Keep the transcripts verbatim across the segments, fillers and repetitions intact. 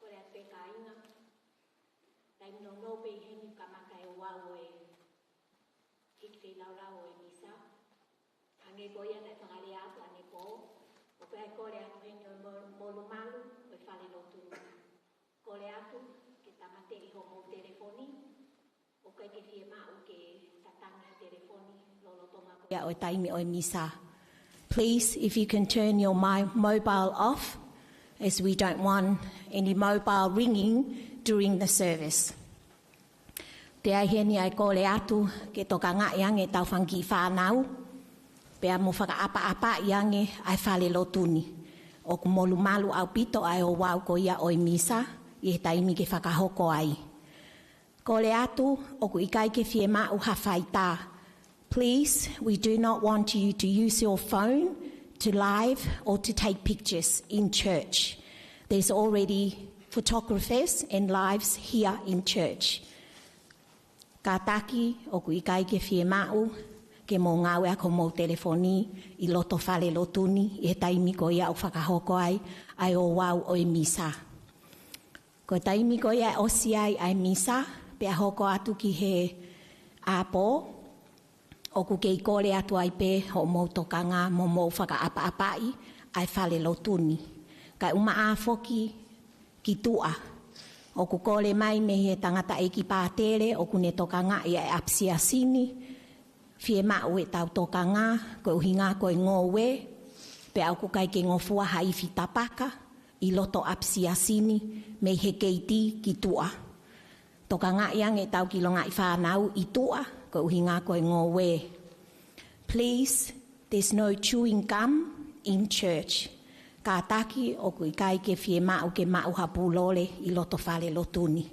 Kole atu pē kāinga, taimi nounou pē ʻi heni kamata e ouau ʻo e hiki feilaulau ʻo e misa. Hangē ko ia naʻe fakalea atu ʻanepō, ʻoku ʻi ai e kole atu heni ʻo e mo-, molumalu ʻo e falelotu. Kole atu ke tāmateʻi hoʻomou telefoni, ʻoku ʻikai ke fiemaʻu ke tatangi e telefoni lolotonga ko ia ʻo e taimi ʻo e misa. Please, if you can turn your mi-, mobile off, as we don't want any mobile ringing during the service. Toe ʻi ai heni ʻa e kole atu ke tokangaʻi ange ʻetau fanga kiʻi fānau, pea mo fakaʻapaʻapaʻi ange ʻa e falelotu ni. ʻOku molumalu ʻaupito ʻa e ouau ko ia ʻo e misa ʻi he taimi ke fakahoko ai. Kole atu, ʻoku ʻikai ke fiemaʻu ha faitā. Please, we do not want you to use your phone to live or to take pictures in church. There's already photographers and lives here in church. Kātaki, ʻoku ʻikai ke fiemaʻu ke mou ngāueʻaki hoʻomou telefoni ʻi loto falelotu ni ʻi he taimi ko ia ʻoku fakahoko ai ʻa e ouau ʻo e misa. Ko e taimi ko ia ʻe ʻosi ai ʻa e misa, pea hoko atu ki he ʻapō, ʻoku kei kole atu ai pē hoʻomou tokanga mo mou fakaʻapaʻapaʻi ʻa e falelotu ni. Kae ʻumaʻā foki ki tuʻa. ʻOku kole mai mei he tangataʻeiki pātele ʻoku ne tokangaʻi ʻa e ʻapisiasi ni, fiemaʻu ʻetau tokanga, koeʻuhinga ko e ngoue, pea ʻoku ʻikai ke ngofua ha ifi tapaka ʻi loto ʻapisiasi ni mei he keiti ki tuʻa. Tokangaʻi ange ʻetau kiʻi longaʻi fānau ʻi tuʻa, koeʻuhinga ko e ngoue. Please, there's no chewing gum in church. Kātaki, ʻoku ʻikai ke fiemaʻu ke maʻu ha pūlole ʻi loto falelotu ni.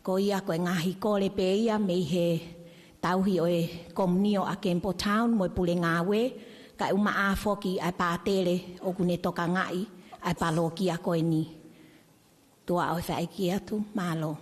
Ko ia ko e ngaahi kole pē ia mei he tauhi ʻo e komiunio ʻa Campbelltown mo e pule ngāue, kae ʻumaʻā foki ʻa e pātele ʻoku ne tokangaʻi ʻa e palokia ko eni. Tuʻa ʻofa ʻEiki atu, mālō.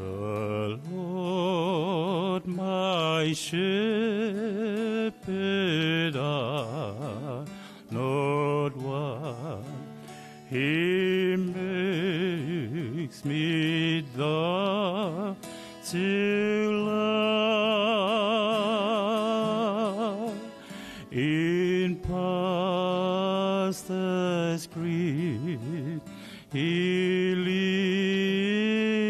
The Lord my shepherd, I not want. He makes me lie still in pastures green. He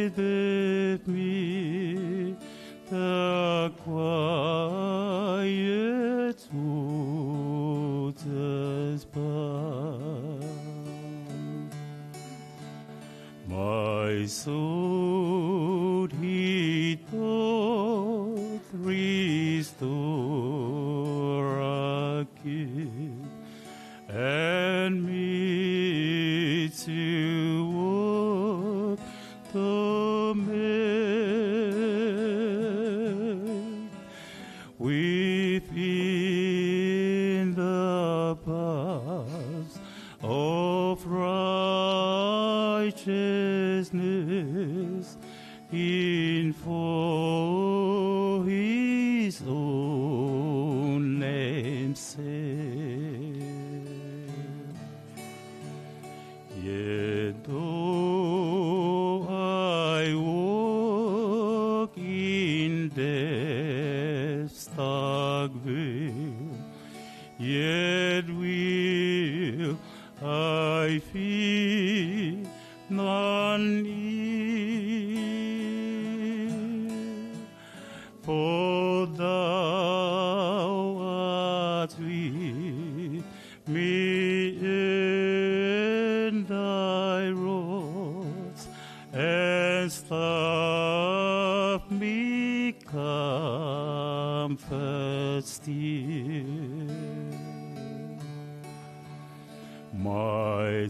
leadeth me the quiet waters by. My soul he doth restore again, and me to walk the main within the paths of righteousness, in for his own name's sake. Yet though I walk in death's dark vale, yet will I fear none evil. For thou art with me, and thy rod and staff me comfort still. My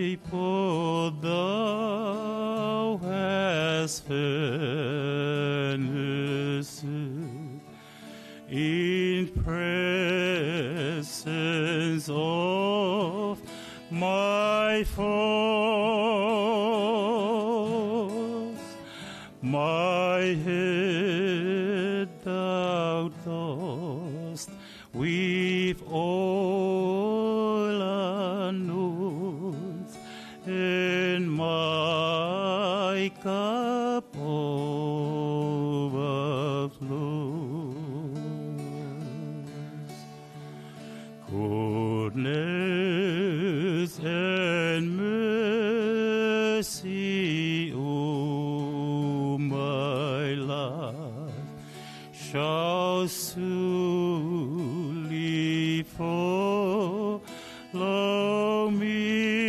table thou hast furnished in presence of my foes. My head thou dost with oil anoint, and my cup overflows. Goodness and mercy all my life shall surely follow me,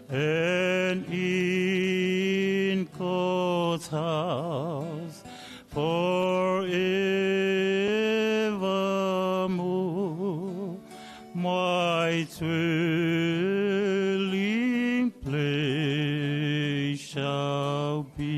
and in God's house forevermore my dwelling place shall be.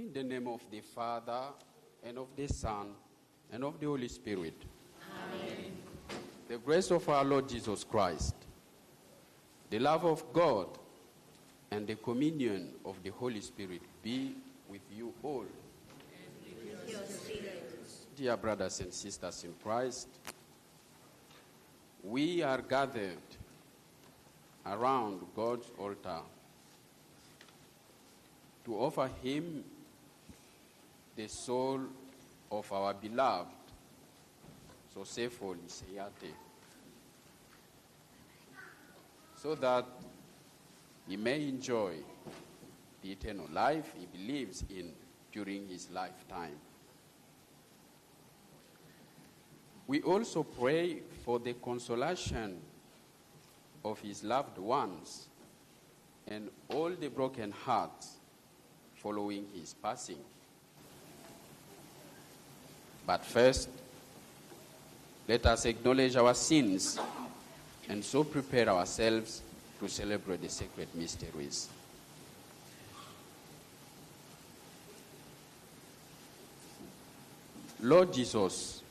In the name of the Father, and of the Son, and of the Holy Spirit. Amen. The grace of our Lord Jesus Christ, the love of God, and the communion of the Holy Spirit be with you all. Dear brothers and sisters in Christ, we are gathered around God's altar to offer him the soul of our beloved Sosefo Liseate, so that he may enjoy the eternal life he believes in during his lifetime. We also pray for the consolation of his loved ones and all the broken hearts following his passing. But first, let us acknowledge our sins and so prepare ourselves to celebrate the sacred mysteries. Lord Jesus,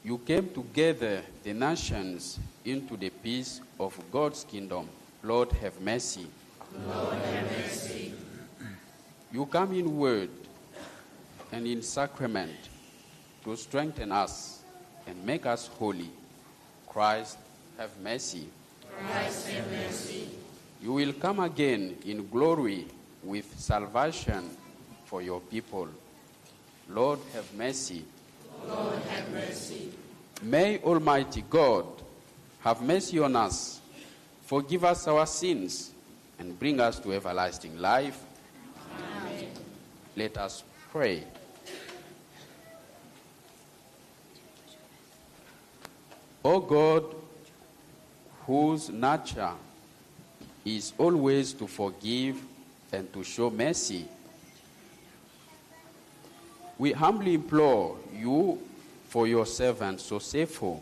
you came to gather the nations into the peace of God's kingdom. Lord, have mercy. Lord, have mercy. You come in word and in sacrament to strengthen us and make us holy. Christ, have mercy. Christ, have mercy. You will come again in glory with salvation for your people. Lord, have mercy. Lord, have mercy. May Almighty God have mercy on us, forgive us our sins, and bring us to everlasting life. Amen. Let us pray. O God, whose nature is always to forgive and to show mercy, we humbly implore you for your servant Sosefo,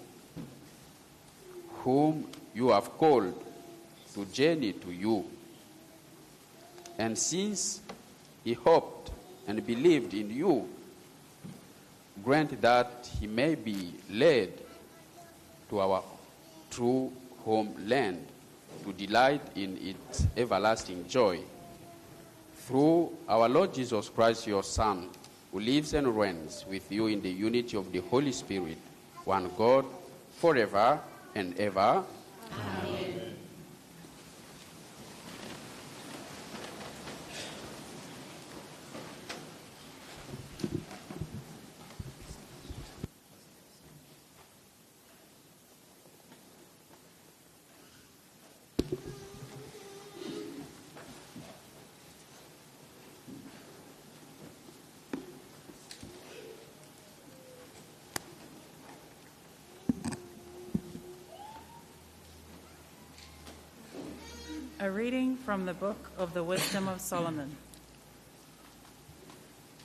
whom you have called to journey to you. And since he hoped and believed in you, grant that he may be led to our true homeland to delight in its everlasting joy. Through our Lord Jesus Christ, your Son, who lives and reigns with you in the unity of the Holy Spirit, one God, forever and ever. Amen. A reading from the book of the Wisdom of Solomon.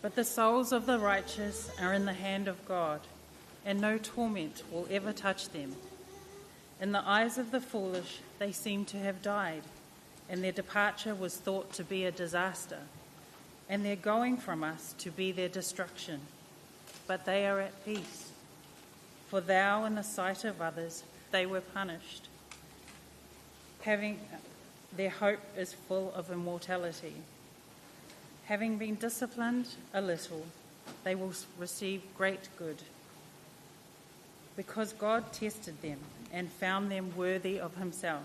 But the souls of the righteous are in the hand of God, and no torment will ever touch them. In the eyes of the foolish, they seem to have died, and their departure was thought to be a disaster, and their going from us to be their destruction. But they are at peace, for thou, in the sight of others, they were punished. Having, their hope is full of immortality. Having been disciplined a little, they will s-, receive great good. Because God tested them and found them worthy of himself.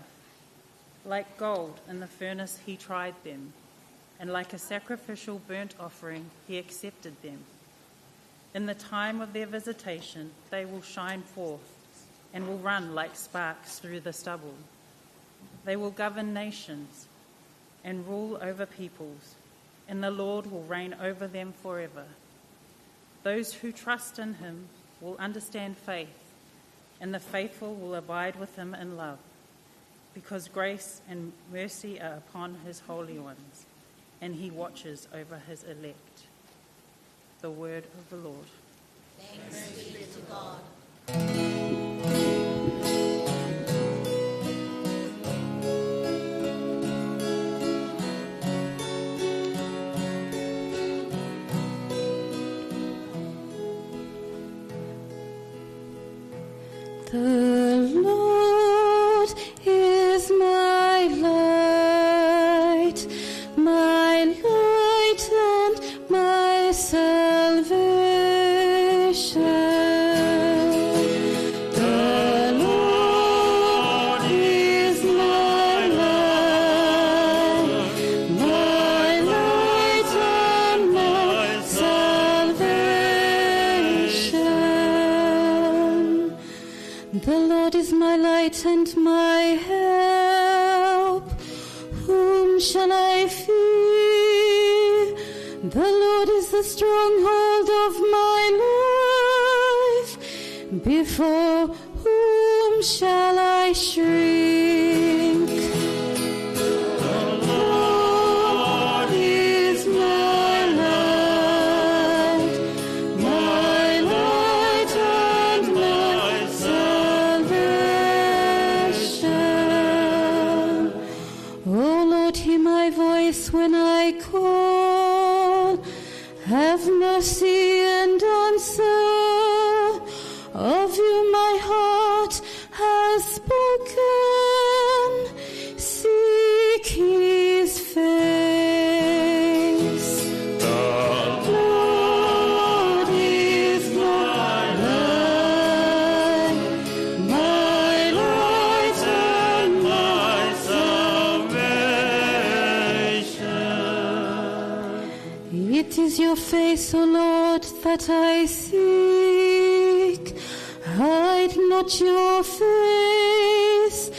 Like gold in the furnace he tried them, and like a sacrificial burnt offering he accepted them. In the time of their visitation they will shine forth and will run like sparks through the stubble. They will govern nations and rule over peoples, and the Lord will reign over them forever. Those who trust in him will understand faith, and the faithful will abide with him in love, because grace and mercy are upon his holy ones, and he watches over his elect. The word of the Lord. Thanks be to God. The Lord is my light, my light and my salvation. The Lord is my light, my light and my salvation. The Lord is my light and my help. Whom shall I fear? The Lord is the stronghold of my life. Before whom shall I shrink? The Lord is my light, my light and my salvation. O Lord, hear my voice when I call. Have mercy and answer. Of you my heart has spoken. Seek his face. The Lord is my light, my light and my salvation. It is your face, O Lord, that I seek. Hide not your face.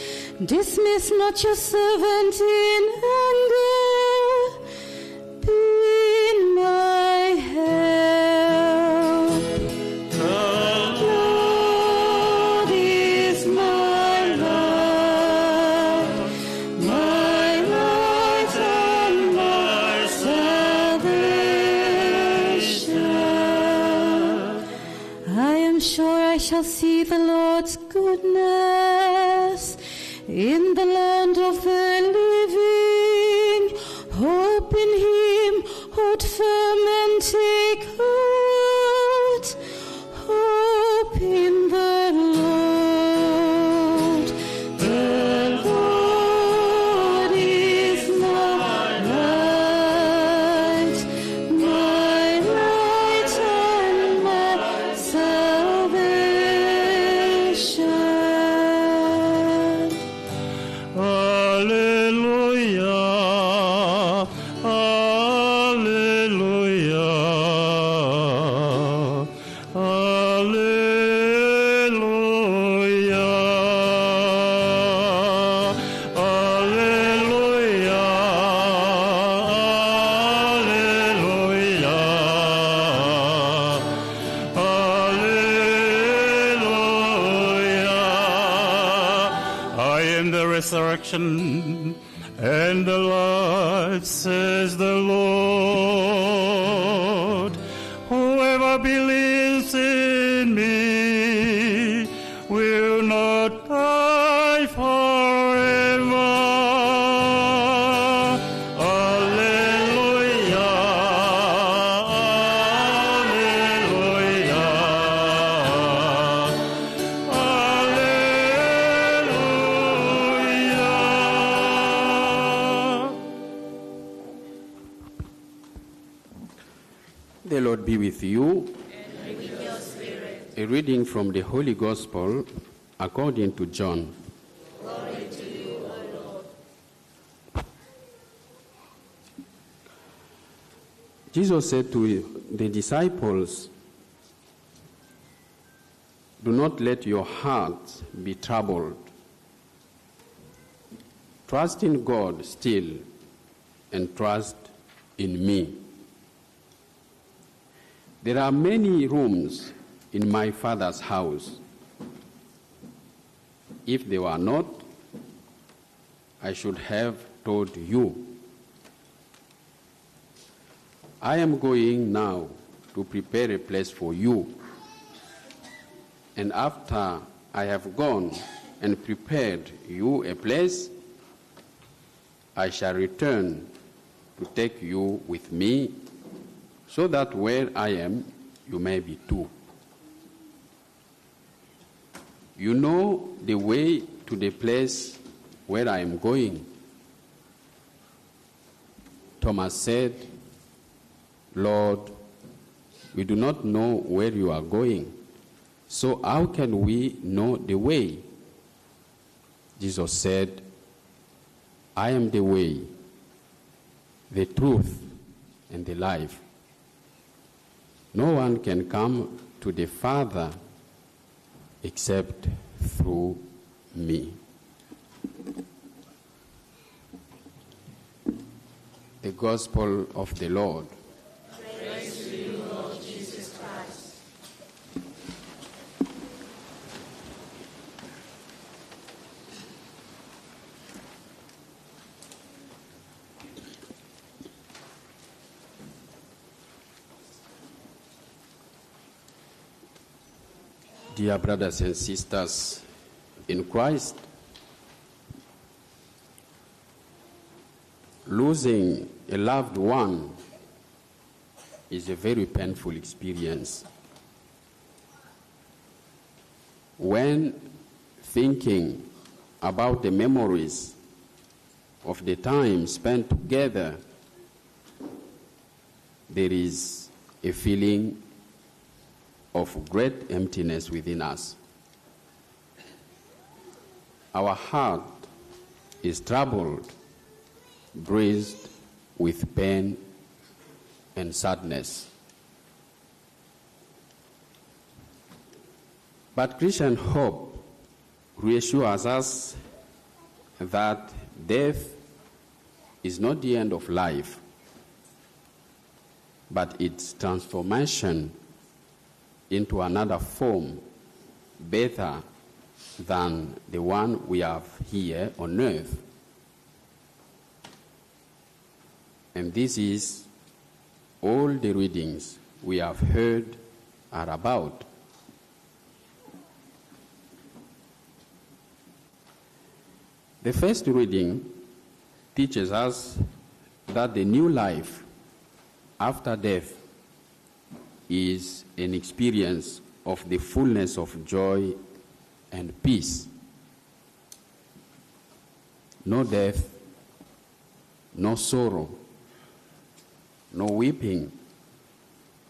Dismiss not your servant in anger. Be my help. The Lord is my light, my light and my salvation. I am sure I shall see the Lord's goodness in the land of the living. Hope in him, hold firm and take heart. Hope in the Lord. The Lord is my light, my light and my salvation. Alleluia, alleluia, alleluia, alleluia, alleluia, alleluia. I am the resurrection and the life, says the Lord. Whoever believes in me will not die forever. Alleluia, alleluia, alleluia. The Lord be with you. And with your spirit. A reading from the Holy Gospel according to John. Glory to you, O Lord. Jesus said to the disciples, "Do not let your hearts be troubled. Trust in God still, and trust in me. There are many rooms in my Father's house. If there were not, I should have told you. I am going now to prepare a place for you. And after I have gone and prepared you a place, I shall return to take you with me, so that where I am, you may be too. "You know the way to the place where I am going." Thomas said, "Lord, we do not know where you are going, so how can we know the way?" Jesus said, "I am the way, the truth, and the life. No one can come to the Father except through me." The Gospel of the Lord. Praise to you, Lord Jesus Christ. Dear brothers and sisters in Christ, losing a loved one is a very painful experience. When thinking about the memories of the time spent together, there is a feeling of great emptiness within us. Our heart is troubled, bruised with pain and sadness. But Christian hope reassures us that death is not the end of life, but its transformation into another form better than the one we have here on earth. And this is all the readings we have heard are about. The first reading teaches us that the new life after death is an experience of the fullness of joy and peace. No death, no sorrow, no weeping,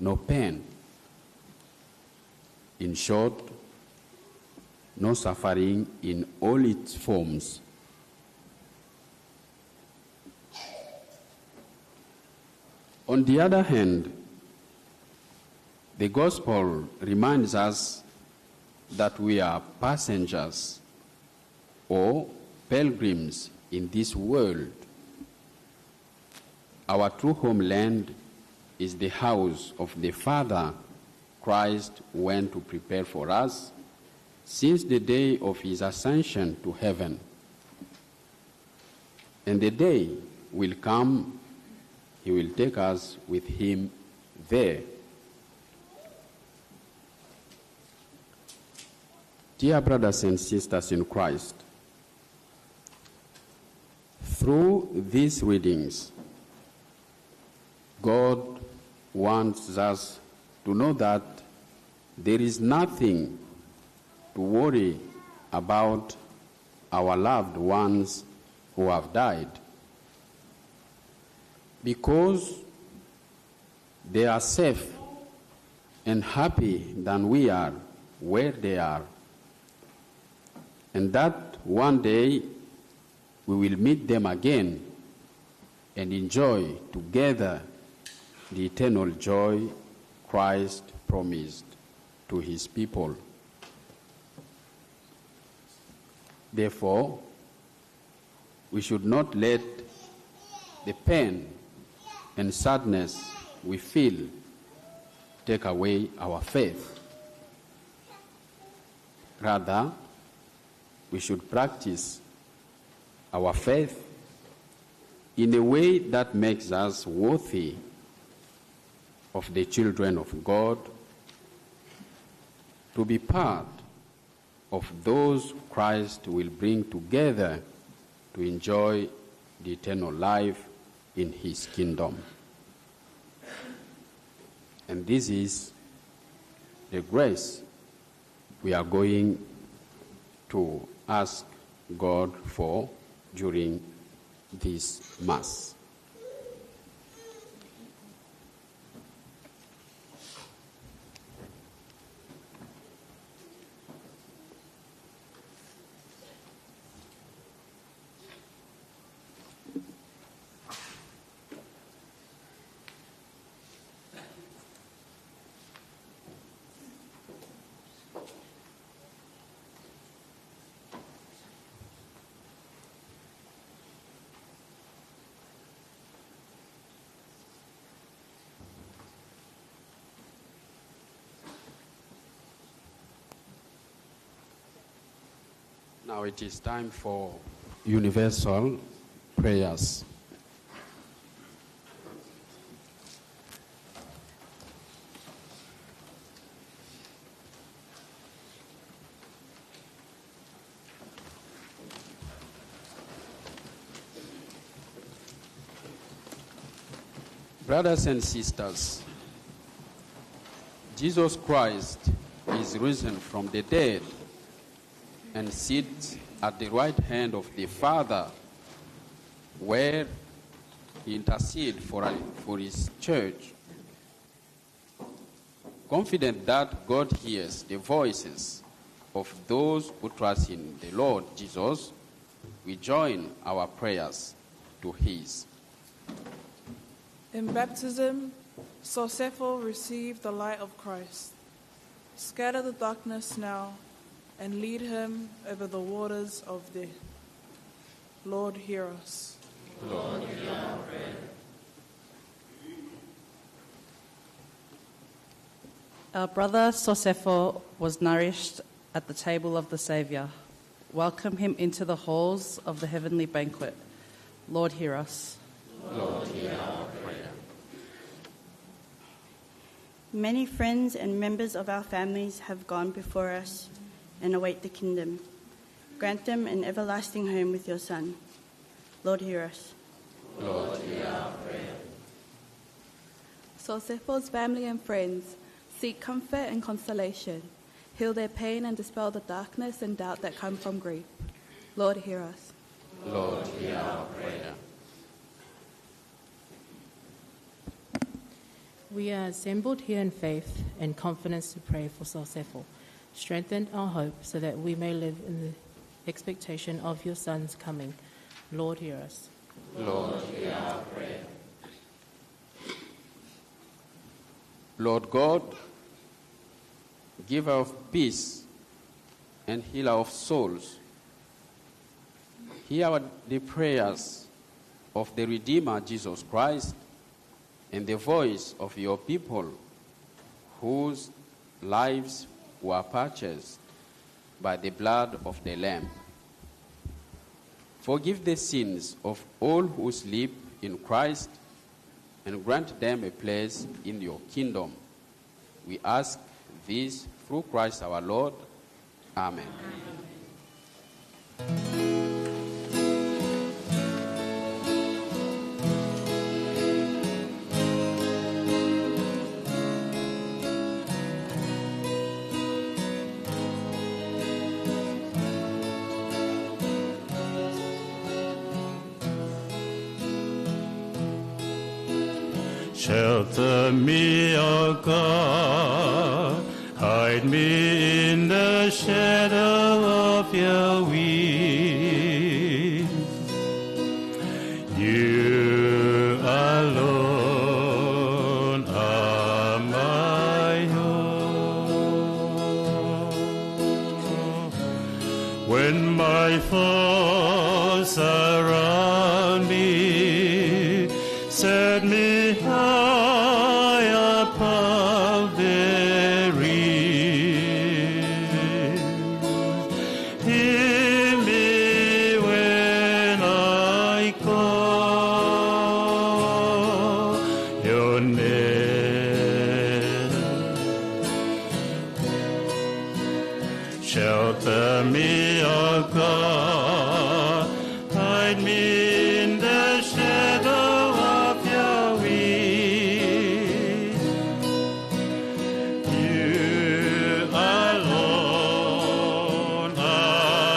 no pain. In short, no suffering in all its forms. On the other hand, the gospel reminds us that we are passengers or pilgrims in this world. Our true homeland is the house of the Father Christ went to prepare for us since the day of his ascension to heaven. And the day will come, he will take us with him there. Dear brothers and sisters in Christ, through these readings, God wants us to know that there is nothing to worry about our loved ones who have died, because they are safe and happy than we are where they are, and that one day we will meet them again and enjoy together the eternal joy Christ promised to his people. Therefore, we should not let the pain and sadness we feel take away our faith. Rather, we should practice our faith in a way that makes us worthy of the children of God, to be part of those Christ will bring together to enjoy the eternal life in his kingdom. And this is the grace we are going to ask God for during this Mass. Now it is time for universal prayers. Brothers and sisters, Jesus Christ is risen from the dead and sits at the right hand of the Father, where he intercedes for, for his church. Confident that God hears the voices of those who trust in the Lord Jesus, we join our prayers to his. In baptism, Sosefo received the light of Christ. Scatter the darkness now and lead him over the waters of death. Lord, hear us. Lord, hear our prayer. Our brother Sosefo was nourished at the table of the Savior. Welcome him into the halls of the heavenly banquet. Lord, hear us. Lord, hear our prayer. Many friends and members of our families have gone before us and await the kingdom. Grant them an everlasting home with your Son. Lord, hear us. Lord, hear our prayer. Sosefo's family and friends seek comfort and consolation. Heal their pain and dispel the darkness and doubt that come from grief. Lord, hear us. Lord, hear our prayer. We are assembled here in faith and confidence to pray for Sosefo. Strengthen our hope so that we may live in the expectation of your Son's coming. Lord, hear us. Lord, hear our prayer. Lord God, giver of peace and healer of souls, hear our, the prayers of the Redeemer Jesus Christ and the voice of your people whose lives were purchased by the blood of the Lamb. Forgive the sins of all who sleep in Christ and grant them a place in your kingdom. We ask this through Christ our Lord. Amen. Shelter me, O God, hide me in the shadow of your wings. You alone are my hope. When my foes surround me, set me high above their ridge. Hear me when I call your name. Shelter me, O God, hide me in the shadow of your wings. You alone are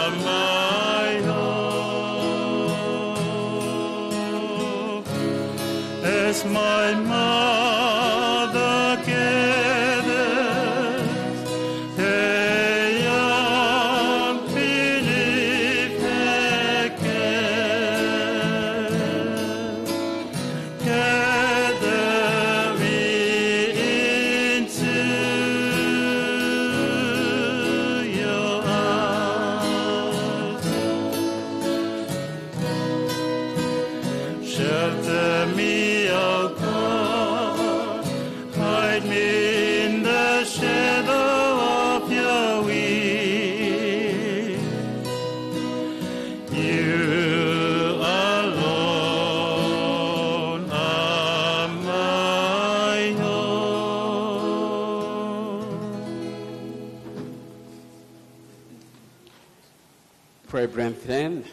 Pray, brethren,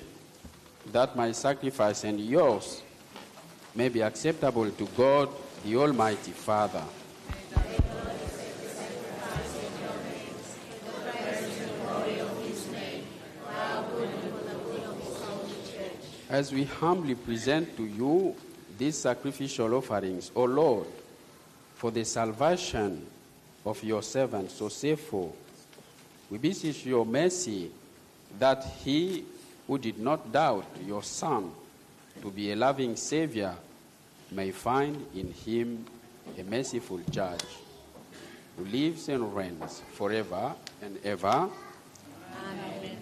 that my sacrifice and yours may be acceptable to God, the Almighty Father. As we humbly present to you these sacrificial offerings, O Lord, for the salvation of your servant Joseph, we beseech your mercy that he who did not doubt your Son to be a loving Savior may find in him a merciful judge who lives and reigns forever and ever. Amen.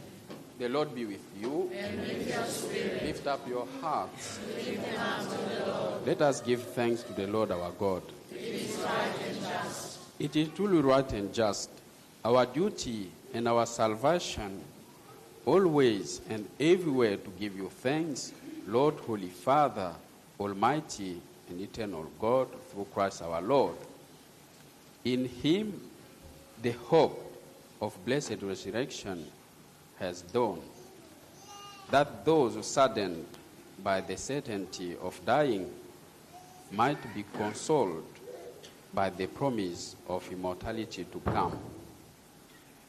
The Lord be with you. And with your spirit. Lift up your hearts. Lift them up to the Lord. Let us give thanks to the Lord our God. It is right and just. It is truly right and just, our duty and our salvation, always and everywhere to give you thanks, Lord, Holy Father, Almighty and eternal God, through Christ our Lord. In him the hope of blessed resurrection has dawned, that those saddened by the certainty of dying might be consoled by the promise of immortality to come.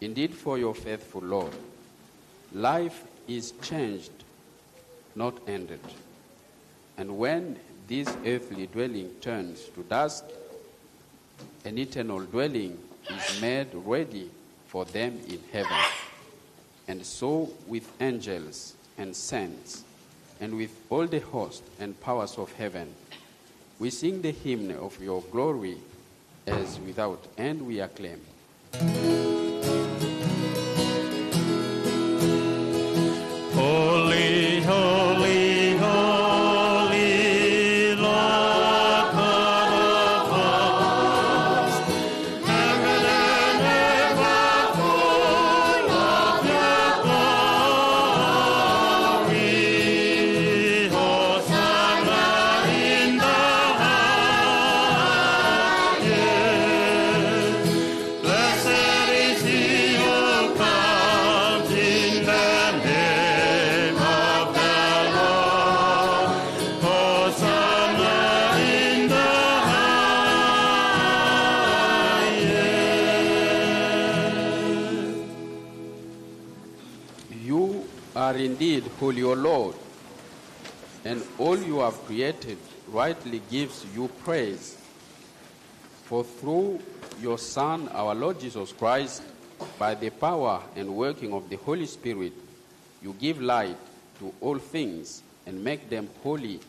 Indeed, for your faithful Lord, life is changed, not ended. And when this earthly dwelling turns to dust, an eternal dwelling is made ready for them in heaven. And so with angels and saints, and with all the host and powers of heaven, we sing the hymn of your glory, as without end we acclaim. Holy, holy, holy, Lord God of hosts, heaven and earth are full of your glory. Hosanna in the highest. Blessed is he who comes in the name of the Lord. Hosanna in the highest. You are indeed holy, O Lord, and all you have created rightly gives you praise. For through your Son, our Lord Jesus Christ, by the power and working of the Holy Spirit, you give light to all things and make them holy,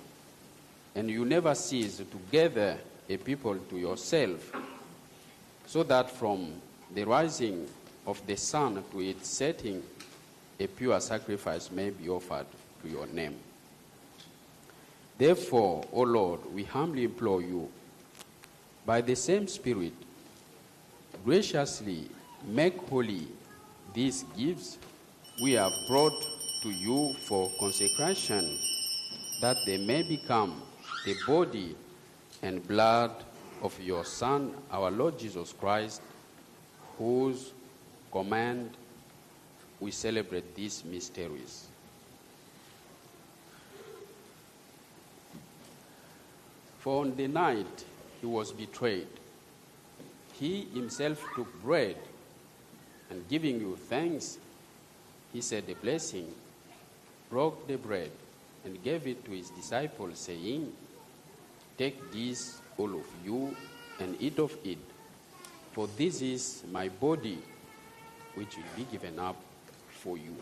and you never cease to gather a people to yourself, so that from the rising of the sun to its setting, a pure sacrifice may be offered to your name. Therefore, O Lord, we humbly implore you, by the same Spirit, graciously make holy these gifts we have brought to you for consecration, that they may become the body and blood of your Son, our Lord Jesus Christ, whose command we celebrate these mysteries. For on the night he was betrayed, he himself took bread, and giving you thanks, he said a blessing, broke the bread, and gave it to his disciples, saying, "Take this, all of you, and eat of it, for this is my body, which will be given up for you."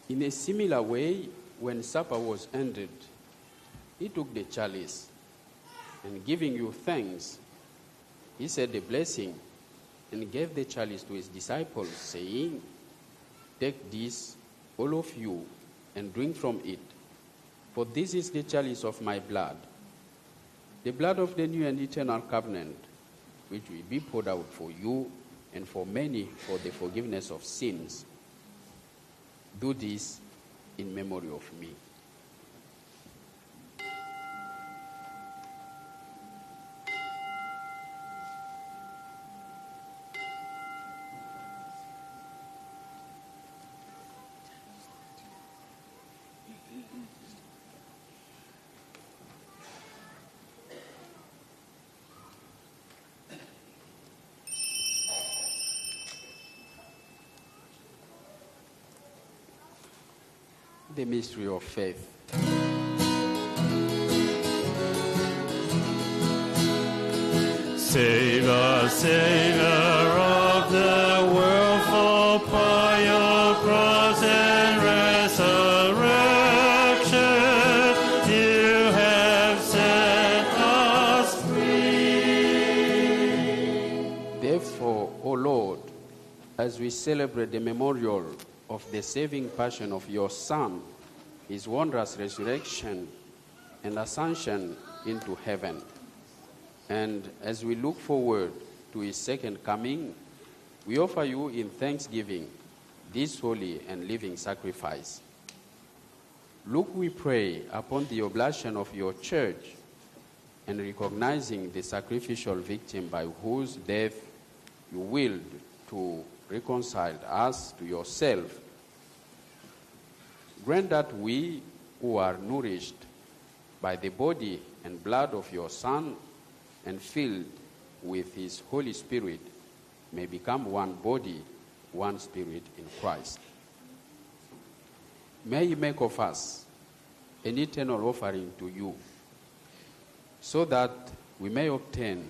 In a similar way, when supper was ended, he took the chalice, and giving you thanks, he said a blessing, and gave the chalice to his disciples, saying, "Take this, all of you, and drink from it, for this is the chalice of my blood, the blood of the new and eternal covenant, which will be poured out for you and for many for the forgiveness of sins. Do this in memory of me." The mystery of faith. Save us, Savior of the world, for by your cross and resurrection you have set us free. Therefore, O Lord, as we celebrate the memorial of the saving passion of your Son, his wondrous resurrection, and ascension into heaven, and as we look forward to his second coming, we offer you in thanksgiving this holy and living sacrifice. Look, we pray, upon the oblation of your church, and recognizing the sacrificial victim by whose death you willed to reconcile us to yourself, grant that we who are nourished by the body and blood of your Son and filled with his Holy Spirit may become one body, one spirit in Christ. May he make of us an eternal offering to you, so that we may obtain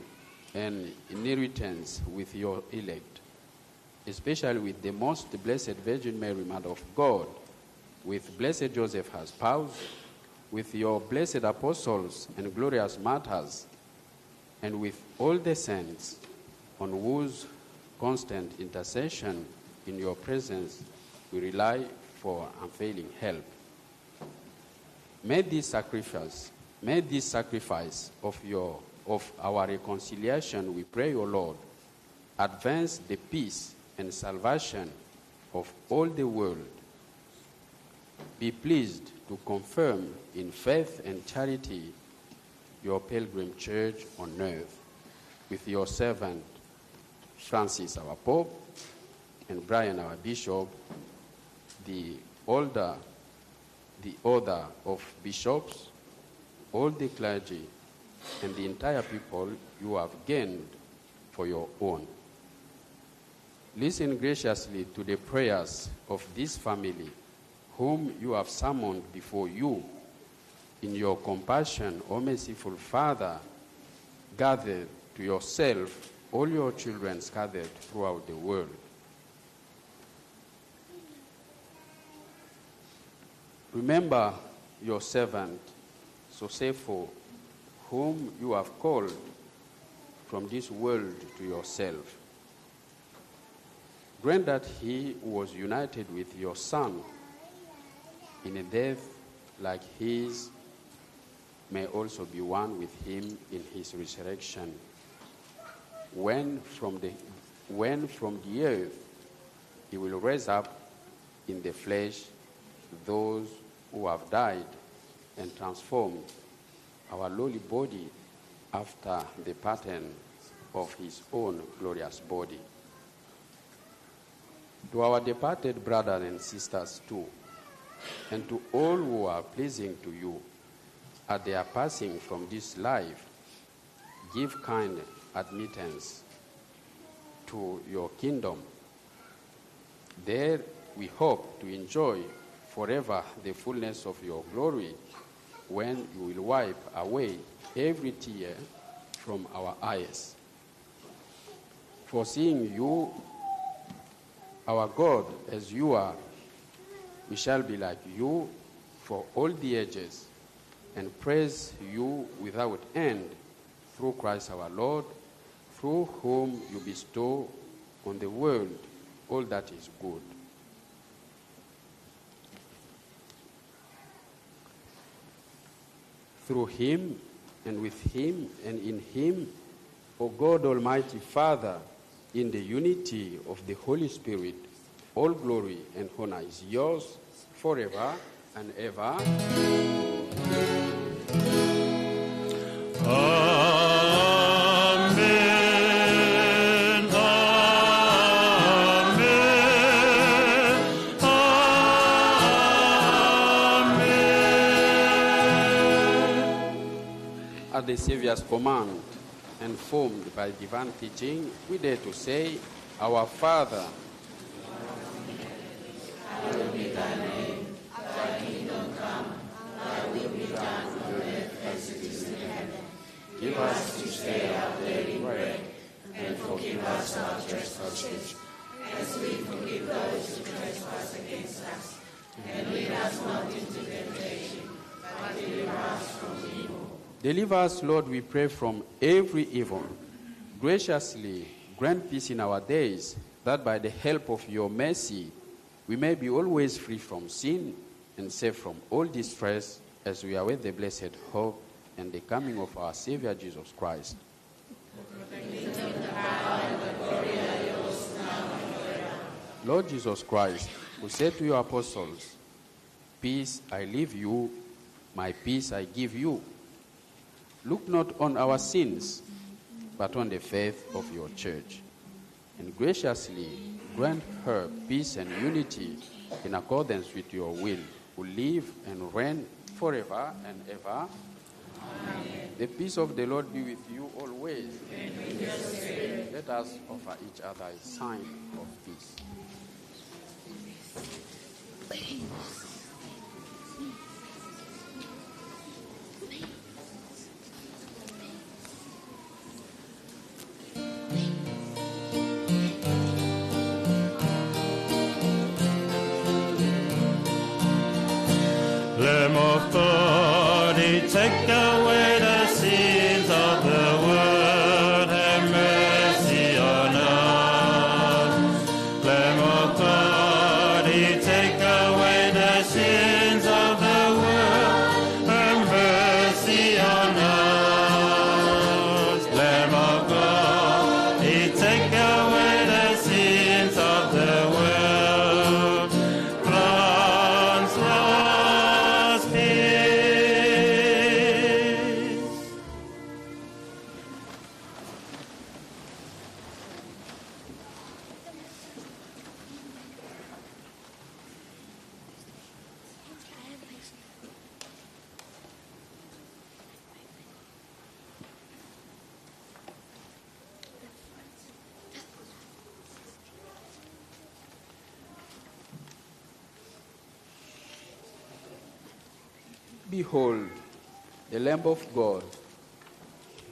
an inheritance with your elect, especially with the most blessed Virgin Mary, Mother of God, with blessed Joseph, her spouse, with your blessed apostles and glorious martyrs, and with all the saints on whose constant intercession in your presence we rely for unfailing help. May this sacrifice, may this sacrifice of your, of our reconciliation, we pray, O Lord, advance the peace and salvation of all the world. Be pleased to confirm in faith and charity your pilgrim church on earth, with your servant Francis, our Pope, and Brian, our Bishop, the older, the order of bishops, all the clergy, and the entire people you have gained for your own. Listen graciously to the prayers of this family, whom you have summoned before you. In your compassion, O merciful Father, gather to yourself all your children scattered throughout the world. Remember your servant Josefo, whom you have called from this world to yourself. Grant that he who was united with your Son in a death like his may also be one with him in his resurrection, when from the, when from the earth he will raise up in the flesh those who have died and transform our lowly body after the pattern of his own glorious body. To our departed brothers and sisters too, and to all who are pleasing to you at their passing from this life, give kind admittance to your kingdom. There we hope to enjoy forever the fullness of your glory, when you will wipe away every tear from our eyes. For seeing you, our God, as you are, we shall be like you for all the ages, and praise you without end, through Christ our Lord, through whom you bestow on the world all that is good. Through him, and with him, and in him, O God, Almighty Father, in the unity of the Holy Spirit, all glory and honor is yours forever and ever. Amen, amen, amen. At the Savior's command, and formed by divine teaching, we dare to say, Our Father, hallowed be thy name, thy kingdom come, thy will be done on earth as it is in heaven. Give us this day our daily bread, and forgive us our trespasses, as we forgive those who trespass against us. And lead us not into temptation, but deliver us from evil. Deliver us, Lord, we pray, from every evil. Graciously grant peace in our days, that by the help of your mercy we may be always free from sin and safe from all distress, as we await the blessed hope and the coming of our Savior Jesus Christ. Lord Jesus Christ, who said to your apostles, "Peace I leave you, my peace I give you," look not on our sins, but on the faith of your church, and graciously grant her peace and unity in accordance with your will, who live and reign forever and ever. Amen. The peace of the Lord be with you always. And with your spirit. Let us offer each other a sign of peace. Lamb of God, you take away the sins of the world, have mercy on us. Lamb of God, you take away the sins of the world, have mercy on us. Lamb of God, you take away the sins of the world, grant us peace. Behold, the Lamb of God.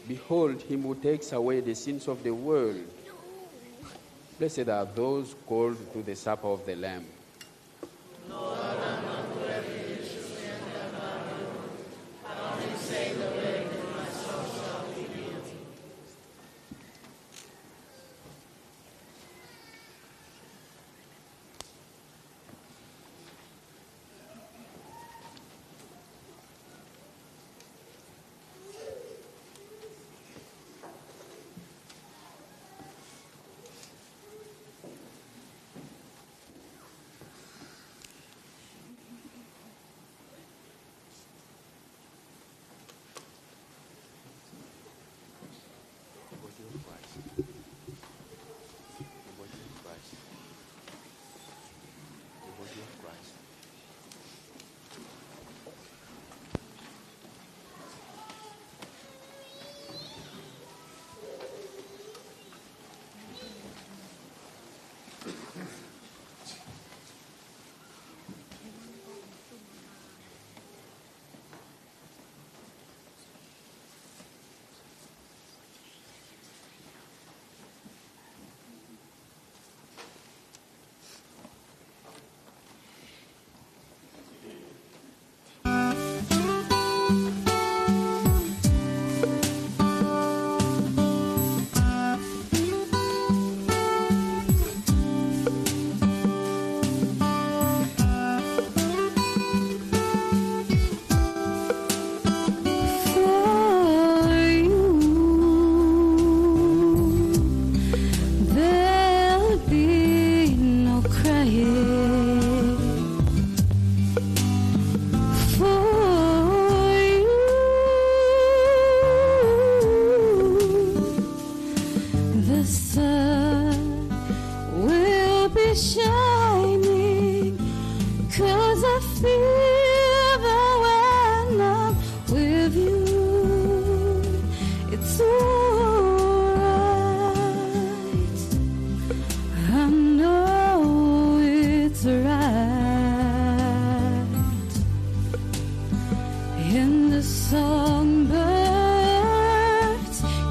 Behold him who takes away the sins of the world. Blessed are those called to the supper of the Lamb.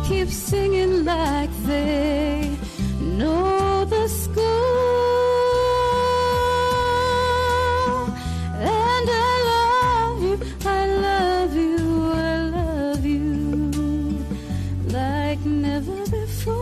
Keep singing like they know the score. And I love you, I love you, I love you like never before.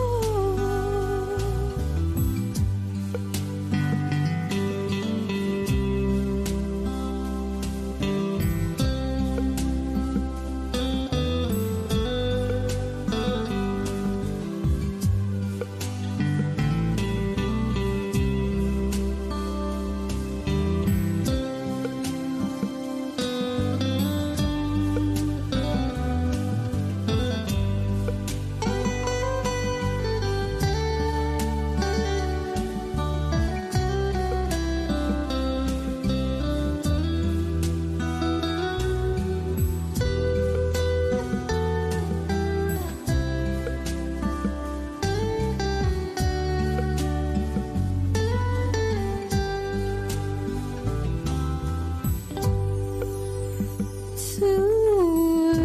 To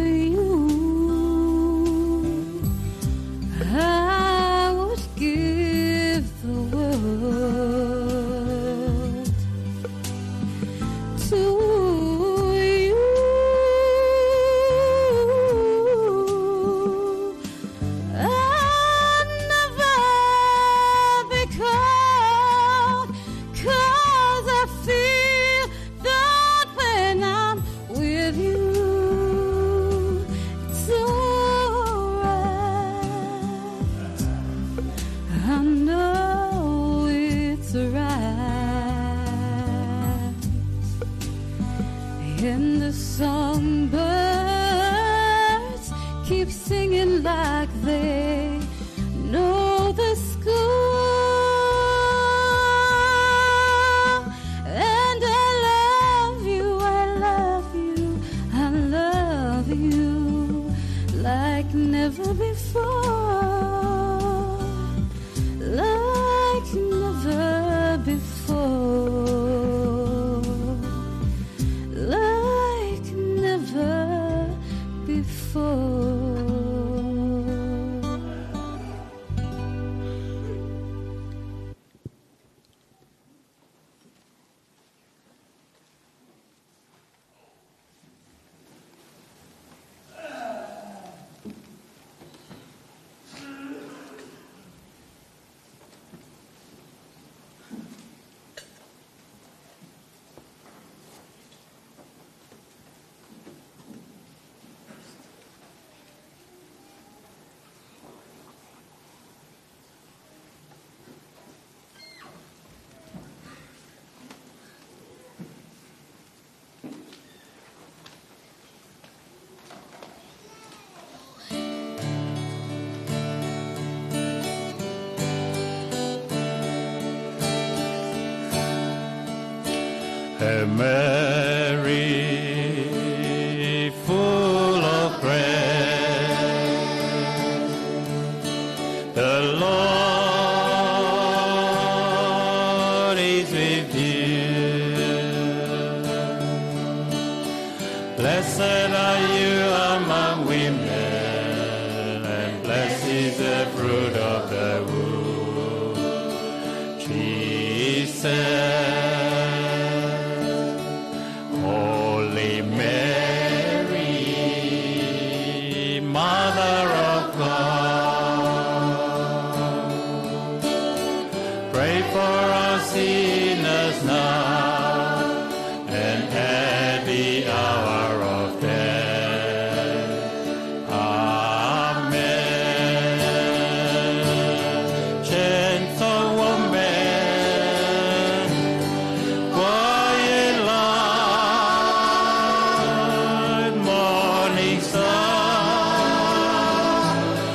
you, I would give the world. To you, I'll never be cold, 'cause I feel that when I'm with you, it's all right. I know it's right. And the songbirds keep singing like they know the score. And I love you, I love you, I love you like never before. Like never before. Like never before. Hail Mary, full of grace, the Lord is with you. Blessed are you among women, and blessed is the fruit of the womb, Jesus. Holy Mary, Mother of God, pray for us sinners now and at the hour of death. Amen. Gentle woman, quiet like morning star,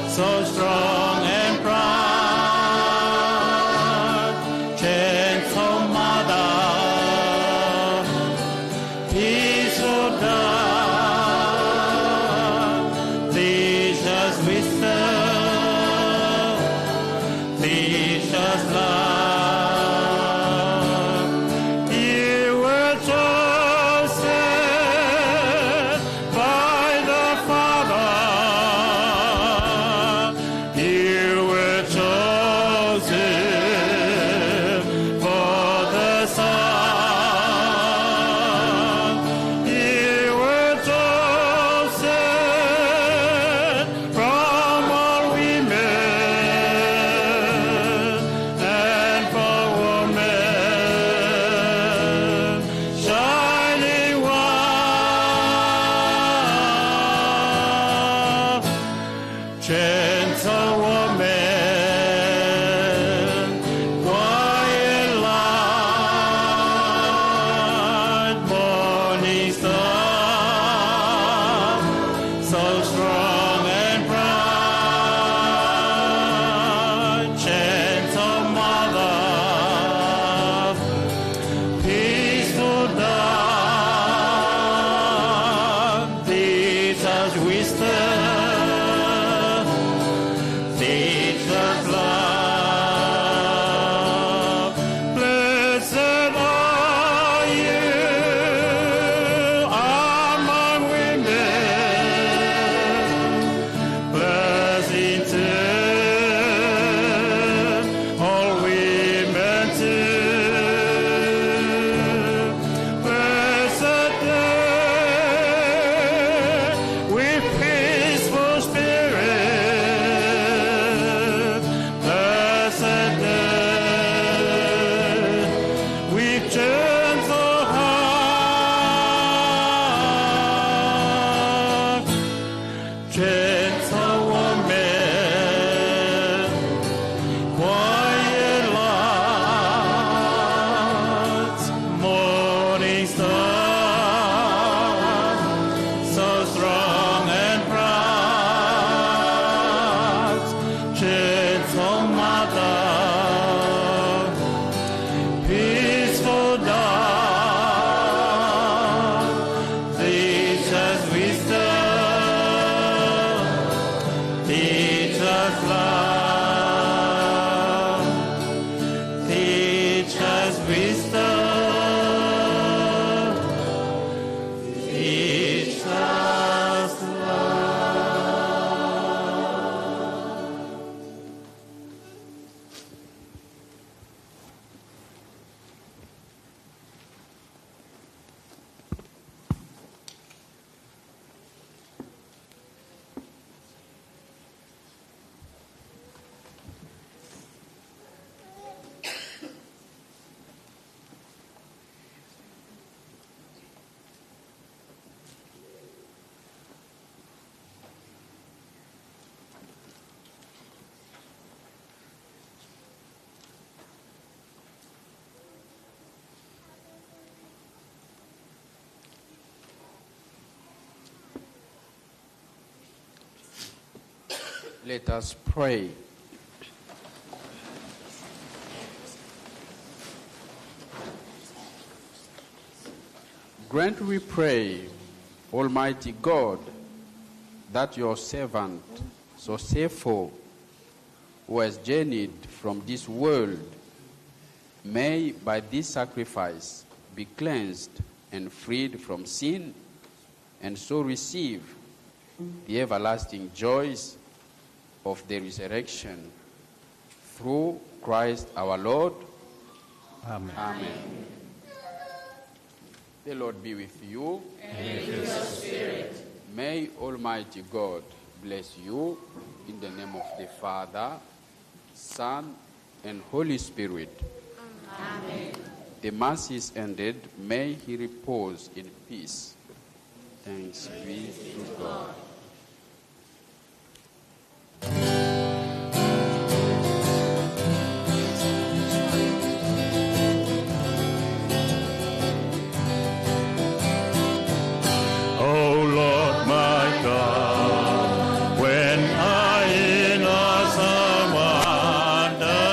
so strong and bright, gentle mother, peace of God, teach us wisdom, teach us love. You were chosen by the Father Gentle woman, quiet light, morning star, so strong and bright, gentle mother, peaceful dawn, teach us wisdom, teach us love. Blessed are you among women, blessed is the womb you bore. Blessed too all women too. Blessed they with peaceful spirit. Blessed they with gentle heart. Gentle woman, quiet light, morning star, so strong and bright, gentle mother, peaceful dawn, teach us wisdom, teach us love, teach us wisdom, teach us love. Let us pray. Grant, we pray, Almighty God, that your servant, Joseph, who has journeyed from this world, may by this sacrifice be cleansed and freed from sin, and so receive the everlasting joys of the resurrection. Through Christ our Lord. Amen. Amen. The Lord be with you. And with your spirit. May Almighty God bless you in the name of the Father, Son, and Holy Spirit. Amen. The Mass is ended. May he repose in peace. Thanks be to God. O Lord my God, when I in awesome wonder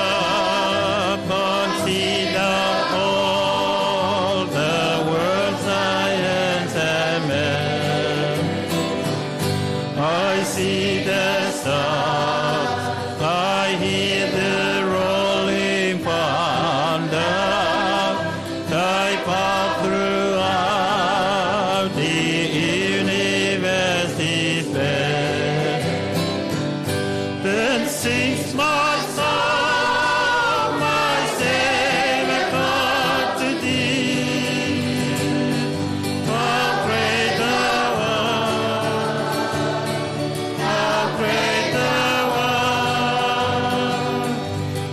consider all the worlds thy hands have made, I see the stars, I hear the rolling thunder, thy power throughout the universe displayed. Then sings my soul, my Savior God, to thee. How great thou art, how great thou art.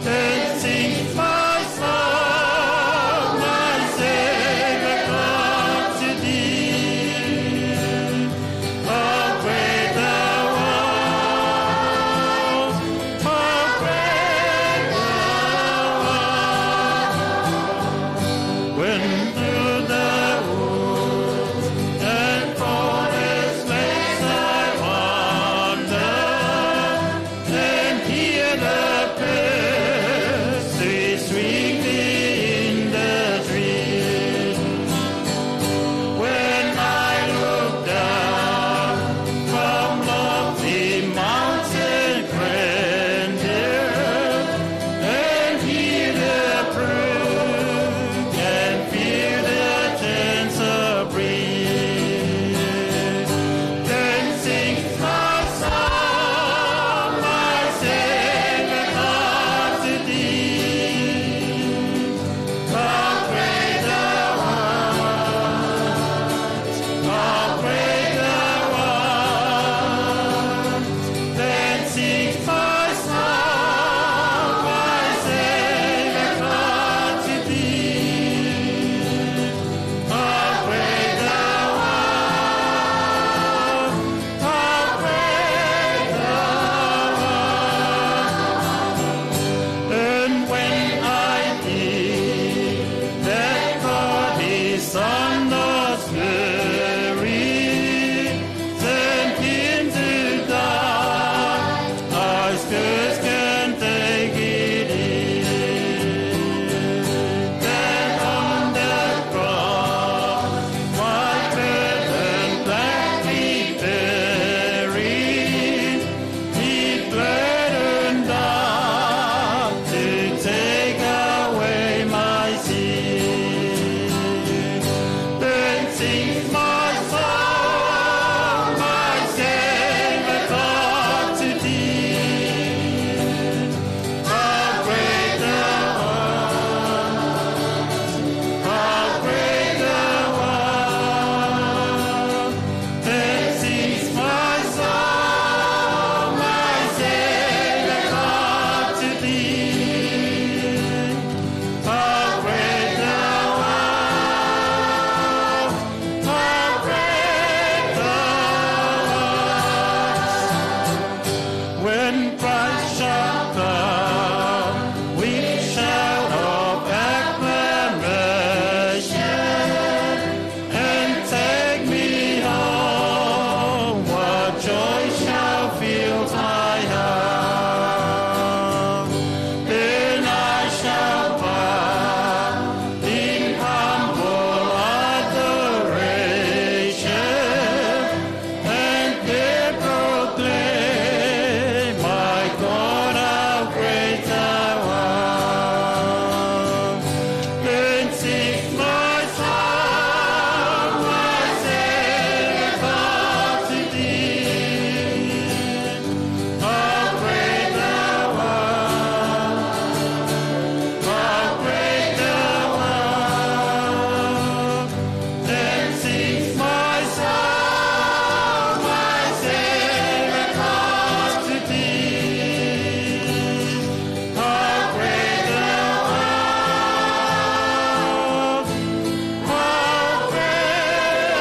Then sings my soul, my Savior God, to thee. How great thou art, When Christ shall come with shout of acclamation, and take me home, what joy shall fill my heart. Then I shall bow in humble adoration and they proclaim, "My God, how great thou art." Then sings my soul, "My Savior God, to thee, how great thou art, how great thou art." Then sings my soul, "My Savior God, to thee, how great thou art, how great thou art."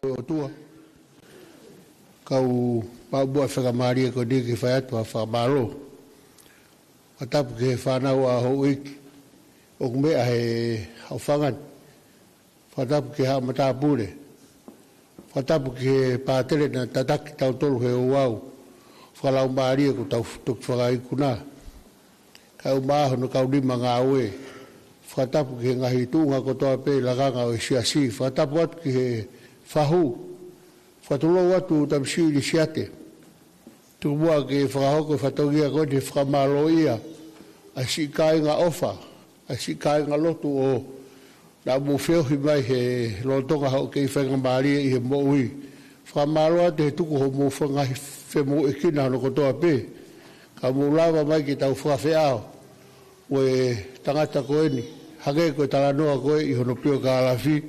ʻOtua, kau maʻu muʻa e faingamālie ko eni ke fai atu ʻa e fakamālō. Fakatapu ki he fānau ʻa houʻeiki ʻoku meʻa he haʻofanga ni. Fakatapu ki he haʻa matāpule. Fakatapu ki he pātele naʻa tataki tautolu he ouau fakalaumālie kuo tau toki fakaikuna. Kae ʻumaʻā hono kaunima ngāue. Fakatapu ki he ngaahi tuʻunga kotoa pē lakanga ʻo e siasi. Fakatapu atu ki he fahu. Fakatulou atu Tamasiʻi Lisiate. Tuku muʻa ke fakahoko e fatongia ko eni he fakamālōʻia ʻa e siʻi kāinga ʻofa, ʻa e siʻi kāinga lotu ʻo naʻa mou feohi mai he lolotonga hoʻo kei faingamālie ʻi he moʻui. Fakamālō atu he tuku hoʻomou ngaahi femoʻuekina hono kotoa pē. Ka mou lava mai ke tau fakafeʻao mo e tangata ko eni, hangē ko e talanoa ko ē ʻi hono piokālafi,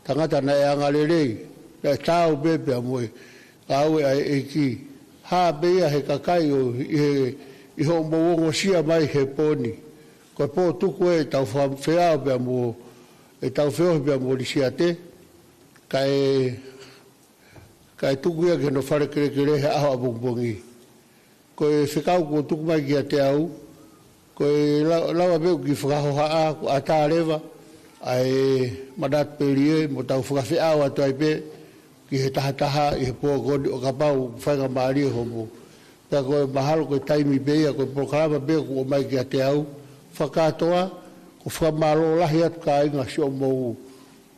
tangata naʻe angalelei, naʻe taau pē pea mo e ngāue ʻa e ʻEiki. Hā pē ia he kakai ʻo, ʻi he, ʻi hoʻomou ongosia mai he pō ni. Ko e pō tuku ē ʻetau fakafeʻao pea mo, ʻetau feohi pea mo Lisiate, kae, kae tuku ia ki hono fale kelekele he ʻaho ʻapongipongi. Ko e fekau kuo tuku mai kiate au, ko e la-, lava pē ʻo kiʻi fakahohaʻa, kuo ʻatā leva ʻa e manatu pelie, mo tau fakafeʻao atu ai pē ki he tahataha ʻi he pō ko eni ʻo kapau faingamālie hoʻomou. Pea ko e mahalo ko e taimi pē ia, ko e polokalama pē kuo ʻomai kiate au, fakakātoa, ko e fakamālō lahi atu kāinga siʻomou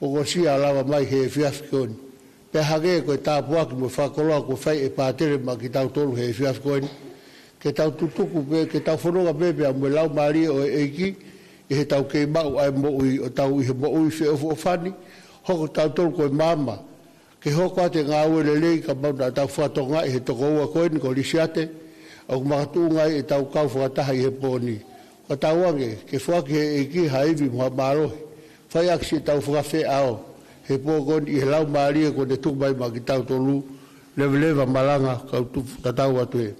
Pokosia lava mai he efiafi ko eni. Pea hangē ko e tāpuaki mo e fakakoloa kuo fai ʻe Pātele maʻa kitautolu he efiafi ko eni, ke tau tutuku pē, ke tau fononga pē pea mo e Laumālie ʻo e ʻEiki, ʻi heʻetau kei maʻu ʻa e moʻui ʻo tau ʻi he moʻui feʻofoʻofani, hoko tautolu ko e maama, ke hoko atu e ngāue lelei ka mau naʻa tau fakatokangaʻi he tokoua ko eni ko Lisiate, ʻoku makatuʻunga ai ʻetau kau fakataha ʻi he pō ni. Ka tau ange, ke foaki he ʻEiki ha ivi mo ha mālohi, fai ʻaki siʻetau fakafeʻao he pō ko eni ʻi he Laumālie kuo ne tuku mai maʻa kitautolu, leveleva malanga kau tu-, tatau atu ē.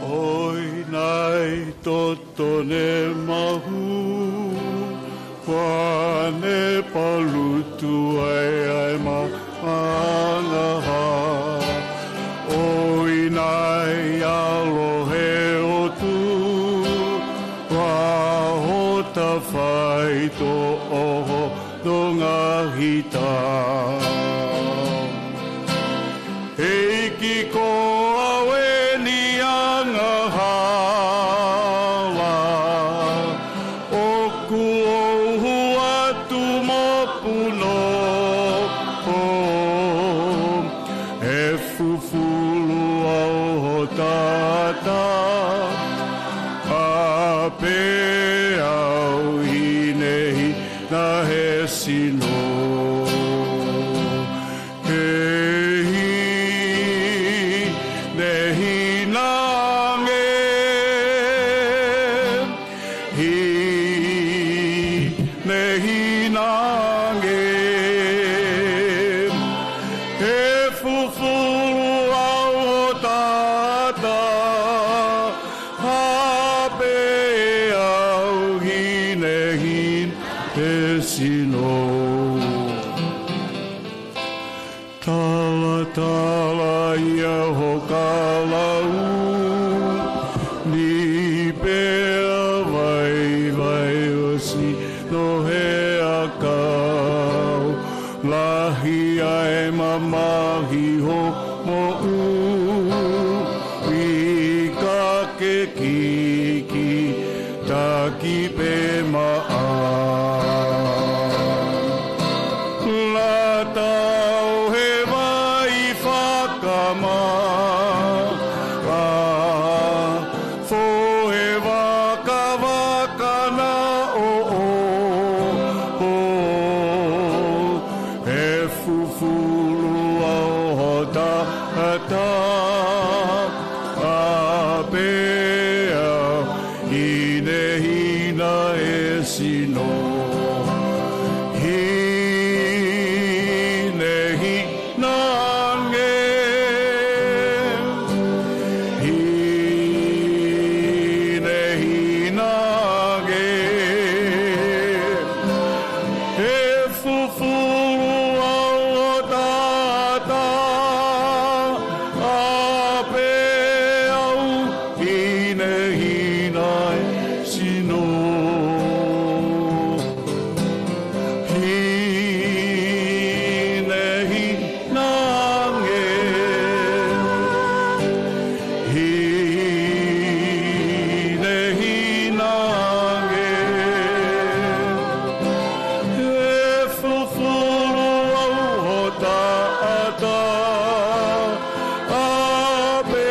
ʻOi nai toto ne mahu, kuo ne palutu ai ʻa e maʻa angahala. ʻOi nai ʻAlo he ʻOtua, kuo hota faitoʻo hono ngaahi tā. ʻEiki ko au eni angahala, ʻoku ou hū atu mo punou, ʻe fufulu au ho taʻataʻa, ʻa pē au hinehina he sino. He hinehina ange, hinehina ange, ʻe fufulu au ho taʻataʻa, ʻa pē au hinehina he sino. Talatala ia ho kalauni, pea vaivai ʻo sino he ʻakau. Lahi ʻa e mamahi hoʻo moʻui ka ke kikitaki pē maʻa. Naʻa tau he vai fakamā, ʻa fohe vakavaka na ʻo ʻo, ʻe fufulu au ho taʻataʻa, ʻa pē au hinehina he sino. Hinehina ange, hinehina ange, ʻe fufulu au ho taʻataʻa, ʻa pē au hinehina he sino. Hinehina ange, hinehina ange, ʻe fufulu au ho taʻataʻa, ʻa pē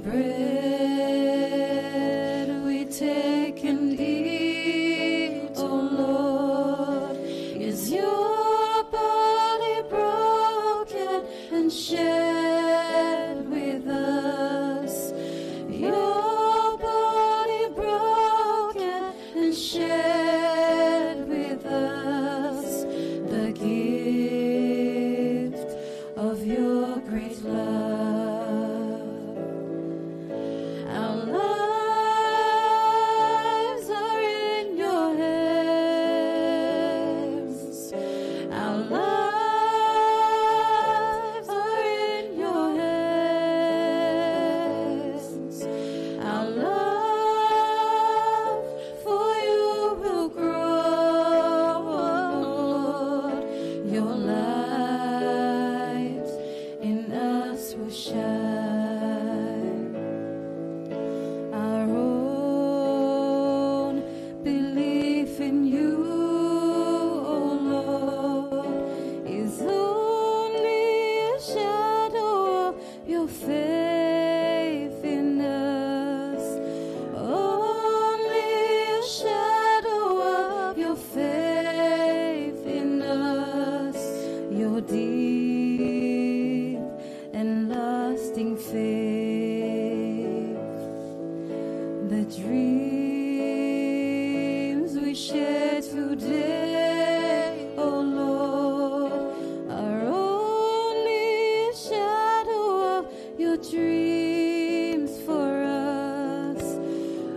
Bread we take and eat, O Lord, is your body broken and shared with us. Your body broken and shared with us. The gift of your great love. Our lives are in your hands. Our lives are in your hands. Our love for you will grow, O Lord. Your light in us will shine. Our own belief in you, O Lord, is only a shadow of your faith in us. Only a shadow of your faith in us. Your deep and lasting faith. The dreams we share today, O Lord, are only a shadow of your dreams for us.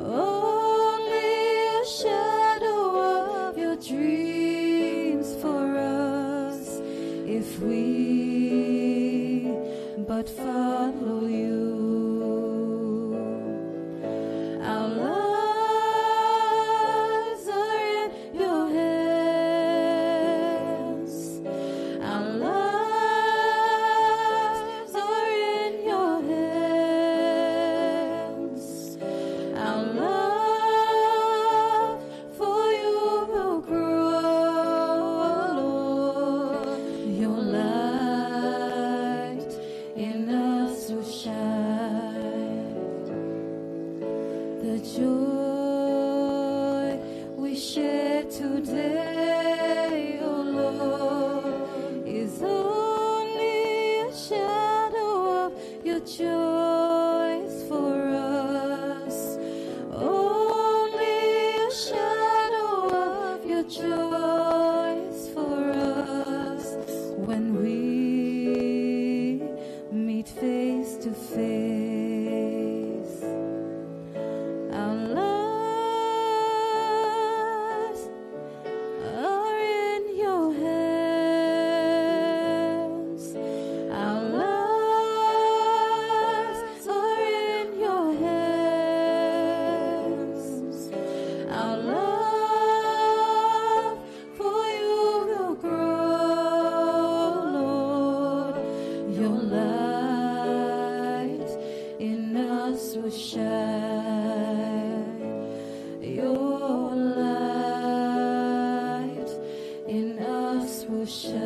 Only a shadow of your dreams for us. If we but follow you. Our lives are in your hands. Our lives are in your hands. Our love for you will grow, Lord. Your light in us will shine. The joy we share today, O Lord, is only a shadow of your joys for us. Only a shadow of your joys for us. When we meet face to face, our lives are in your hands. Our lives are in your hands. Our love for you will grow, Lord. Your light in us will shine. Your light in us will shine.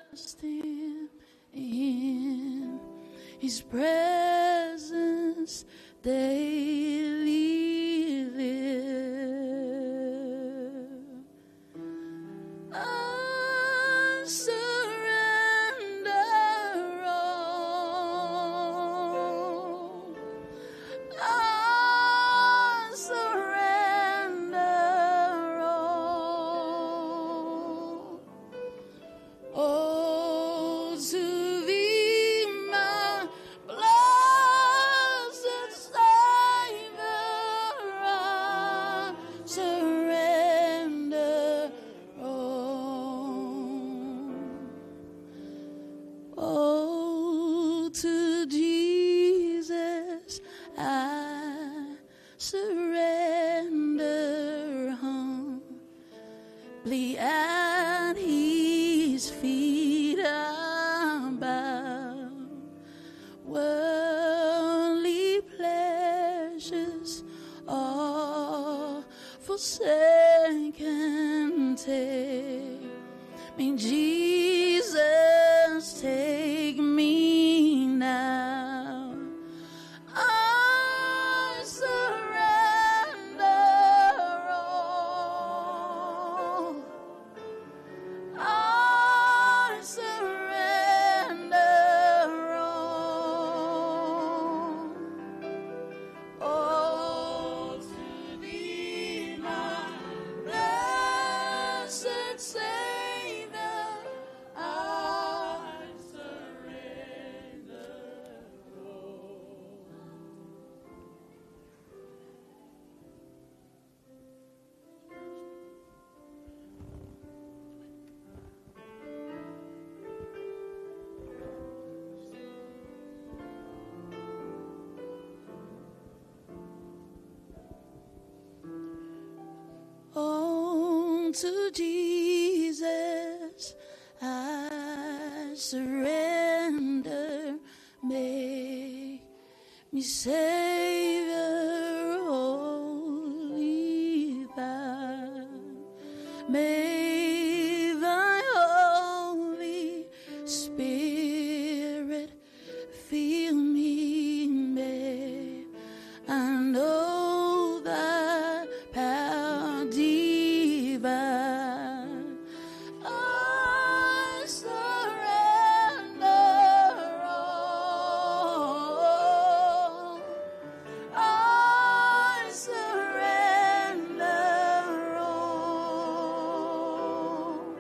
Trust him in his presence daily live. I surrender all. I surrender all. Oh, to thee, my blessed Savior, I surrender all. Oh, to Jesus I surrender humbly at his feet I bow. Worldly pleasures all forsaken, take me, Jesus, take me now. I surrender all. I surrender all. All to thee, my blessed Savior, I surrender all. Oh, to Jesus I surrender. Make me, Savior, wholly thine. May thy Holy Spirit fill me, may I know thy power divine. I surrender all. I surrender all.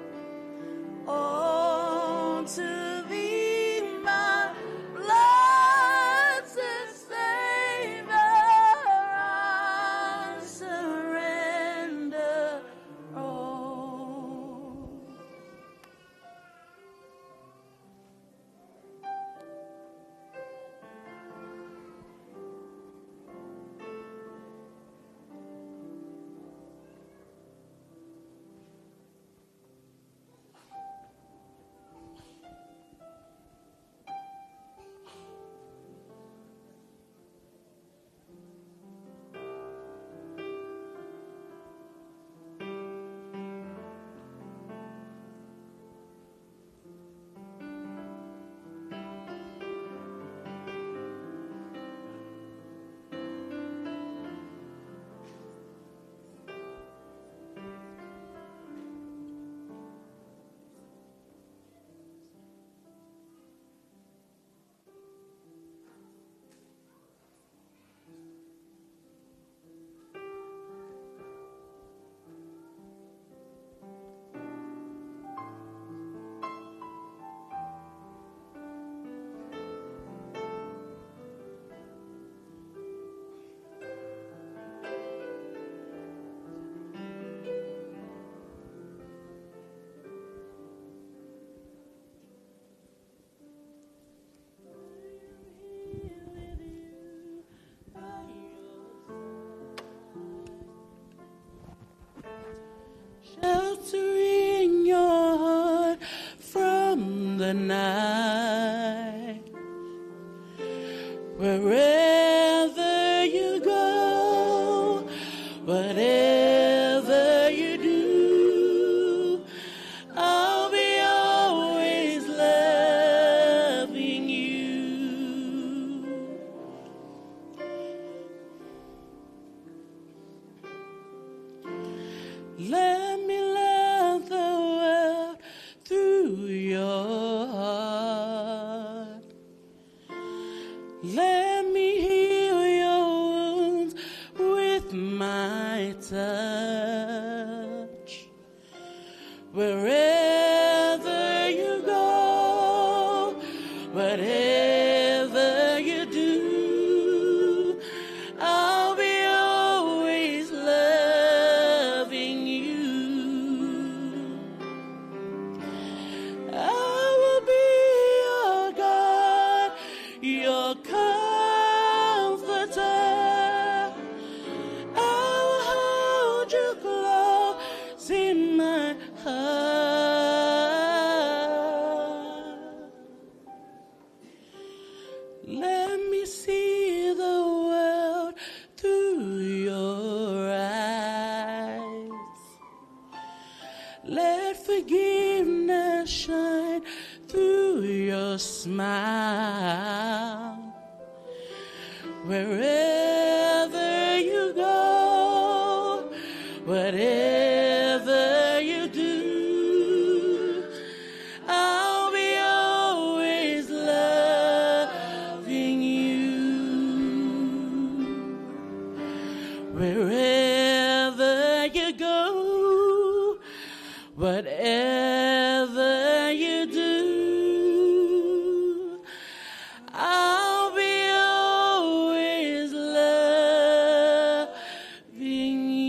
All to thee, my blessed Savior, I surrender all. Sheltering your heart from the night. Wherever you go, whatever you do, I'll be always your heart. Let me heal your wounds with my touch. Wherever you go, whatever you do, I'll be always loving you. I will be your God, your comforter. I will hold you close in my heart. Let me see the world through your eyes. Let forgiveness shine through your smile. Wherever you go, whatever you do, I'll be always loving you. Wherever you go, whatever you do, I'll be always loving you.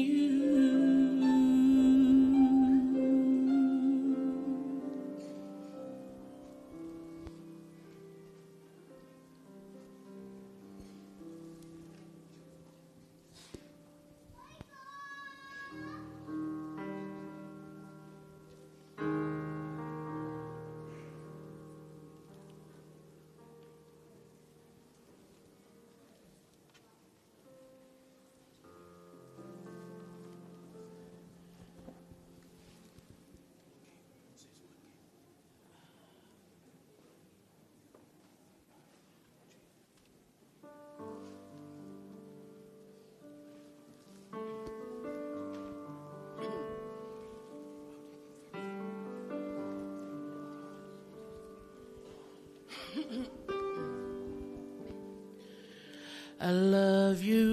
I love you,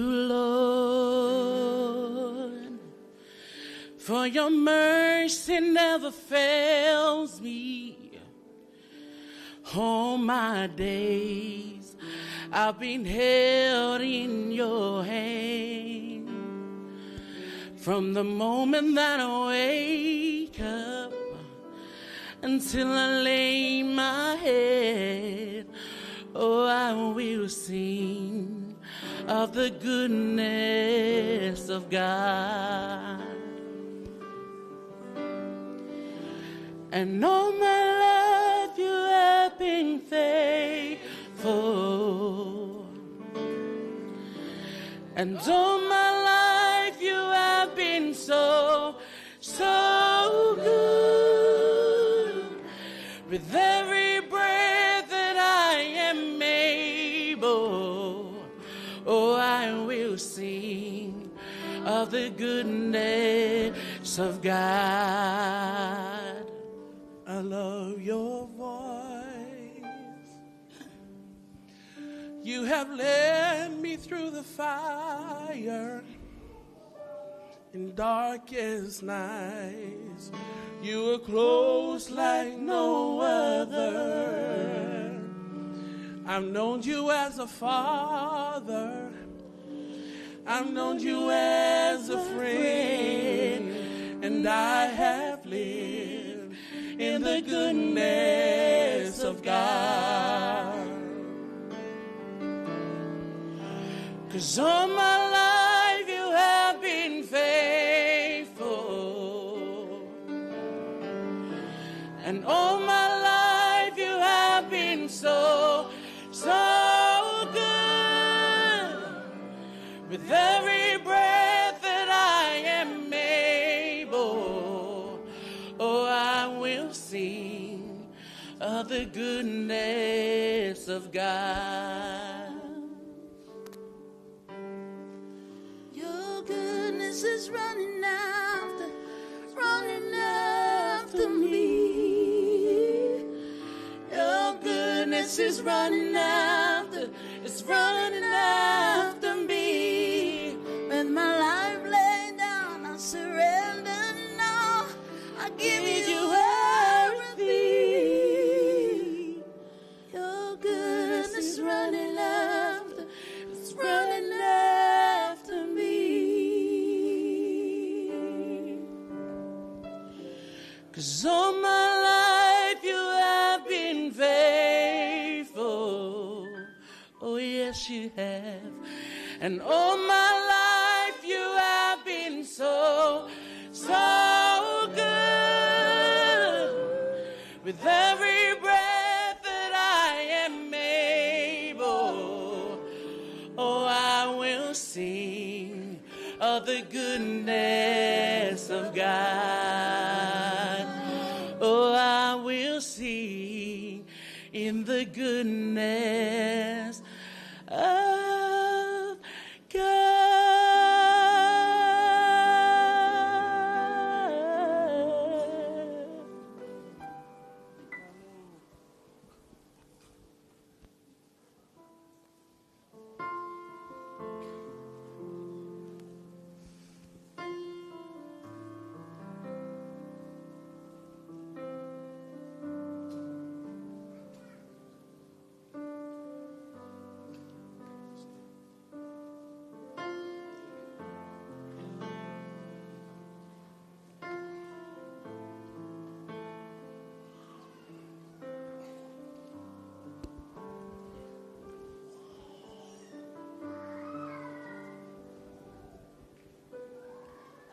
Lord, for your mercy never fails me. All my days I've been held in your hand. From the moment that I wake up until I lay my head, oh, I will sing of the goodness of God. And all my life you have been faithful. And all my life you have been so, so good. With every breath that I am able, oh, I will sing of the goodness of God. I love your voice. You have led me through the fire in darkest nights. You were close like no other. I've known you as a father. I've known you as a friend, and I have lived in the goodness of God. 'Cause all my life you have been faithful. And all my life you have been so, so good. With every breath that I am able, oh, I will sing of the goodness of God. Your goodness is running after, running after me. is running after, it's running after me. With my life laid down, I surrender now. I give you everything. Your goodness is running after, it's running after me. 'Cause all my life you have been faithful. Oh, yes, you have. And all my life you have been so, so good. With every breath that I am able, oh, I will sing of the goodness of God. Oh, I will sing in the goodness of God.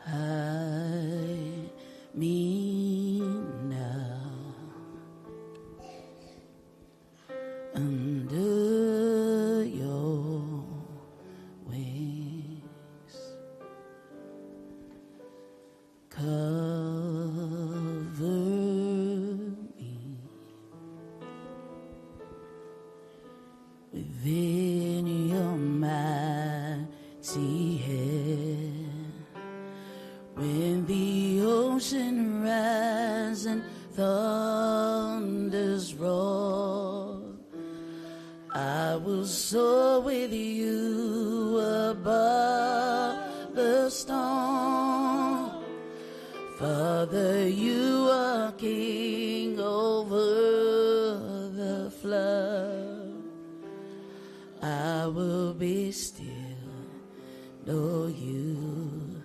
Hide me now under your wings. Cover me within your mighty hand. When the ocean rise and thunders roar, I will soar with you above the storm. Father, you are king over the flood. I will be still, know you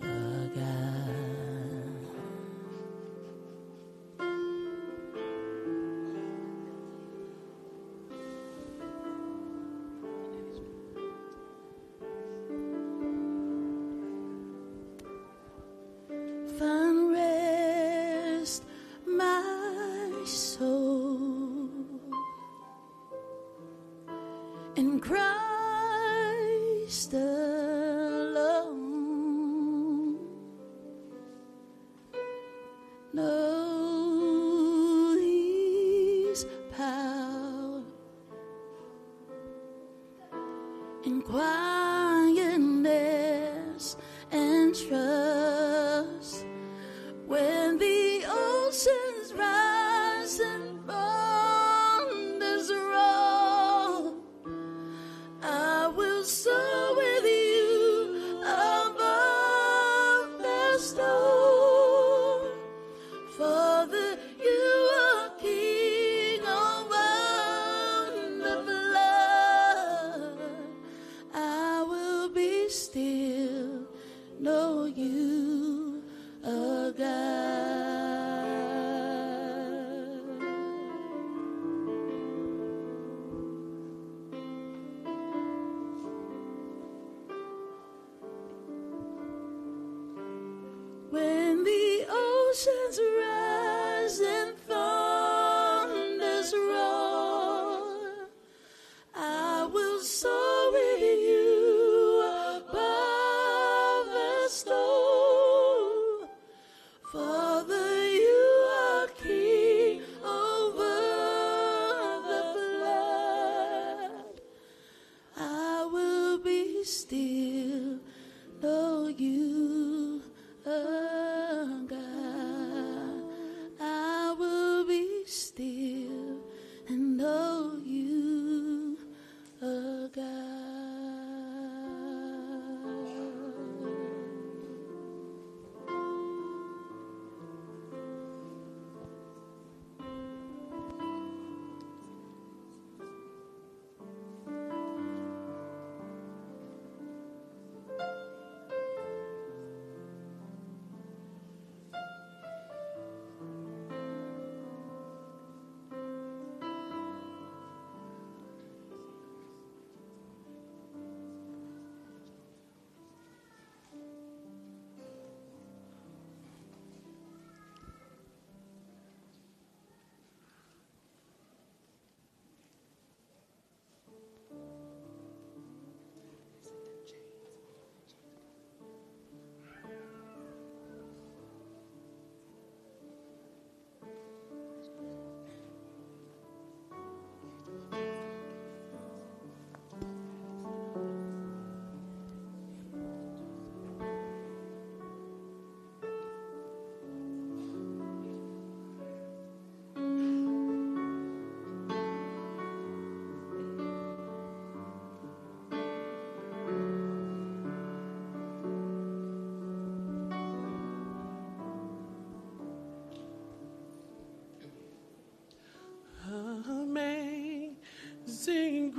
are God. Find rest, my soul, in Christ alone. Know his power in quietness and trust. When the oceans rise and thunders roar, I will soar with you.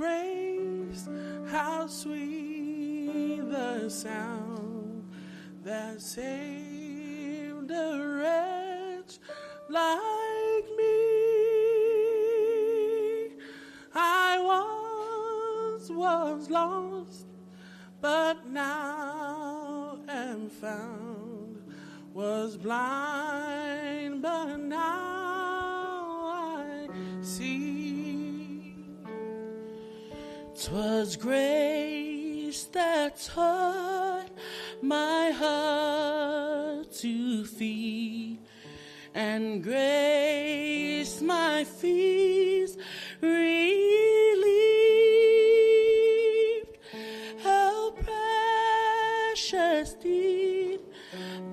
Grace, how sweet the sound that saved a wretch like me. I once was lost, but now am found. Was blind, but now I see. 'Twas grace that taught my heart to fear, and grace my fears relieved. How precious did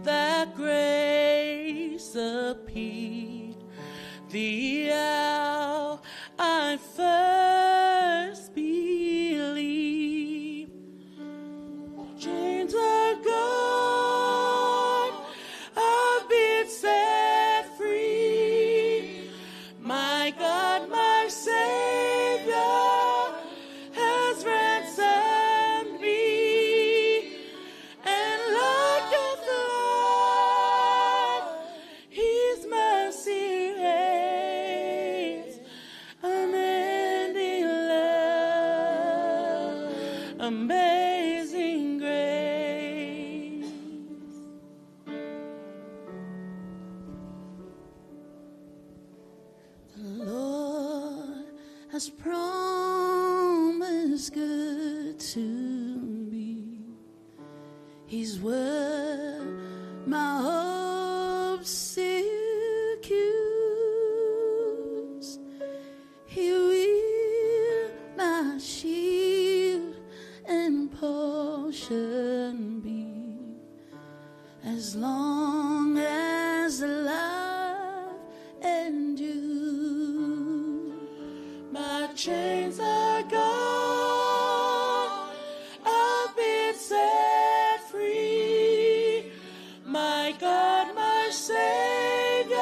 that grace appeared the hour I first believed. Chains are gone, I've been set free. My God, my Savior has ransomed me, and like a flood, His mercy reigns. Unending love, amazing grace. The Lord has promised good to me. His word my hope secures. He will my shield and portion be, as long as life endures. My chains are gone, I've been set free. My God, my Savior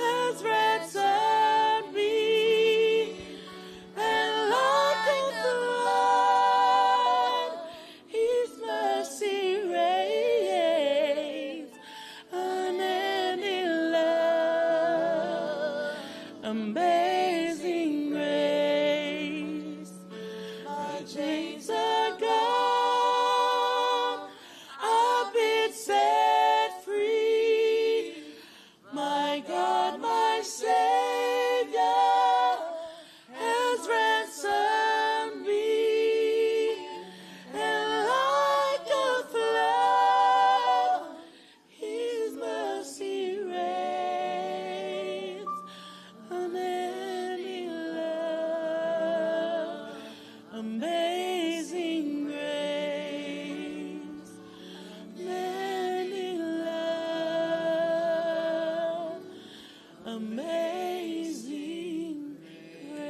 has ransomed me, and like a flood, His mercy reigns. Unending love, amazing grace. My chains are gone, I've been set free. My God, my Savior has ransomed me, and like a flood, His mercy reigns. Unending love, amazing grace. Unending love, amazing grace.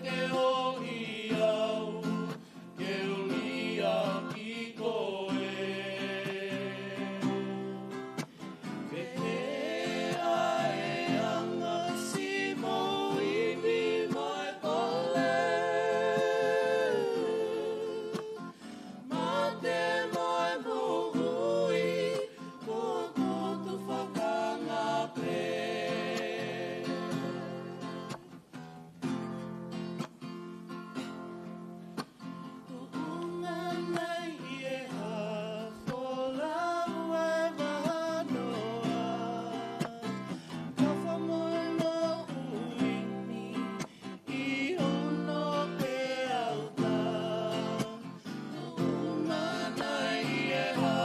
Ke ʻohi au, ke u liʻaki koe. Pehē ʻa e anga siʻi moʻui ni mo e kole. Mate mo e moʻui, ko hoku tufa ka ngā pē. Tuʻunga nai ʻi he hā, folau ʻa e vahanoa. Ka fakamoʻui moʻui ni, ʻi hono peau tā. Tuʻunga nai ʻi he hā,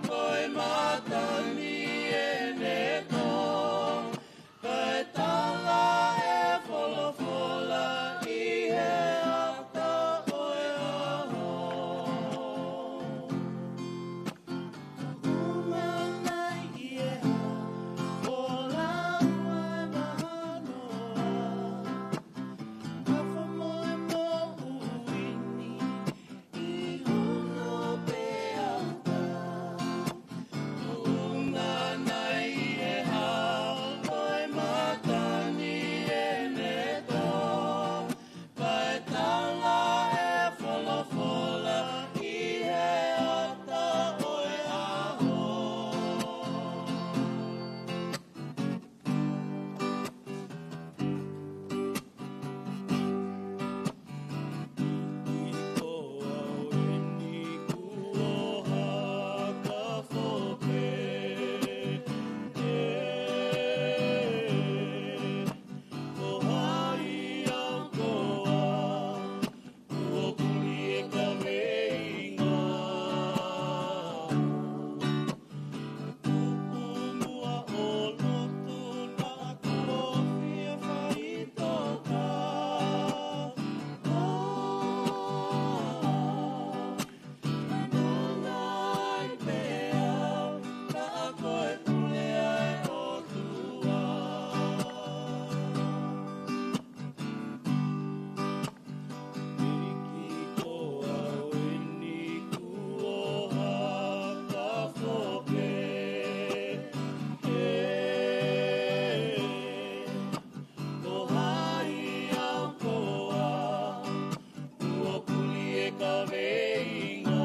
ko e mata ni ʻene tō. Kae tala e folofola ʻi he ata ʻo e ʻaho. Tuʻunga nai ʻi he hā, folau ʻa e vahanoa. Ka fakamoʻui moʻui ni, ʻi hono peau tā. Tuʻunga nai ʻi he hā, ko e mata ni ʻene tō. Kae tala e folofola ʻi he ata ʻo e ʻaho. Kuo puli e kaveinga. Tupu muʻa ʻo lotu naʻa ku ʻofi e faʻitoka. Nonga ai pē au, ka ko e pule ʻa e ʻOtua. ʻEiki ko au eni kuo haka foki. Ko hai au koā, kuo puli e kaveinga.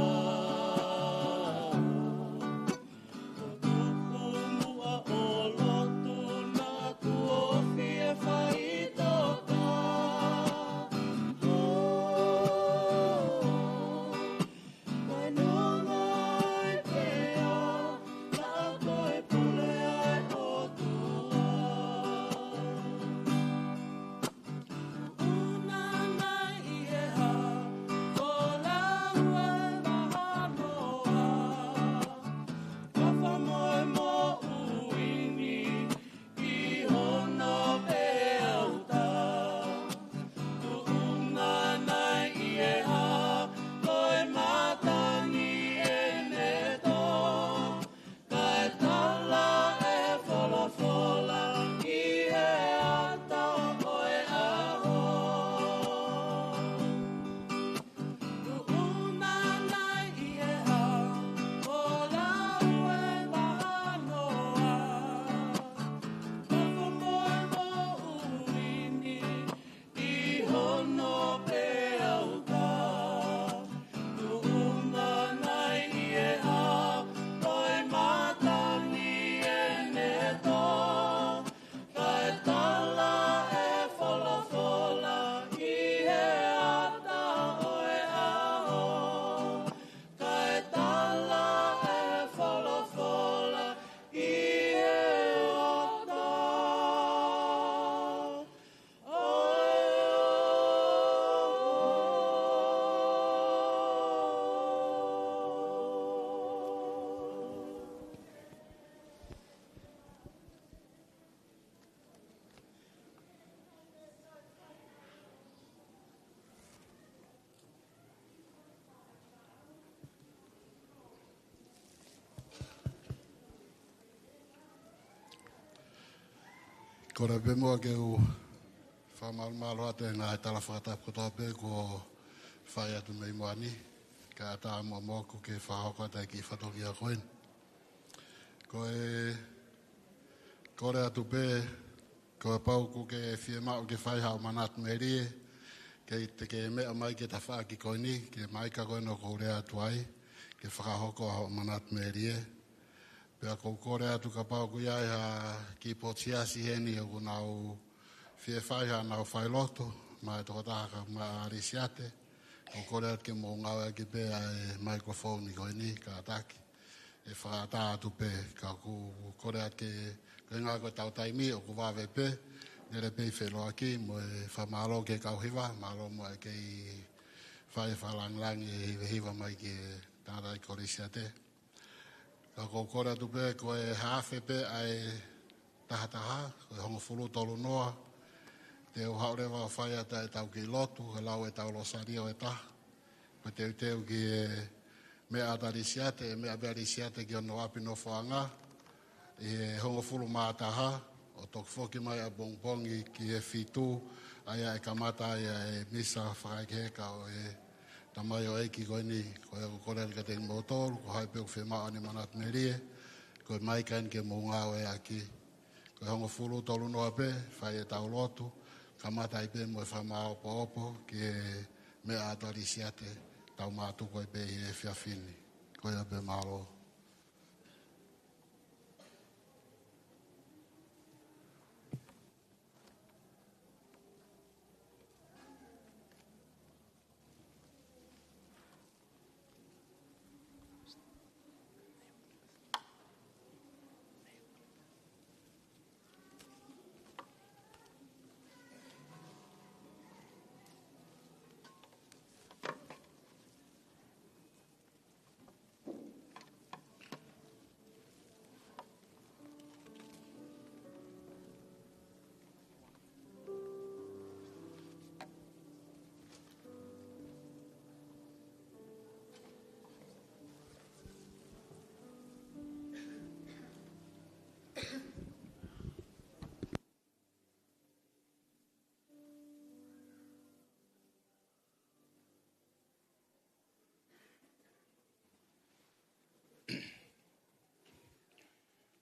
Tupu muʻa ʻo lotu naʻa ku ʻofi e faʻitoka. Mai nonga ai pē au, ka ko e pule ʻa e ʻOtua. Tuʻunga nai ʻi he hā, folau ʻa e vahanoa. Ka fakamoʻui moʻui ni, ʻi hono peau tā. Tuʻunga nai ʻi he hā, ko e mata ni ʻene tō. Kae tala e folofola ʻi he ata ʻo e ʻaho. Tuʻunga nai ʻi he hā, folau ʻa e vahanoa. Ka fakamoʻui moʻui ni, ʻi hono peau tā. Tuʻunga nai ʻi he hā, ko e mata ni ʻene tō. Kae tala e folofola ʻi he ata ʻo e ʻaho. Kae tala e folofola ʻi he ata ʻo e ʻaho. Kole pē muʻa ke u Fakamalumalu atu he ngaahi tala fakatapu kotoa pē kuo fai atu mei muʻa ni, kae ʻatā muʻa moʻoku ke fakahoko atu e kiʻi fatongia ko eni. Ko e kole atu pē, kapau ʻoku ke fiemaʻu ke fai haʻo manatu melie, ke te ke meʻa mai ki he tafaʻaki ko eni, ki he maika ko eni ʻoku ou lea atu ai, ke fakahoko haʻo manatu melie. Pea ʻoku ou kole atu kapau ʻoku ʻi ai ha kiʻi potu siasi heni ʻoku nau fie fai haʻanau failotu, maʻa e tokotaha ka maʻa Lisiate, ʻoku ou kole atu ke mou ngāueʻaki pē ʻa e microphone ko eni kātaki. ʻE fakaʻatā atu pē, ka ʻoku ou kole atu ke, ko e ʻuhinga ko ʻetau taimi ʻoku vave pē, lele pē ʻi he feʻiloaki, mo e fakamālō ki he kau hiva, mālō muʻa e kei fai e fakalāngilangi e hivahiva mai ki he tangataʻeiki ko Lisiate. Ka ʻoku ou kole atu pē ko e haafe pē ʻa e tahataha, ko e hongofulu tolu noa. Te u haʻu leva ʻo fai atu ʻetau kiʻi lotu, ke lau ʻetau Losalio ʻe taha. Ko e teuteu ki he meʻa ʻa Lisiate, ʻe meʻa pē ʻa Lisiate ki hono ʻapi nofoʻanga ʻi he hongofulu mā taha, ʻo toki foki mai ʻapongipongi ki he fitu, ʻa ia ʻe kamata ai ʻa e misa fakaʻeiʻeiki ʻo e tamaioʻeiki ko eni. Ko ia ʻoku ou kole atu kiate kimoutolu, ko hai pē ʻoku fiemaʻu haʻane manatu melie, ko e maika eni ke mou ngāueʻaki. Ko e hongofulu tolu noa pē, fai ʻetau lotu, kamata ai pē mo e fakamāopoopo ki he meʻa ʻa Lisiate, tau mātuku ai pē ʻi he efiafi ni. Ko ia pē, mālō.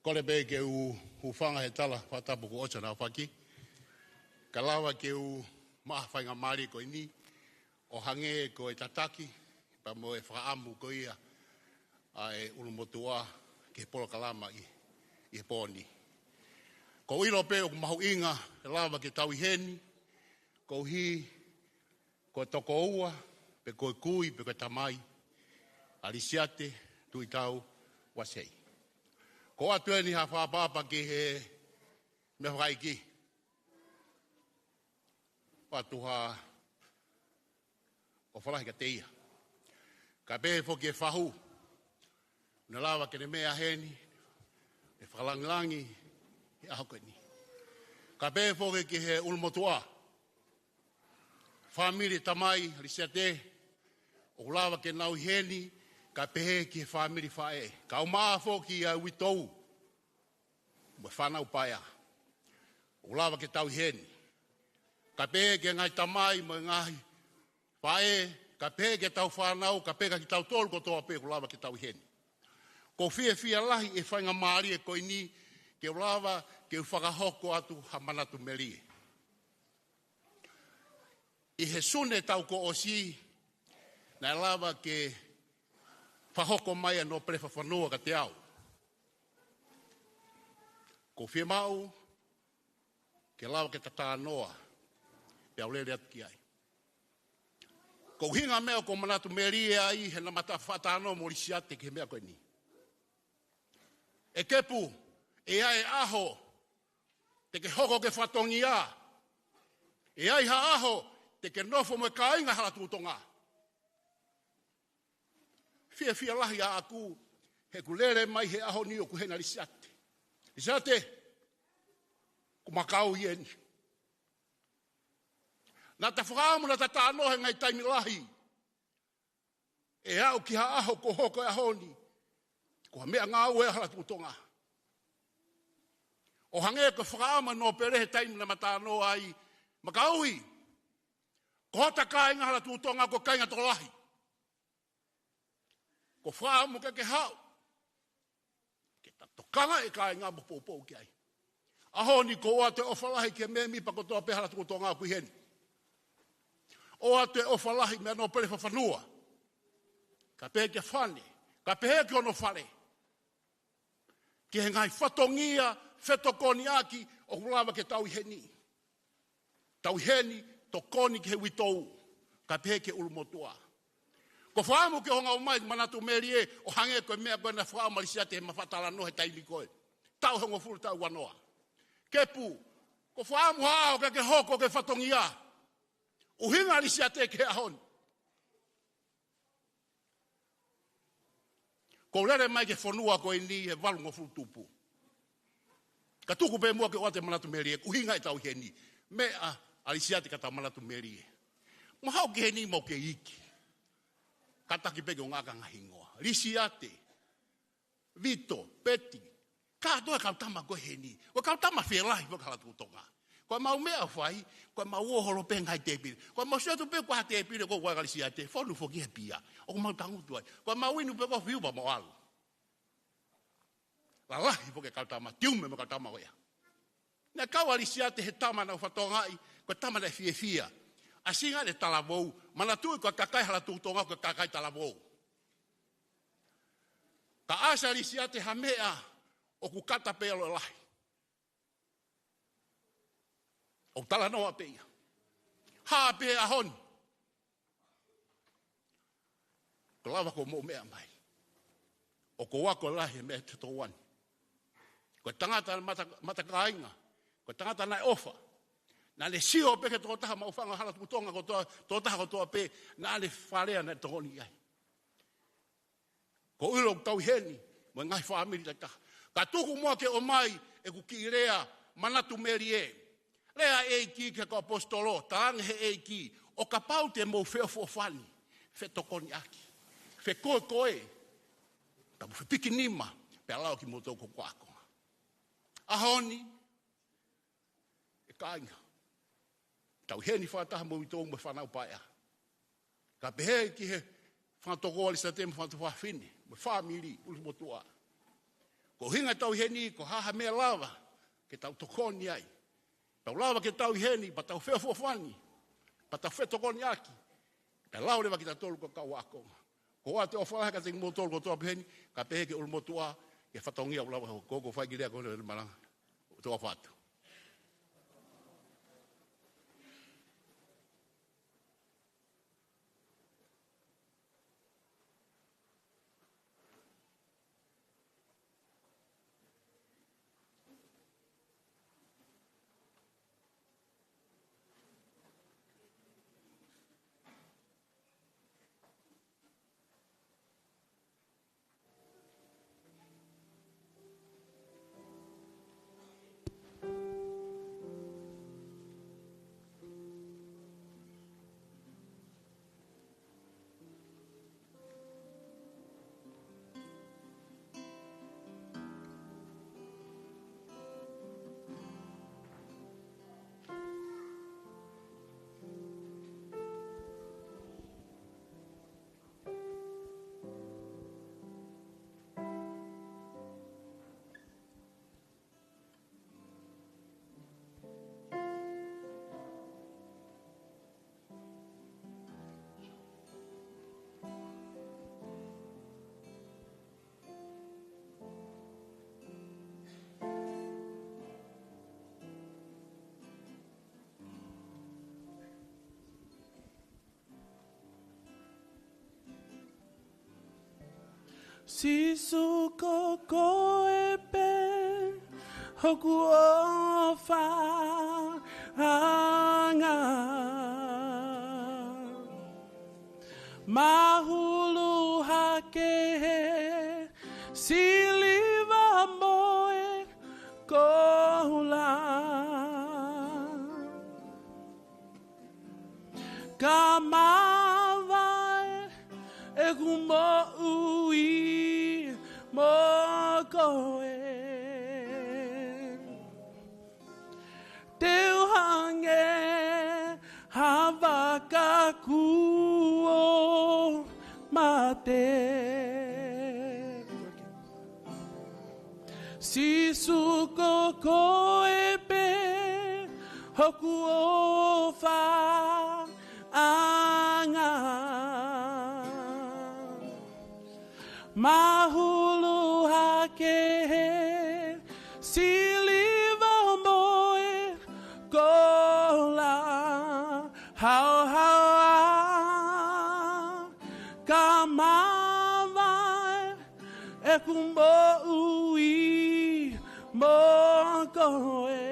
Kole pē ke u hūfanga he tala fakatapu kuo ʻosi hono aofaki, ka lava ke u maʻu ha faingamālie ko eni, ʻo hangē ko e tataki, pea mo e fakaʻamu ko ia ʻa e ʻulumotuʻa ki he polokalama ʻi, ʻi he pō ni. ʻOku ou ʻilo pē ʻoku mahuʻinga ke lava ke tau ʻi heni, koeʻuhi ko e tokoua, pe ko e kui, pe ko e tamai ʻa Lisiate Tuʻitau Uasei. ʻOku ou ʻoatu eni ha fakaʻapaʻapa ki he meʻafakaʻeiki, ʻoatu ha ʻofa lahi kiate ia. Kae pehē foki ki he fahu, naʻe lava ke ne meʻa heni, ʻe fakalāngilangi he ʻaho ko eni. Kae pehē foki ki he ʻulumotuʻa, fāmili tamai Lisiate, ʻoku lava ke nau ʻi heni, kae pehē ki he fāmili faʻē. Kae ʻumaʻā foki ʻa e uitou mo e fānau paea, ʻoku lava ke tau ʻi heni. Kae pehē ki he ngaahi tamai mo e ngaahi faʻē, kae pehē ki heʻetau fānau, kae pehē kia kitautolu kotoa pē ʻoku lava ke tau ʻi heni. ʻOku ou fiefia lahi he faingamālie ko eni ke u lava ke u fakahoko atu ha manatu melie. ʻI he Sune taʻu kuo ʻosi, naʻe lava ke fakahoko mai ʻa e nōpele fakafonua kiate au. ʻOku ou fiemaʻu ke lava ke ta talanoa, pea u lele atu ki ai. Ko e ʻuhinga e meʻa ʻoku ou manatu melie ai he naʻá ma fakatalanoa mo Lisiate ki he meʻa ko eni. ʻE Kepu, ʻe ʻi ai e ʻaho te ke hoko ko e fatongia. ʻE ʻi ai ha ʻaho te ke nofo mo e kāinga Hala Tuʻu Tonga. Fiefia lahi ʻaʻaku he kuo lele mai he ʻaho ni ʻoku ʻi hena Lisiate. Lisiate, ʻoku ma kau ʻi heni. Naʻá ta fakaʻamu, naʻá ta talanoa he ngaahi taimi lahi, ʻe aʻu ki ha ʻaho kuo hoko e ʻaho ni, ko ha meʻangāue ʻa Hala Tuʻu Tonga. ʻO hangē ko e fakaʻamu ʻa e nōpele he taimi naʻá ma talanoa ai Makaui, ko hota kāinga Hala Tuʻu Tonga ko e kāinga tokolahi. Ko e fakaʻamu ke ke haʻu ke ta tokanga e kāinga mo poupou ki ai. ʻAho ni ʻoku ʻoatu e ʻofa lahi ki he mēmipa kotoa pē Hala Tuʻu Tonga ʻoku ʻi heni. ʻOatu e ʻofa lahi mei he nōpele fakafanua, kae pehē ki he fale, kae pehē ki hono fale, ki he ngaahi fatongia fetokoniʻaki ʻoku lava ke tau ʻi heni. Tau ʻi heni, tokoni ki he uitou, kae pehē ki he ʻulumotuʻa. Ko e fakaʻamu ke hanga ʻo ʻomai manatu melie ʻo hangē ko e meʻa ko ē naʻe fakaʻamu ʻa Lisiate he mafatalanoa he taimi ko ē. Taʻu hongofulu taʻu ua noa. Kepu, ko e fakaʻamu ha ʻaho ke ke hoko ko e fatongia. ʻUhinga ʻa Lisiate ki he ʻaho ni. Ko e lele mai ki he fonua ko eni he valungofulu tupu. Ka tuku pē muʻa ke ʻoatu e manatu melie, ʻuhinga ʻetau ʻi heni. Meʻa ʻa Lisiate ka tau manatu melie. Mou haʻu ki heni mou kei iiki. Kātaki pē ke u ngāueʻaki e ngaahi hingoa. Lisiate, Vito, Peti, kātoa e kau tama ko ē ʻi heni. Ko e kau tama fie lahi foki Hala Tuʻu Tonga. Ko ʻemau meʻa ʻoku fai, ko ʻemau ō holo pē he ngaahi tēpile. Ko ʻemau sio atu pē ko e hā e tēpile ko ē ʻoku ʻai ʻe Lisiate, fonu foki he pia. ʻOku mau tangutu ai. Ko ʻemau inu pē ko e fiu pea mau ʻalu. Lalahi foki e kau tama, tiume mo e kau tama ko ia. Naʻe kau ʻa Lisiate he tama naʻa ku fakatokangaʻi, ko e tama naʻe fiefia. ʻAsi ngaahi talavou, manatuʻi ko e kakai Hala Tuʻu Tonga ko e kakai talavou. Ka ʻasi ʻa Lisiate ha meʻa ʻoku kata pē ʻalu ʻo lahi. ʻOku talanoa pē ia. Hā pē ʻaho ni. Ko e lava ko e moʻu meʻa mai. ʻOku ou ako lahi he meʻa te toʻo ʻeni. Ko e tangata mata, mata kāinga. Ko e tangata naʻe ʻofa. Naʻa ne sio pē ki he tokotaha maʻu fanga Hala Tuʻu Tonga kotoa, tokotaha kotoa pē, naʻa ne fālea naʻe tokoni ai. Ko e ʻilo ʻoku tau ʻi heni, mo e ngaahi fāmili takitaha. Ka tuku muʻa ke ʻomai ʻeku kiʻi lea manatu melie. Lea ʻa e ʻEiki ki he kau ʻaposetolo, talaange he ʻEiki, ʻo kapau te mou feʻofoʻofani, fetokoniʻaki, fekoekoe, ka mou fepiki nima, pea lau kimoutolu ko hoku ākonga. ʻAho ni, ʻe kāinga, tau ʻi heni fakataha mo uitou mo e fānau paea. Kae pehē ki he fanga tokoua ʻa Lisiate mo e fanga tuofāfine, mo e fāmili, ʻulumotuʻa. Ko e ʻuhinga ʻetau ʻi heni, ko e hā ha meʻa lava ke tau tokoni ai. Tau lava ke tau ʻi heni, pea tau feʻofoʻofani, pea tau fetokoniʻaki. Pea lau leva kitautolu ko e kau ākonga. Ko e ʻoatu e ʻofa lahi kiate kimoutolu kotoa pē ʻi heni, kae pehē ki he ʻulumotuʻa, ki he fatongia ʻoku lava, ko ʻeku fai e kiʻi lea ko eni ʻo ne malanga. Toe ʻofa atu. Sīsū ko koe pē hoku ʻofaʻanga. Mahulu hake he siliva mo e koula. Ka mavae ʻeku moʻui mo koe. Te u hangē ʻaku ʻo mate. Sīsū, ko koe pē hoku ʻofaʻanga. Mahulu hake he siliva mo e kola, haohaoa ka mavae ʻeku moʻui mo koe.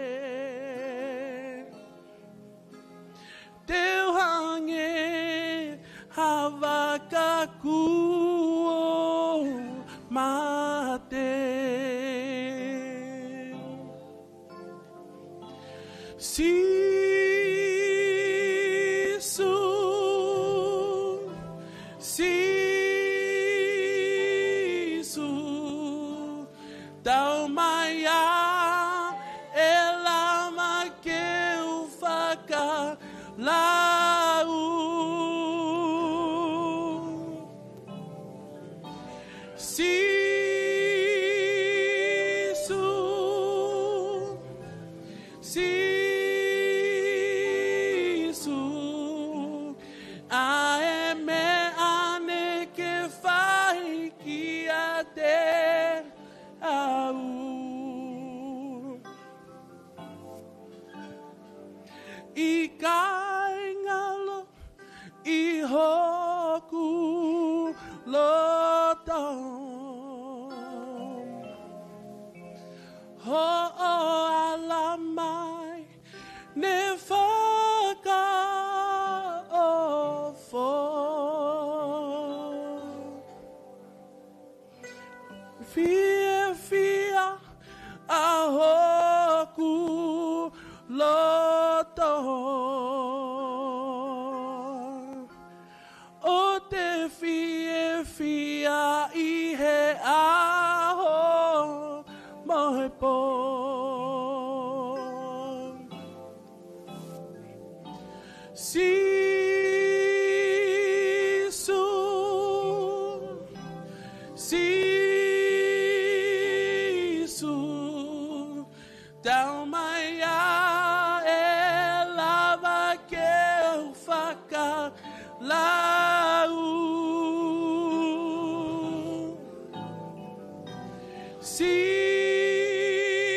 Te u hangē ha vaka kuo mate. Sīsū, Sīsū, tau mai ā ʻe lava ke u fakalau. Sīsū, Sīsū, ʻa e meʻa naʻá ke fai kiate au. ʻIkai ngalo ʻi hoku loto hoʻo ala mai ne fakaofo. Fiefia ʻa hoku loto, ʻo te fiefia ʻi he ʻaho mo e pō. Sīsū, Sīsū, tau mai ā ʻe lava ke u fakalau.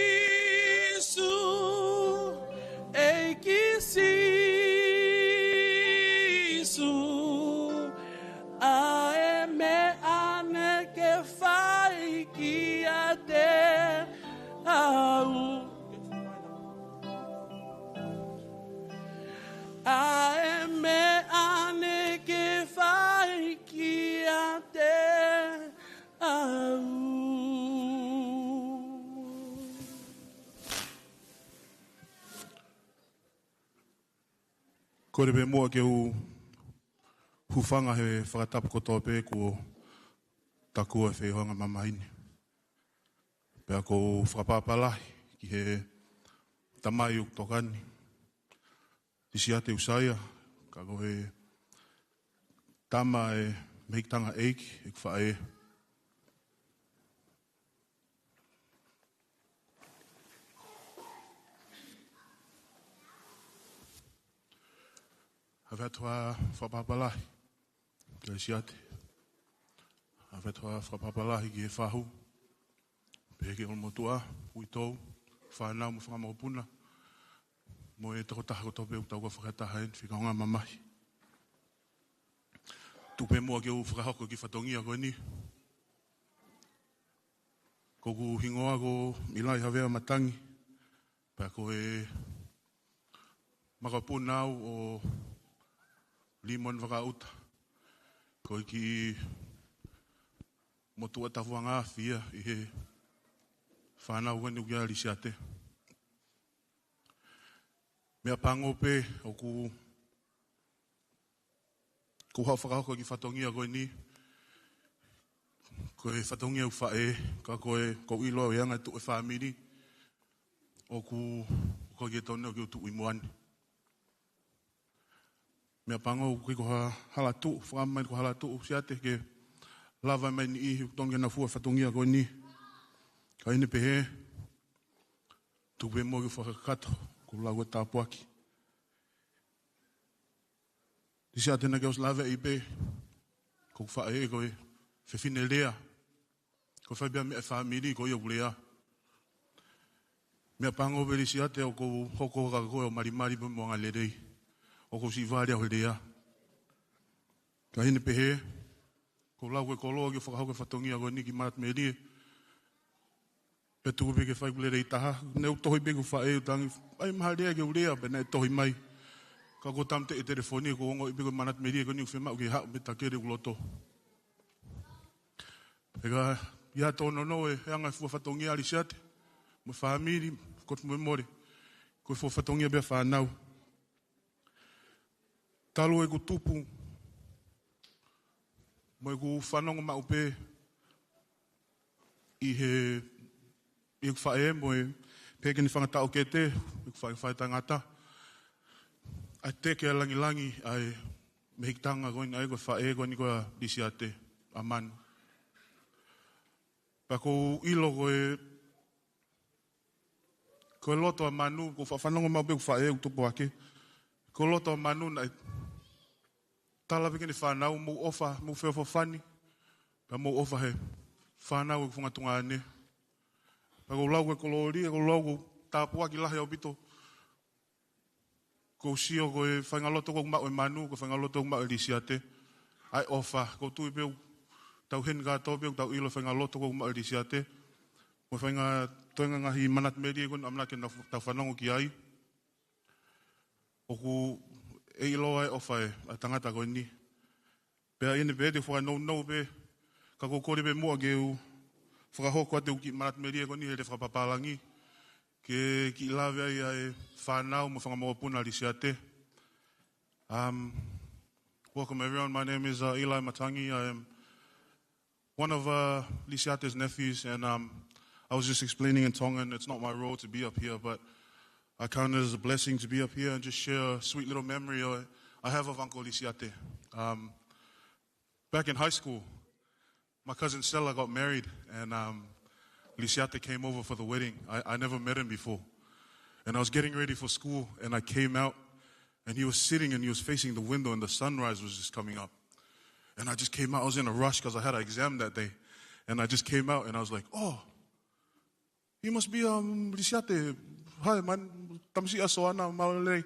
Sīsū, ʻEiki Sīsū, ʻa e meʻa naʻá ke fai kiate au. ʻA e meʻa naʻá ke fai kiate au. Kole pē muʻa ke u hūfanga he fakatapu kotoa pē kuo takua he feʻofoʻofanga mamahi ni. Pea ʻoku ou fakapapālangi ki he tamai ʻoku tokoni, Lisiate ʻUsaia, ka ko e tama ʻe Mehikitanga ʻEiki, ʻeku faʻē. ʻOfa atu ha fakapapālangi ki Lisiate. ʻOfa atu ha fakapapālangi ki he fahu, pehē ki he ʻulumotuʻa, uitou, fānau mo e fanga mokopuna, mo e tokotaha kotoa pē ʻoku tau kau fakataha heni he feʻofoʻofanga mamahi. Tuku pē muʻa ke u fakahoko e kiʻi fatongia ko eni. Ko hoku hingoa ko Milai Havea Matangi, pea ko e makapuna au ʻo Limoni Vakaʻuta. Ko e kiʻi motuʻa tafuʻanga afi ia ʻi he fānau ko eni ʻoku ʻia Lisiate. Meʻapango pē ʻoku, ʻoku ou haʻu ʻo fakahoko e kiʻi fatongia ko eni, ko e fatongia ʻoku faʻē, ka ko e, ʻoku ou ʻilo ʻe anga e tuʻu e fāmili, ʻoku, ʻoku ʻikai ke tonu ke u tuʻu ʻi muʻa ni. Meʻapango ʻoku ʻikai ko ha hala tuʻu, fakaʻamu mai ko ha hala tuʻu, Lisiate, ke lava mai e niʻihi ʻoku totonu ke nau fua e fatongia ko eni. Ka ʻi heʻene pehē, tuku pē muʻa ke u fakakakato, ko e lau e tāpuaki. Lisiate, naʻa ke ʻosi lave ai pē, ko hoku faʻē ko e fefine lea. Ko e fai pē ha meʻa ʻa e fāmili, ko ia ʻoku lea. Meʻapango pē Lisiate, ʻoku ou hoko ʻo ka ko e ʻo malimali pē mo angalelei. ʻOku ou siʻi vale au he lea. Ka ʻi heʻene pehē, ko e lau ko e koloa ke fakahoko e fatongia ko eni ki Manatu Melie. Pea tuku pē ke fai ʻeku lelei taha. Naʻá ku tohi pē ki hoku faʻē ʻo tangi, ʻai mai ha lea ke u lea, pea naʻe tohi mai. Ka ʻoku ou tāmateʻi e telefoni, ʻoku ou ongoʻi pē ko Manatu Melie ko eni ʻoku fiemaʻu ke haʻu mei he takele ʻo e loto. Pea ka ʻi ai ha tōnounou he anga e fua fatongia ʻa Lisiate mo e fāmili, ko e tuʻu mo e mole, ko e fua fatongia pē ʻa e fānau. Talu ʻeku tupu mo ʻeku fanongo maʻu pē ʻi he, ʻi heʻeku faʻē mo e pehē ki heʻene fanga taʻokete, ʻeku faʻē, faʻē tangata, ʻa e teke ʻa e langilangi ʻa e mehikitanga ko eni, ʻa ia ko e faʻē ko eni ko ia ʻa Lisiate, ʻa Manu. Pea ʻoku ou ʻilo ko e, ko e loto ʻa Manu, ʻoku ou faʻa fanongo maʻu pē ʻeku faʻē ʻoku tupu hake. Ko e loto ʻa Manu naʻe tala pē ki heʻene fānau, mou ʻofa, mou feʻofoʻofani, pea mou ʻofa he fānau ʻeku funga tuongaʻane. Pea ʻoku ou lau ko e kolōlia, ʻoku ou lau ko e tāpuaki lahi ʻaupito. ʻOku ou sio ko e faʻahinga loto ʻoku maʻu ʻe Manu, ko e faʻahinga loto ʻoku maʻu ʻe Lisiate. ʻA e ʻofa, ʻoku ou tui pē ʻoku tau heni kātoa pē ʻoku tau ʻilo e faʻahinga loto ʻoku maʻu ʻe Lisiate. Mo e faʻahinga toenga ngaahi Manatu Melie ko eni ʻamanaki ke tau fanongo ki ai. ʻOku ou ʻilo ʻa e ʻofa ʻa e tangata ko eni. Pea ʻi heʻene pehē, te u fakanounou pē, ka ʻoku ou kole pē muʻa ke u fakahoko atu ʻeku kiʻi Manatu Melie ko eni he lea fakapapālangi, ke kiʻi lave ai ʻa e fānau mo e fanga mokopuna ʻa Lisiate. Um, welcome everyone. My name is, uh, Eli Matangi. I am one of, uh, Lisiate's nephews, and, um, I was just explaining in Tongan, it's not my role to be up here, but I count it as a blessing to be up here and just share a sweet little memory I, I have of Uncle Lisiate. Um, back in high school, my cousin Stella got married, and, um, Lisiate came over for the wedding. I, I never met him before. And I was getting ready for school, and I came out, and he was sitting and he was facing the window, and the sunrise was just coming up. And I just came out. I was in a rush 'cause I had an exam that day. And I just came out, and I was like, "Oh, he must be, um, Lisiate. Hi, man. Tamasiʻi ʻa Soana, mālō e lelei."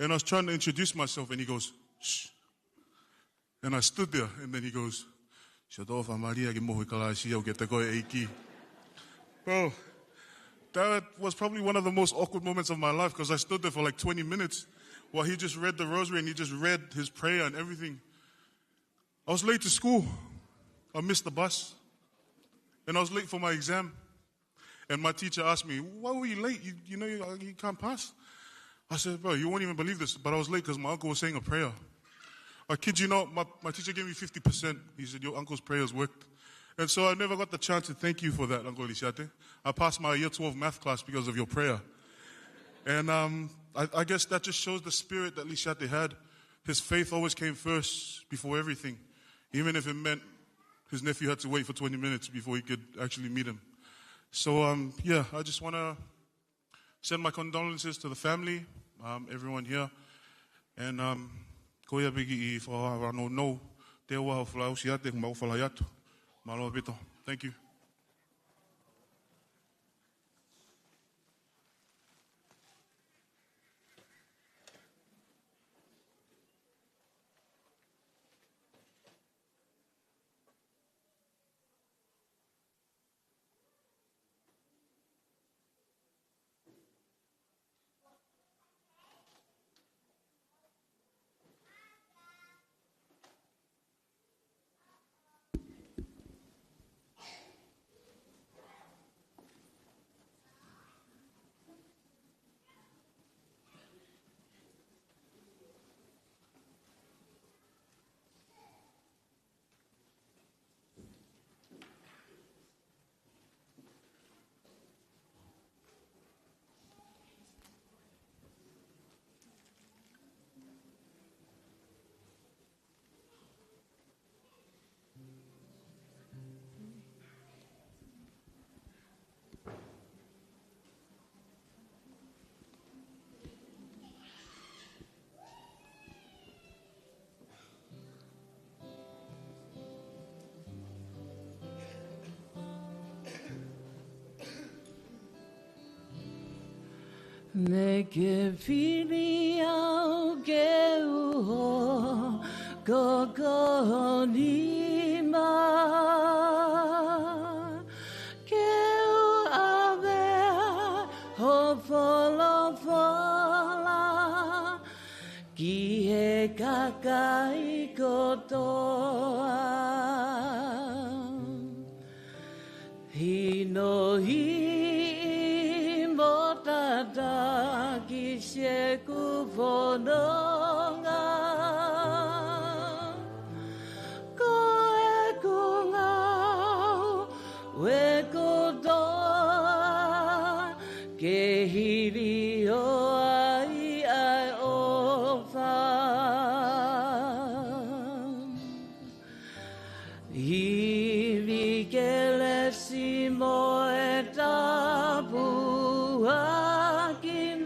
And I was trying to introduce myself, and he goes, "Shh." And I stood there, and then he goes, "Siʻoto ʻofa Malia ke mohu ʻi Kalaisi, ʻoku ʻiate koe ʻEiki." Bro, that was probably one of the most awkward moments of my life, 'cause I stood there for, like, twenty minutes while he just read the rosary and he just read his prayer and everything. I was late to school. I missed the bus. And I was late for my exam. And my teacher asked me, "Why were you late? You, you know you, you can't pass." I said, "Bro, you won't even believe this, but I was late 'cause my uncle was saying a prayer." I kid you not, my, my teacher gave me fifty percent. He said, "Your uncle's prayers worked." And so I never got the chance to thank you for that, Uncle Lisiate. I passed my year twelve math class because of your prayer. And, um, I, I guess that just shows the spirit that Lisiate had. His faith always came first before everything, even if it meant his nephew had to wait for twenty minutes before he could actually meet him. So, um, yeah, I just wanna send my condolences to the family, um, everyone here. And, um, ko ia pē kiʻi fakafanongo, te ua hau falau Lisiate, mau falai atu. Mālō ʻaupito. Thank you. Naʻá ke fili au ke u hoko ko ho nima, ke u ʻave ho folofola ki he kakai kotoa. Hinohi mo tataki siʻeku fononga, ko ʻeku ngāue kotoa ke hilio ai ʻa e ʻofa. Ivi kelesi mo e tāpuaki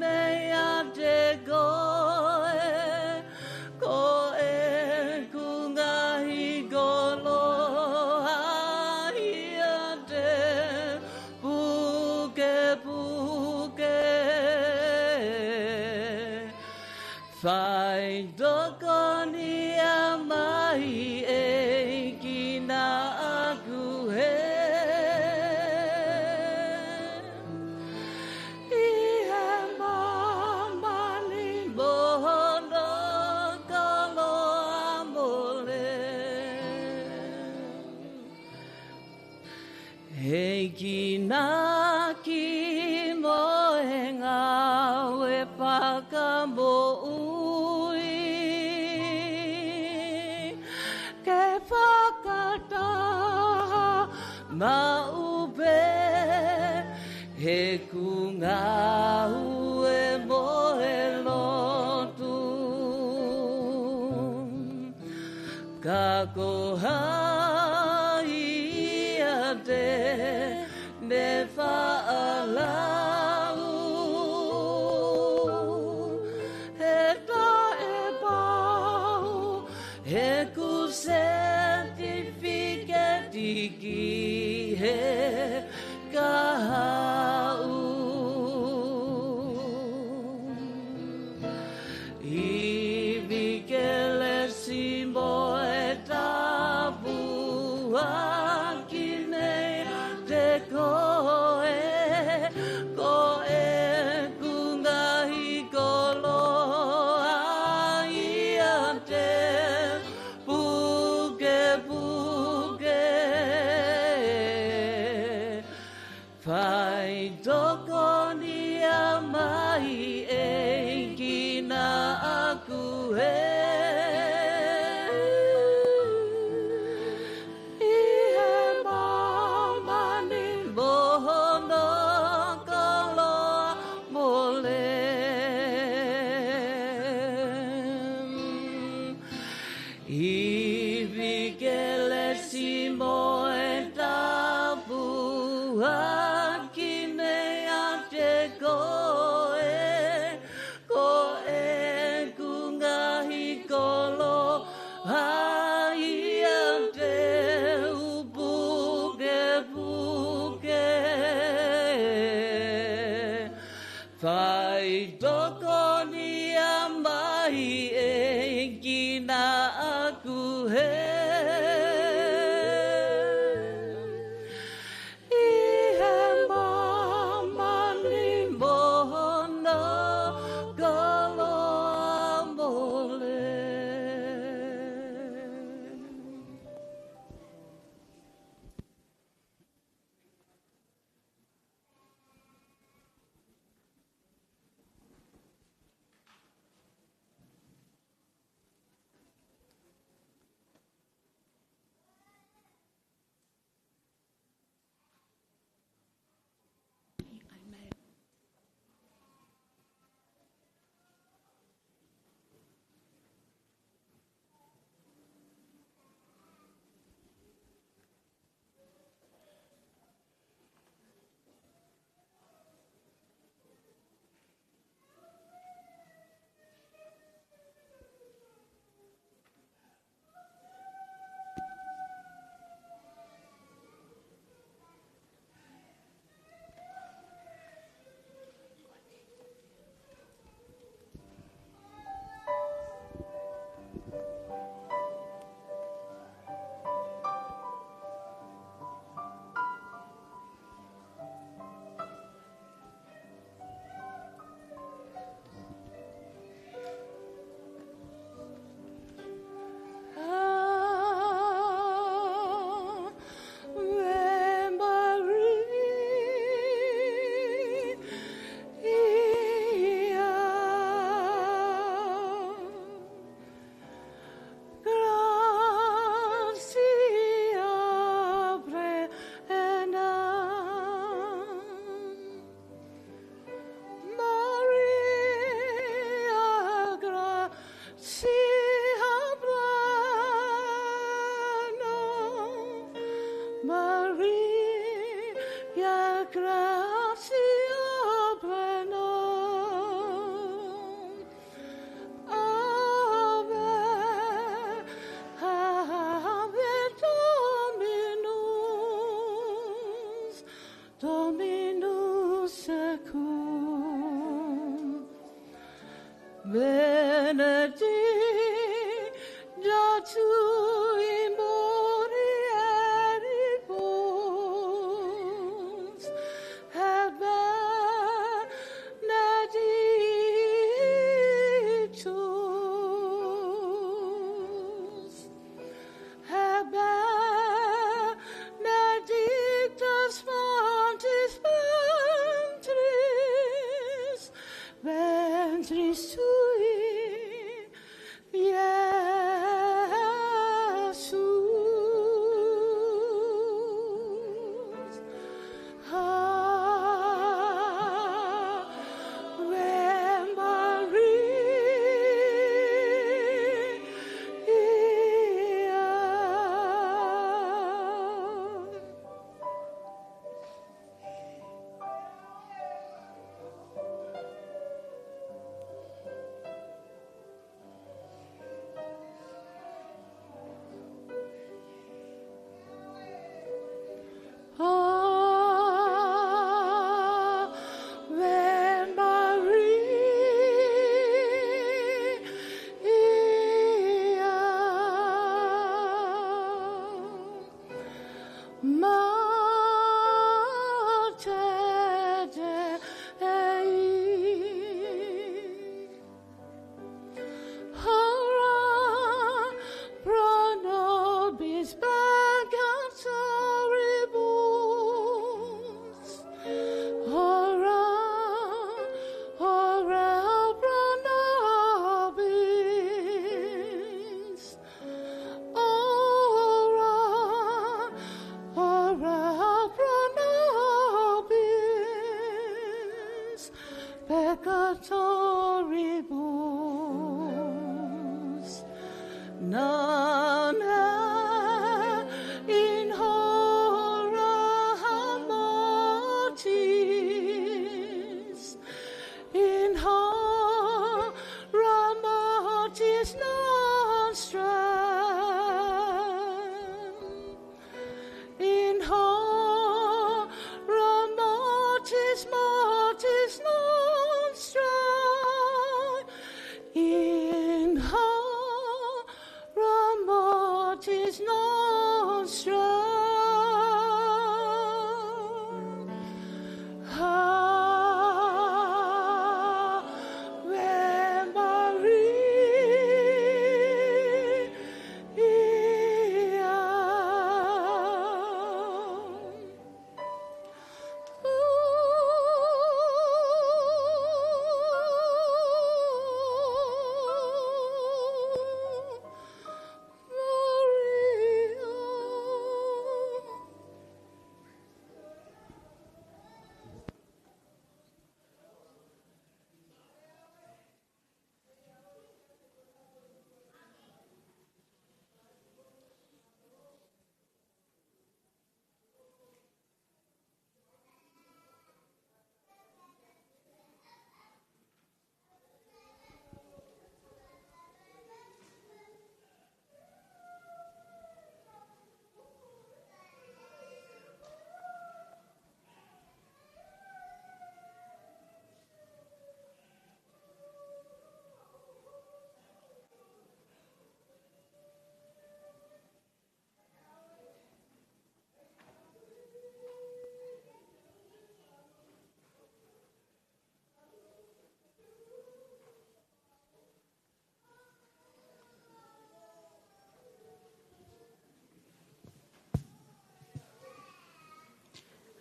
meiate koe, ko ʻeku ngaahi koloa ʻiate pukepuke. Faitokonia mai ʻEiki naʻá ku hē, ʻi he māmani mo hono koloa mole. ʻEiki naʻá ke mo e ngāue fakamoʻui, ke fakataha maʻu pē ʻeku ngāue mo e lotu. Ka ko hai ʻiate ne faʻa lau, he taʻepau ʻeku setifiketi ki he kahaʻu. Ivi kelesi mo e tāpuaki meiate koe, ko ʻeku ngaahi koloa ʻiate pukepuke. Faitokonia mai ʻEiki naʻá ku hē, ʻi he māmani mo hono koloa mole. Ivi kelesi mo e tāpuaki meiate koe, ko ʻeku ngaahi koloa ʻiate pukepuke. Faitokonia mai ʻEiki naʻá ku hē, Maria, gratia plena, ave, ave Dominus, Dominus tecum. Benedicta tu in mulieribus, et benedictus, et benedictus fructus ventris, ventris tui, Iesus. Ave Maria. Ave Maria. Mater Dei, ora pro nobis peccatoribus, ora, ora pro nobis, ora, ora pro nobis peccatoribus, nunc et in hora mortis, in hora mortis nostrae, in hora mortis, mortis nostrae, in hora mortis nostrae. Ave Maria.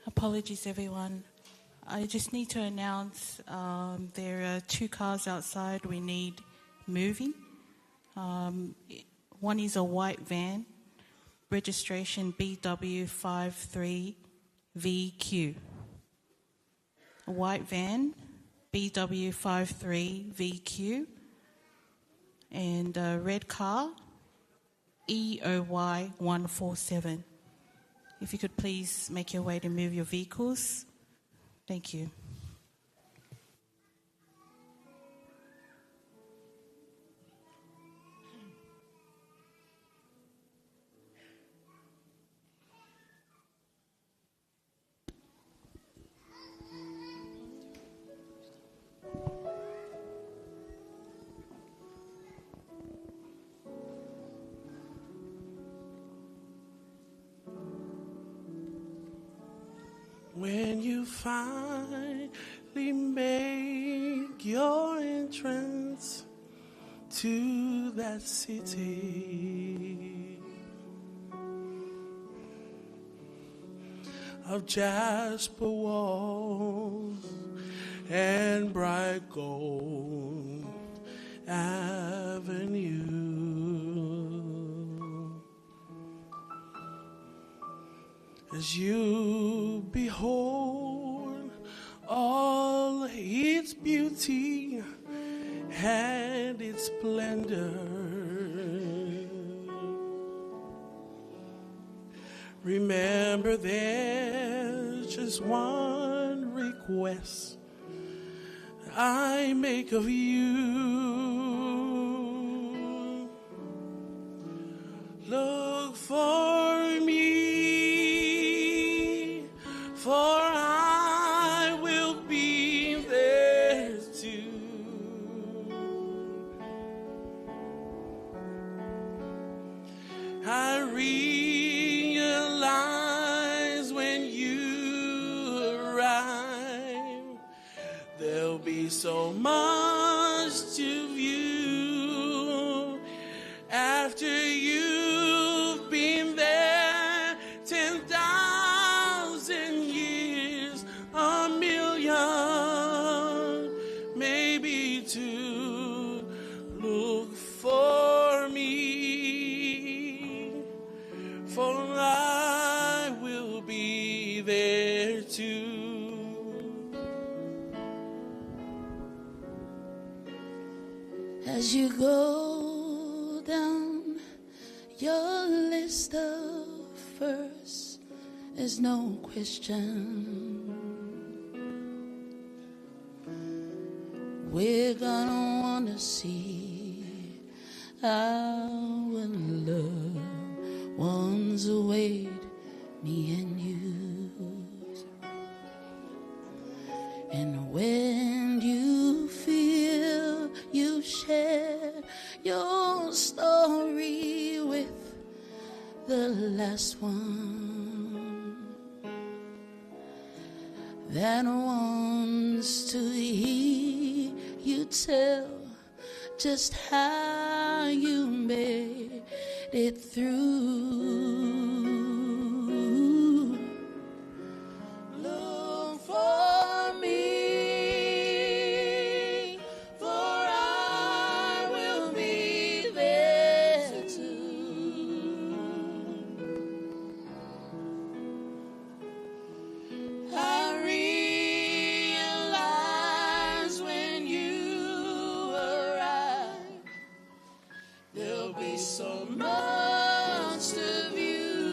Apologies, everyone. I just need to announce, um, there are two cars outside we need moving. Um, one is a white van, registration B W five three V Q. A white van, B W five three V Q, and a red car, E O Y one four seven. If you could please make your way to move your vehicles. Thank you. When you finally make your entrance to that city of jasper walls and bright gold avenue, as you behold all its beauty and its splendor, remember there's just one request I make of you. Look for me, for I will be there too. I realize when you arrive, there'll be so much to view. After you've been there ten thousand years, a million, maybe two, look for me, for I will be there too. As you go down your list of first, there's no question we're gonna wanna see our loved ones await me and you. And when you feel you share your story with the last one that wants to hear you tell just how you made it through. Look for me, for I will be there too. I realize when you arrive, there'll be so much to view.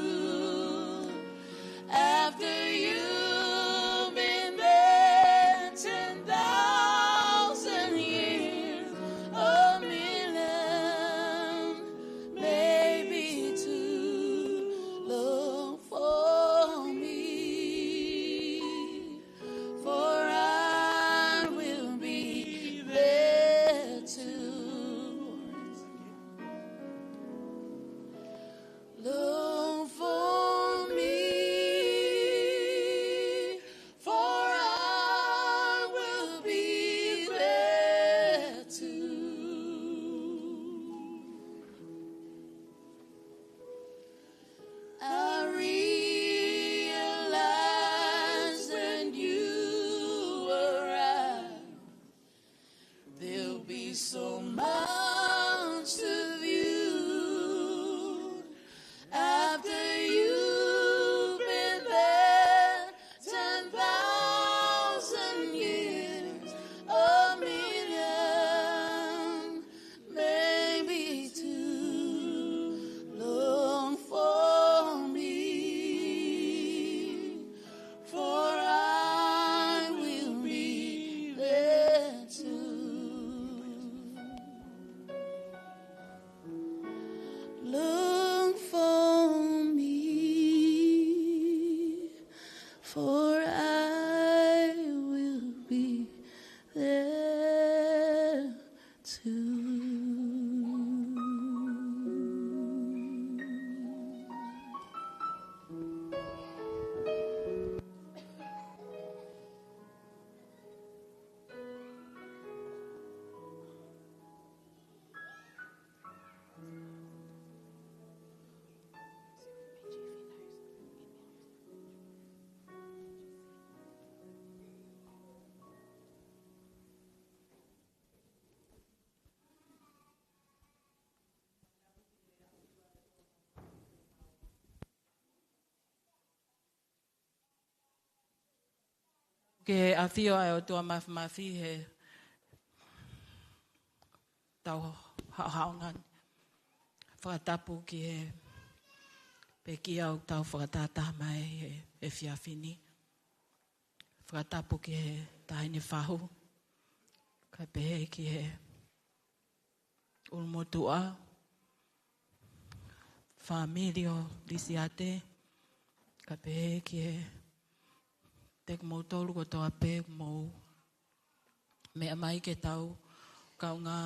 Ke ʻafio ʻa e ʻOtua Mafimafi he tau haʻohaʻonga ni. Fakatapu ki he pekia ʻoku tau fakatātā mai he, he efiafi ni. Fakatapu ki he taʻahine fahu, kae pehē ki he ʻulumotuʻa, fāmili ʻo Lisiate, kae pehē ki he, kiate kimoutolu kotoa pē ʻoku mou meʻa mai ke tau kaungā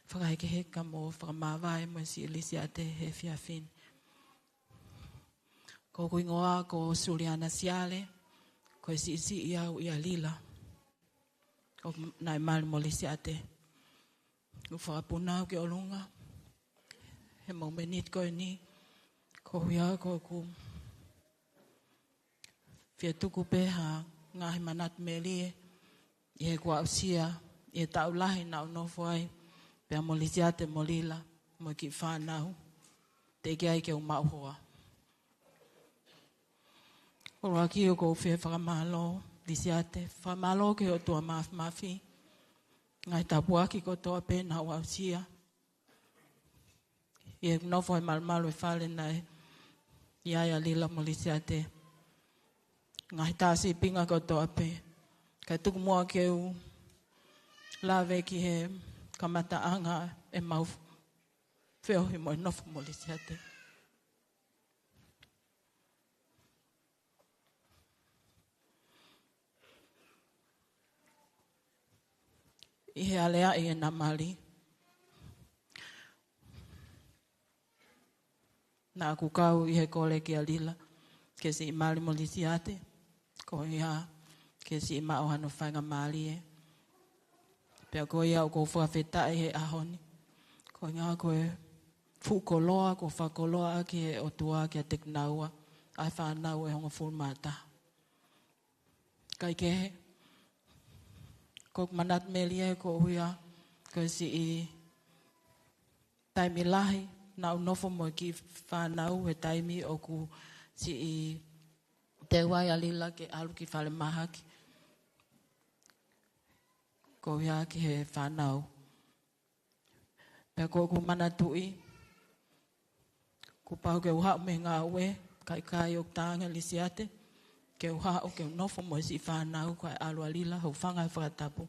fakahekeheka mo fakamāvae mo siʻi Lisiate he efiafi ni. Ko hoku hingoa ko Suliana Siale, ko e siʻisiʻi au ʻia Lila ʻoku nau mali mo Lisiate. ʻOku fakapuna au ki ʻolunga he momeniti ko eni, koeʻuhi ko ʻeku fie tuku pē ha ngaahi manatu melie ʻi heʻeku aʻusia ʻi he taʻu lahi naʻá ku nofo ai pea mo Lisiate mo Lila mo e kiʻi fānau, teʻeki ai ke u maʻu hoa. ʻUluaki ʻoku ou fie fakamālō, Lisiate, fakamālō ki he ʻOtua Mafimafi, ngaahi tāpuaki kotoa pē naʻá ku aʻusia ʻi heʻeku nofo he malumalu e fale naʻe ʻi ai ʻa Lila mo Lisiate. Ngaahi tā sīpinga kotoa pē. Kae tuku muʻa ke u lave ki he kamataʻanga ʻemau feohi mo e nofo mo Lisiate. ʻI he aleaʻi ʻena mali, naʻá ku kau ʻi he kole kia Lila ke siʻi mali mo Lisiate, koeʻuhi ke siʻi maʻu hano faingamālie. Pea ko ia ʻoku ou fakafetaʻi he ʻaho ni, koeʻuhi ko e fuʻu koloa kuo fakakoloa ʻaki ʻe he ʻOtua kiate kinaua ʻa e fānau ʻe hongofulu mā taha. Kae kehe, ko ʻeku manatu melie koeʻuhi ko e siʻi taimi lahi naʻá ku nofo mo e kiʻi fānau he taimi ʻoku siʻi teu ai ʻa Lila ke ʻalu ki falemahaki, koeʻuhi ki he fānau. Pea ko ʻeku manatuʻi, kuo pau ke u haʻu mei he ngāue, ka ʻikai, ʻoku talaange ʻe Lisiate ke u haʻu ke u nofo mo e siʻi fānau kae ʻalu ʻa Lila, hūfanga he fakatapu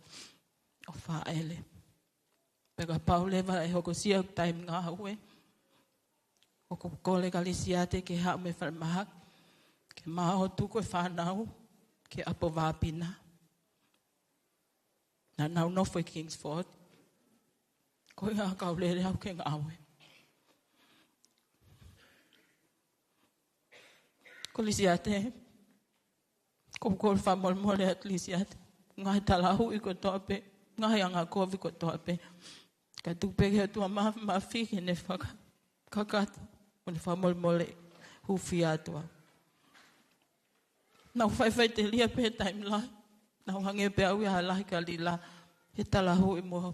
ʻo fāʻele. Pea kapau leva ʻe hokosia ʻeku taimi ngāue, ʻoku ou kole kia Lisiate ke haʻu mei falemahaki ke ma ō ʻo tuku e fānau ki ʻapi ʻo vāpina. Naʻa nau nofo ʻi Kingsford, koeʻuhi ka u lele au ke ngāue. Ko Lisiate, ko e kole fakamolemole atu Lisiate, ngaahi talahuʻi kotoa pē, ngaahi angakovi kotoa pē, kae tuku pē ki he ʻOtua Mafimafi ke ne fakakakato mo ne fakamolemole hūfia atu au. Naʻá ku faʻifaʻiteliha pē he taimi lahi, naʻá ku hangē pē au ia ha lahi kia Lila he talahuʻi mo e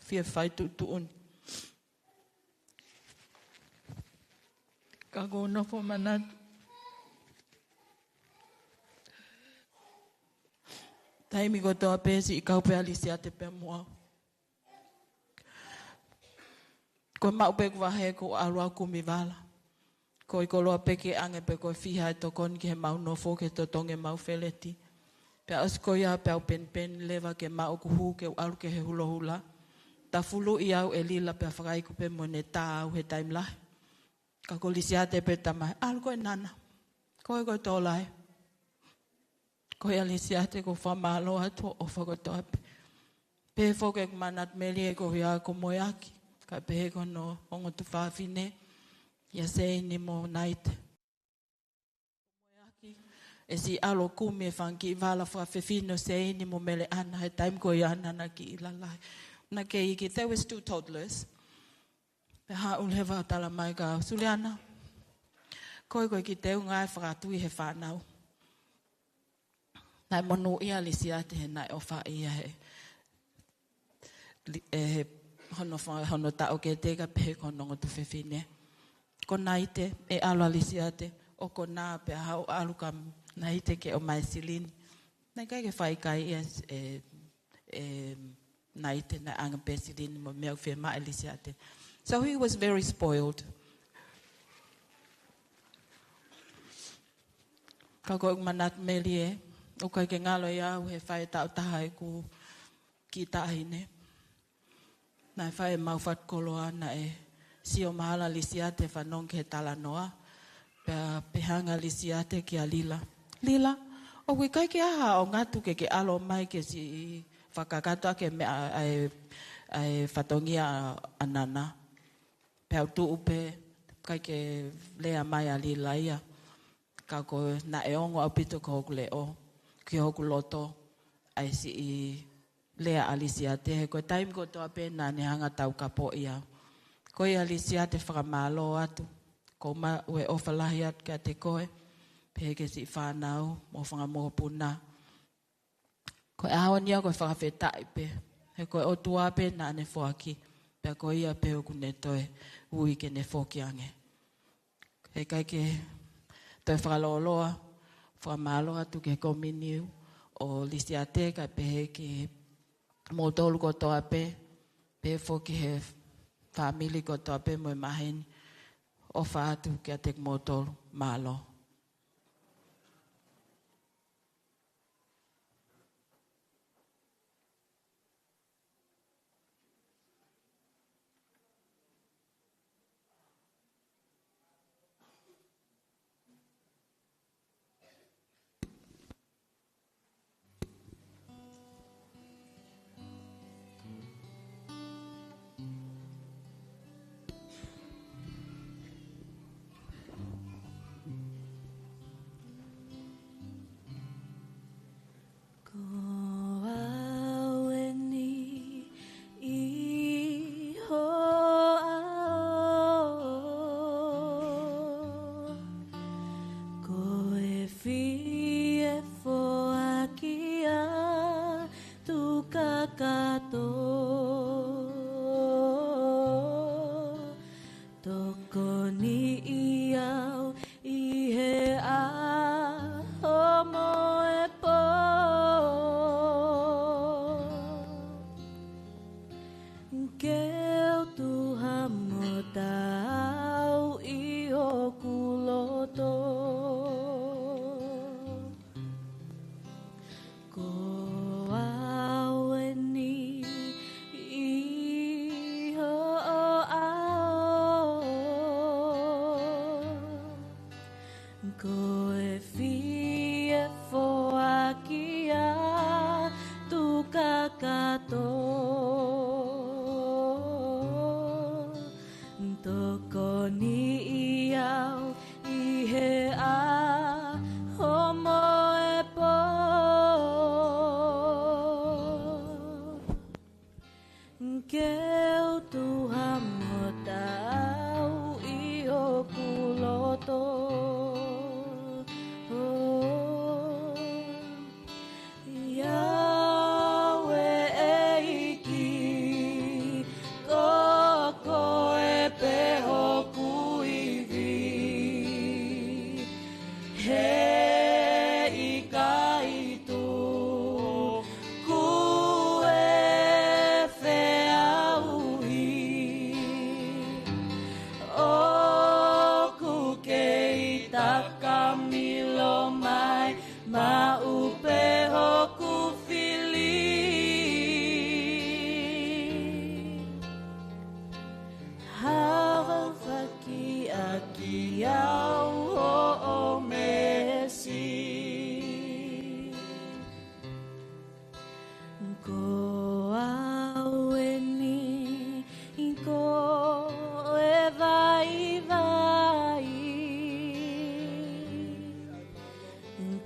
fie fai tuʻutuʻuni. Ka ʻoku ou nofo manatu, taimi kotoa pē siʻi kau pē ʻa Lisiate pea mo au. Ko e maʻu pē ʻeku vahe ko e ʻalu ʻo kumi vala. Ko e koloa pē ke ʻange pē ko e fiha e tokoni ki heʻemau nofo ke totongi ʻemau feleti. Pea ʻosi ko ia pea u penipeni leva ke maʻu ʻeku hū ke u ʻalu ki he hulohula. Tafuluʻi au ʻe Lila pea fakaiku pē mo ne tā au he taimi lahi. Ka ko Lisiate pē tama, ʻalu koe nana. Ko e ko e tō lahi. Ko ia Lisiate ʻoku ou fakamālō atu hoʻo ʻofa kotoa pē. Pehē foki ʻeku manatu melie koeʻuhi ko Moeaki, kae pehē ki hono ongo tuofāfine, ʻia Seini mo Naite. Moeaki, ʻe siʻi ʻalu ʻo kumi e fanga kiʻi vala fakafefine ʻo Seini mo Meleʻana he taimi ko ia naʻa na kiʻi lalahi. Na kei iiki, they were still toddlers. Pea haʻu leva ʻo tala mai kia Suliana, ko e ko e kiʻi teunga ʻe fakatui he fānau. Naʻe monūʻia Lisiate he naʻe ʻofaʻia he, li-, ʻe he hono fa-, hono taʻokete kae pehē ki hono ongo tuofefine. Ko Naite, ʻe ʻalu ʻa Lisiate ʻo konā pea haʻu ʻalu kia Naite ke ʻomai e silini. Naʻe ʻikai ke fai kai ia e, e, naʻe ʻi ai e anga pesilini mo e meʻa ʻoku fiemaʻu ʻe Lisiate. So he was very spoiled. Ka ko ʻeku manatu melie, ʻoku ʻikai ke ngalo ia au he fai taʻu taha ʻeku kiʻi taʻahine. Naʻe fai ʻemau fatukoloa, naʻe sio mahalo ʻa Lisiate fanongo ki he talanoa. Pea pehē ange ʻa Lisiate kia Lila, "Lila, ʻoku ʻikai ke ʻi ai haʻo ngatu ke ke ʻalu mai ke siʻi fakakakato ʻaki e meʻa ʻa e, ʻa e fatongia ʻa Nana?" Pea u tuʻu pē, ʻikai ke lea mai ʻa Lila ia. Ka ko e naʻe ongo ʻaupito ki hoku leʻo, ki hoku loto, ʻa e siʻi lea ʻa Lisiate, he ko e taimi kotoa pē naʻa ne hanga ʻo taukapoʻi au. Ko ia Lisiate, fakamālō atu. Ko ma ue ʻofa lahi atu kiate koe, pehē ki he siʻi fānau mo e fanga mokopuna. Ko e ʻaho ni ia ko e fakafetaʻi pē, he ko e ʻOtua pē naʻa ne foaki, pea ko ia pē ʻoku ne toe ui ke ne foki ange. He ʻikai ke toe fakalōloa, fakamālō atu ki he Kominiu ʻo Lisiate, kae pehē kimoutolu kotoa pē, pehē foki ki he fāmili kotoa pē mo e maheni, ʻofa atu kiate kimoutolu, mālō. Ko au eni ʻi ho ʻao, ko e fie foaki atu kakato. Tokoniʻi au ʻi he ʻaho mo e pō, ke u tuha mo taau ʻi hoku loto. Ko au eni ʻi ho ʻao, ko e fie foaki atu kakato. Tokoniʻi au ʻi he ʻaho mo e pō, ke u tuha mo taau ʻi hoku loto. ʻIa ʻEiki, ko koe pē hoku ivi, he ʻikai tuku e feʻauhi. ʻOku kei takamilo mai maʻu pē hoku fili. Havaʻaki ʻaki au hoʻo meesi. Ko au eni ko e vaivai,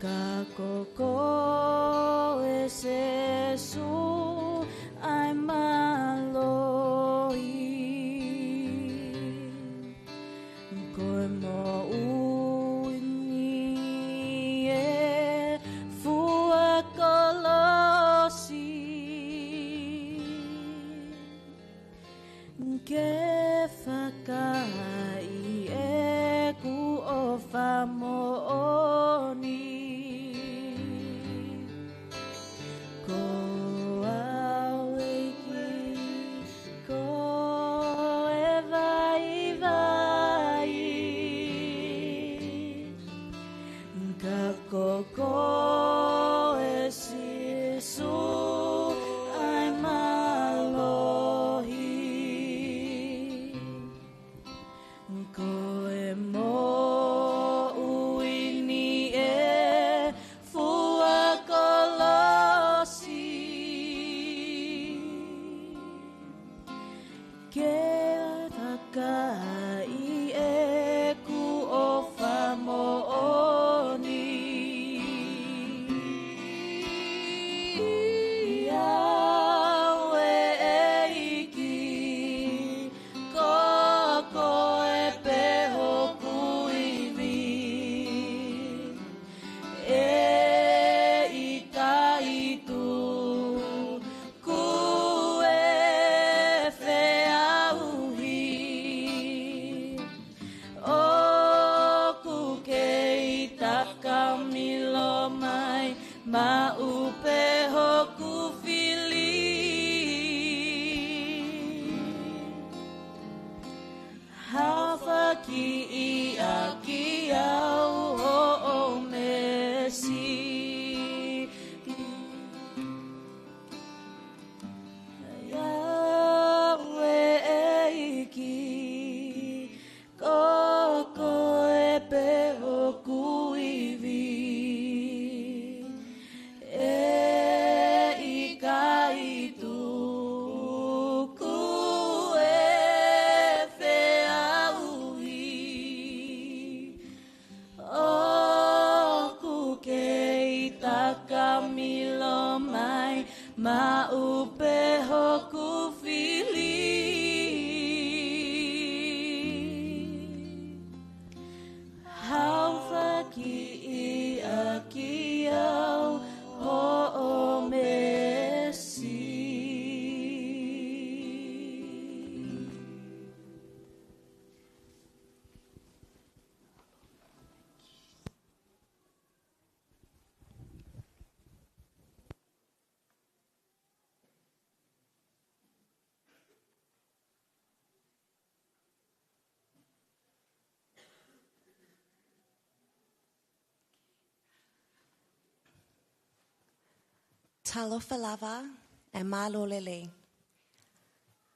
ka ko koe Sēsū ʻa e mālohi. Ko e moʻui ni ʻi he fua kolosi, ke fakahā ʻeku ʻofa moʻoni. Ko koe Sīsū ʻa e mālohi, ko e moʻui ni ʻi he fua kolosi. Ke vakai ʻeku ʻofa moʻoni. ʻIa ʻEiki, ko koe pē hoku ivi. ʻE ʻikai tuku e feʻauhi, ʻoku kei takamilo mai, maʻu pē hoku fili. Hafakiʻi ʻaki au hoʻo mēsi. ʻIa ʻEiki, ko koe pē hoku ivi. ʻE ʻikai tuku e feʻauhi, ʻoku kei takamilo mai, maʻu pē hoku fili. Hafakiʻi ʻaki au hoʻo mēsi. Talofa lava, ʻe mālō lelei.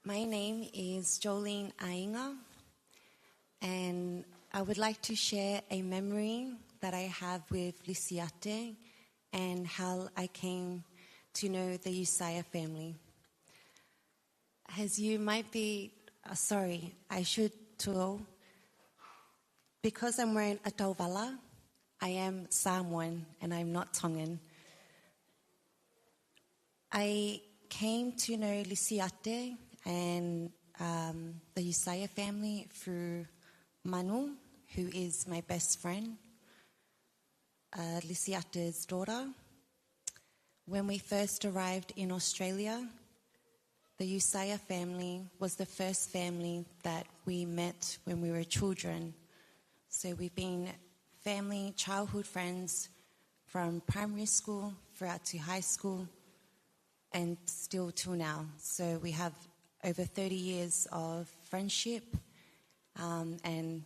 My name is Jolene Ainga, and I would like to share a memory that I have with Lisiate and how I came to know the Usaia family. As you might be, uh, sorry, I should too. Because I'm wearing a tauvala, I am Samoan and I'm not Tongan. I came to know Lisiate and, um, the Usaia family through Manu, who is my best friend, uh, Lisiate's daughter. When we first arrived in Australia, the Usaia family was the first family that we met when we were children. So we've been family childhood friends from primary school throughout to high school and still till now. So we have over thirty years of friendship, um, and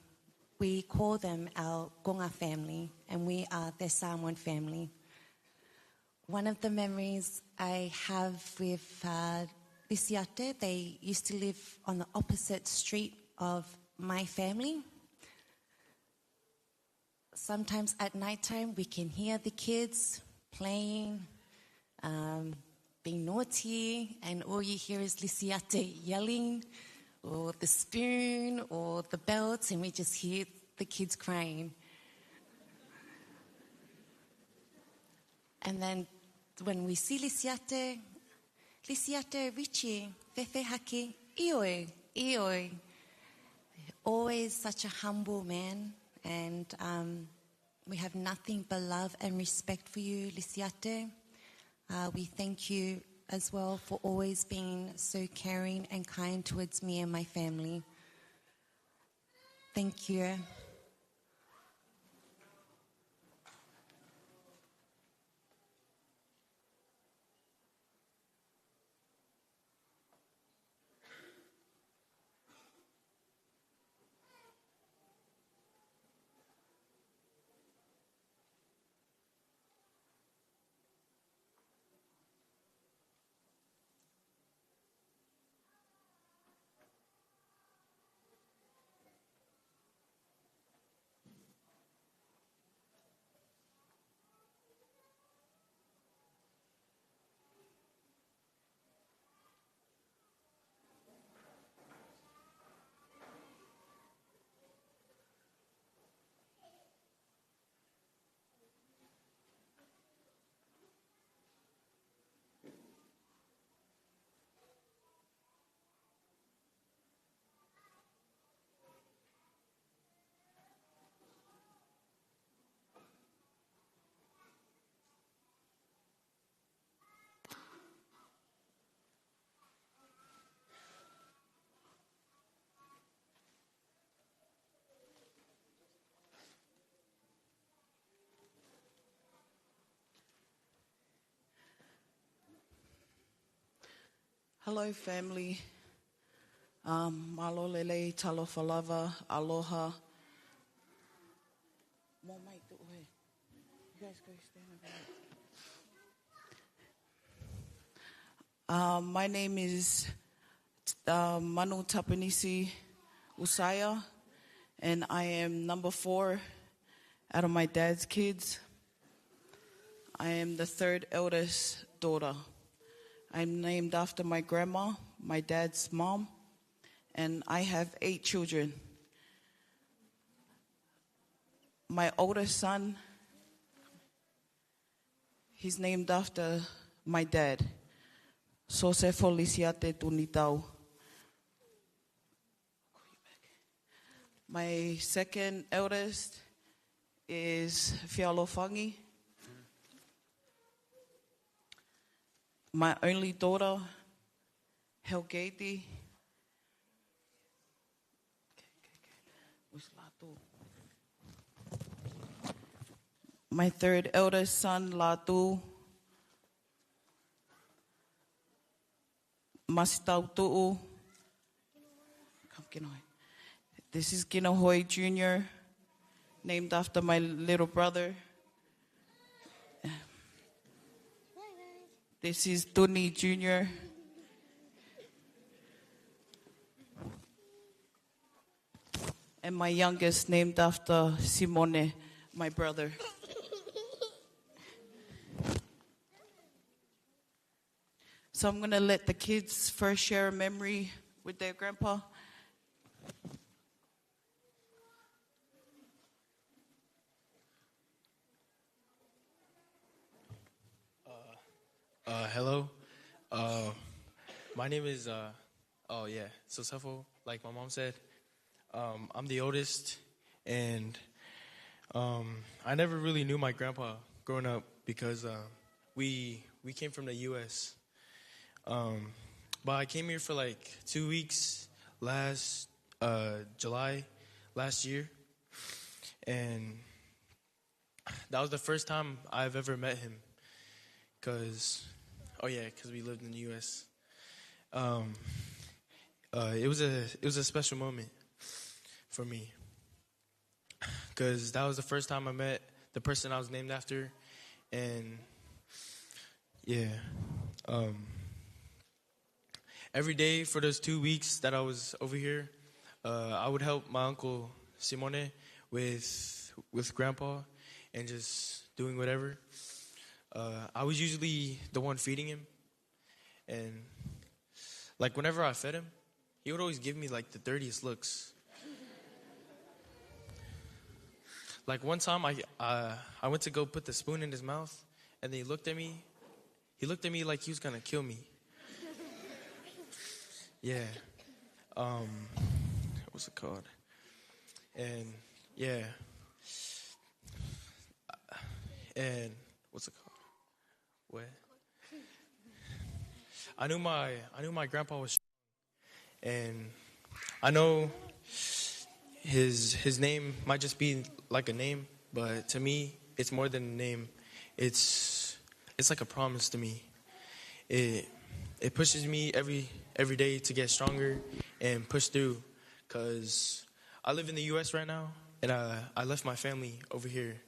we call them our Konga family, and we are their Samoan family. One of the memories I have with, uh, Lisiate, they used to live on the opposite street of my family. Sometimes at nighttime, we can hear the kids playing, um, being naughty, and all you hear is Lisiate yelling, or the spoon, or the belt, and we just hear the kids crying. And then when we see Lisiate, "Lisiate, Richie, fēfē hake?" "ʻIo ē, ʻio ē." Always such a humble man, and, um, we have nothing but love and respect for you, Lisiate. Uh, we thank you as well for always being so caring and kind towards me and my family. Thank you. Hello, family. Um, mālō e lelei, talofa lava, aloha. Mō mai tuʻu hē. You guys go stand over there. Uh, my name is, uh, Manu Tapanisi Usaya, and I am number four out of my dad's kids. I am the third eldest daughter. I'm named after my grandma, my dad's mom, and I have eight children. My oldest son, he's named after my dad, Sosefo Lisiate Tunitau. My second eldest is Fialofangi. My only daughter, Helgate. My third eldest son, Latu. Masitautuʻu. Come, Kinohoe. This is Kinohoe Junior, named after my little brother. This is Tuni Junior. And my youngest, named after Simone, my brother. So I'm gonna let the kids first share a memory with their grandpa. Uh, uh, hello. Uh, my name is, uh, oh yeah, Sosefo, like my mom said. Um, I'm the oldest, and, um, I never really knew my grandpa growing up because, uh, we, we came from the U S. Um, but I came here for, like, two weeks last, uh, July last year, and that was the first time I've ever met him. 'Cause, oh yeah, 'cause we lived in the U S. Um, uh, it was a, it was a special moment for me. 'Cause that was the first time I met the person I was named after, and yeah, um, every day for those two weeks that I was over here, uh, I would help my uncle Simone with, with grandpa and just doing whatever. Uh, I was usually the one feeding him, and, like, whenever I fed him, he would always give me, like, the dirtiest looks. Like, one time I, uh, I went to go put the spoon in his mouth, and then he looked at me. He looked at me like he was gonna kill me. Yeah. Um, what's it called? And, yeah. And what's it called? Where? I knew my, I knew my grandpa was, and I know his, his name might just be like a name, but to me, it's more than a name. It's, it's like a promise to me. It, it pushes me every, every day to get stronger and push through, 'cause I live in the U S right now, and I, I left my family over here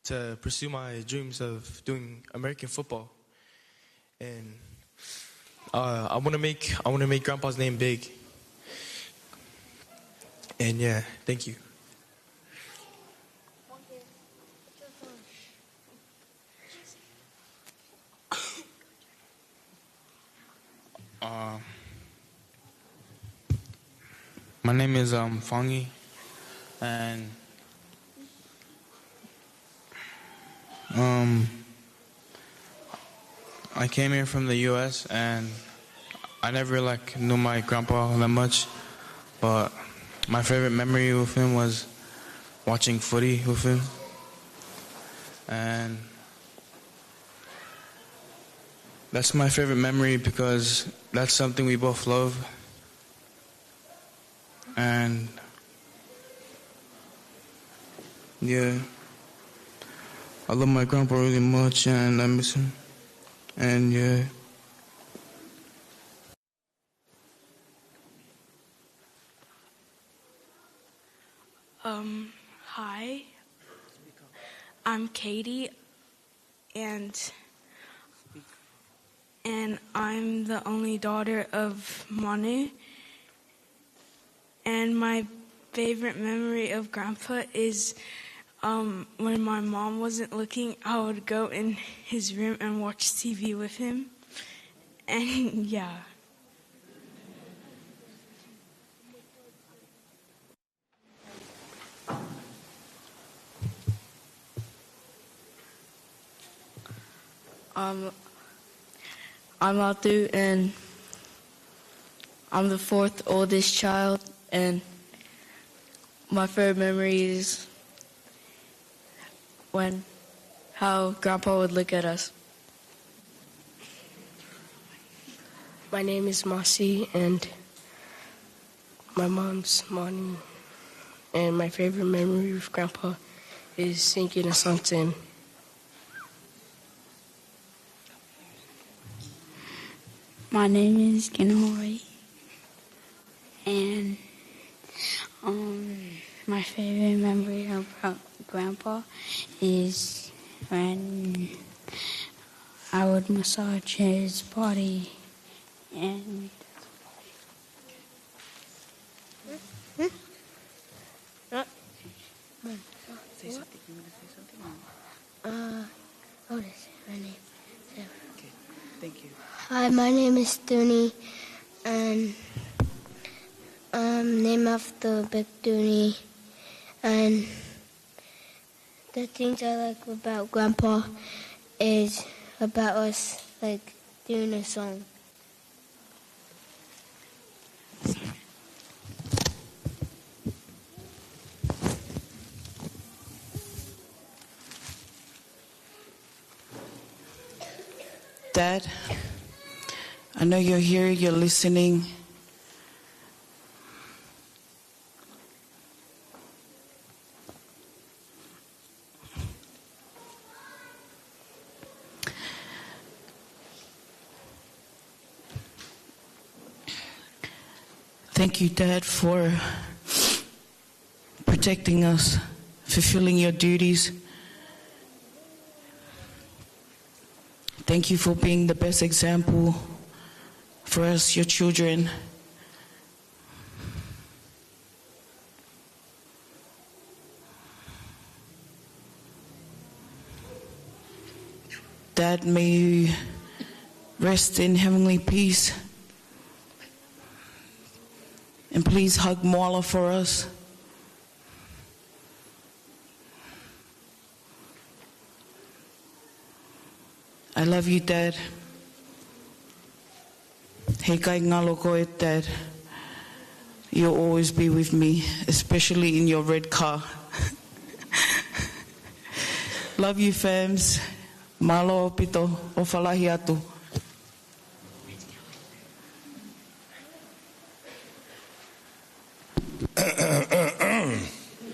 to pursue my dreams of doing American football. And, uh, I wanna make, I wanna make Grandpa's name big. And yeah, thank you. Uh, my name is, um, Fangi, and, um, I came here from the U S, and I never, like, knew my grandpa that much, but my favorite memory with him was watching footy with him, and that's my favorite memory because that's something we both love. And yeah, I love my grandpa really much, and I miss him. And yeah. Um, hi, I'm Katie, and and I'm the only daughter of Manu. And my favorite memory of Grandpa is, um, when my mom wasn't looking, I would go in his room and watch T V with him. And yeah. Um, I'm Atu, and I'm the fourth oldest child, and my favorite memory is when, how Grandpa would look at us. My name is Masi, and my mom's Moni, and my favorite memory with Grandpa is singing a song to him. My name is Kinori, and, um, my favorite memory about Grandpa is when I would massage his body and Say something. You want to say something? Uh, what is it? My name. Okay. Thank you. Hi, my name is Tuni, and I'm named after Big Tuni. And the things I like about Grandpa is about us, like, doing a song. Dad, I know you're here, you're listening. Thank you, Dad, for protecting us, fulfilling your duties. Thank you for being the best example for us, your children. Dad, may you rest in heavenly peace. And please hug Moala for us. I love you, Dad. He ʻikai ngalo koe, Dad. You'll always be with me, especially in your red car. Love you, fams. Mālō ʻaupito, ʻofa lahi atu.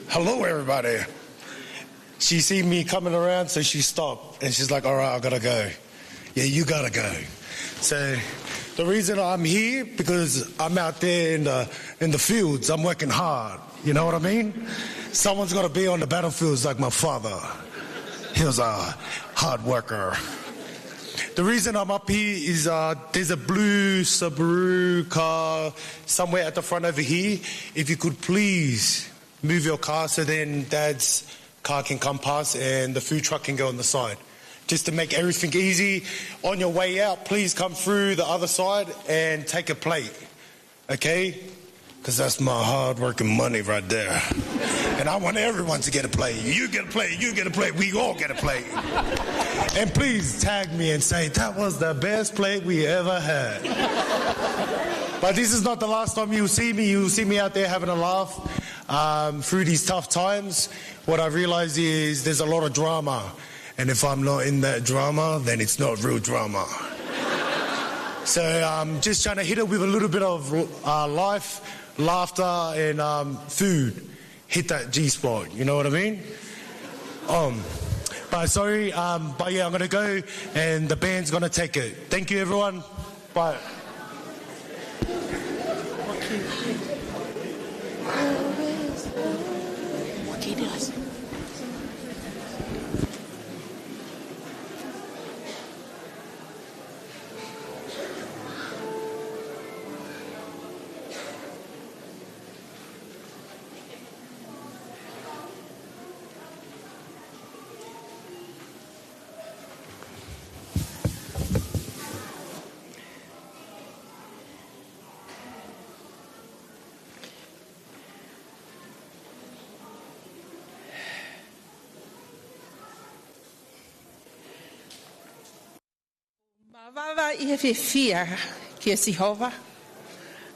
Hello, everybody. She see me coming around, so she stopped, and she's like, "All right, I gotta go." Yeah, you gotta go. So the reason I'm here, because I'm out there in the, in the fields, I'm working hard. You know what I mean? Someone's gotta be on the battlefields like my father. He was a hard worker. The reason I'm up here is, uh, there's a blue Subaru car somewhere at the front over here. If you could please move your car so then Dad's car can come past and the food truck can go on the side. Just to make everything easy. On your way out, please come through the other side and take a plate. Okay? 'Cause that's my hard-working money right there. And I want everyone to get a plate. You get a plate, you get a plate, we all get a plate. And please tag me and say, "That was the best plate we ever had." But this is not the last time you'll see me. You'll see me out there having a laugh, um, through these tough times. What I realize is there's a lot of drama. And if I'm not in that drama, then it's not real drama. So, um, just trying to hit it with a little bit of, uh, life, laughter, and, um, food. Hit that G spot, you know what I mean? Um, but sorry, um, but yeah, I'm gonna go, and the band's gonna take it. Thank you, everyone. Bye. Vava ʻi he fiefia kia Sihova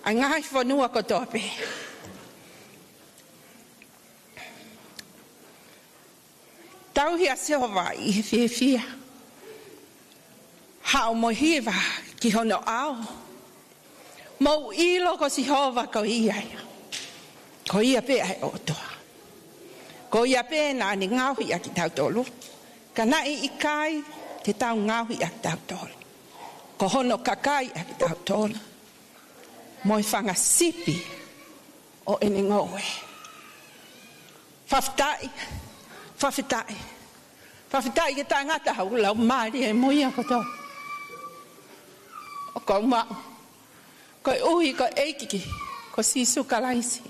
ʻa e ngaahi fonua kotoa pē. Tauhi ʻa Sihova ʻi he fiefia. Haʻu mo hiva ki hono ʻao. Mou ʻilo ko Sihova ko ia ia. Ko ia pē ʻa e ʻOtua. Ko ia pē naʻa ne ngaohi ʻa kitautolu. Ka naʻe ʻikai te tau ngaohi ʻa kitautolu. Ko hono kakai ʻa kitautolu. Mo e fanga sipi ʻo ʻene ngoue. Fakafetaʻi, fakafetaʻi, fakafetaʻi ki he tangata ʻoku laumālie mo ia kotoa. ʻOku ou maʻu, koeʻuhi ko e ʻEiki ko Sīsū Kalaisi.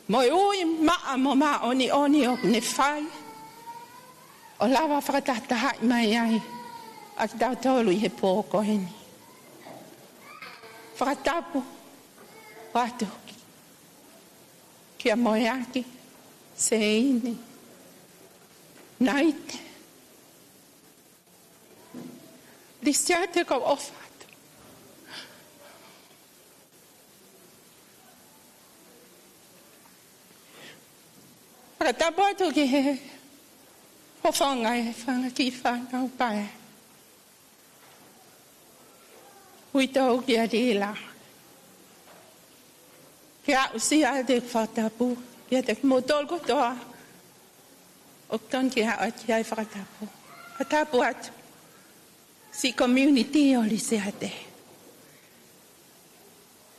Mo e ui maʻa mo māʻoniʻoni ʻoku ne fai, ʻo lava fakatahatahaʻi mai ai ʻa kitautolu ʻi he pō ko eni. Fakatapu atu kia Moeaki, Seini, Naite, Lisiate, ko e ʻofa atu. Fakatapu atu ki he fofonga e fanga kiʻi fānau pae. Uitou kia Lila. Ke aʻusia ʻeku fakatapu kiate kimoutolu kotoa ʻoku tonu ke aʻu atu ki ai e fakatapu. Fakatapu atu siʻi community ʻo Lisiate,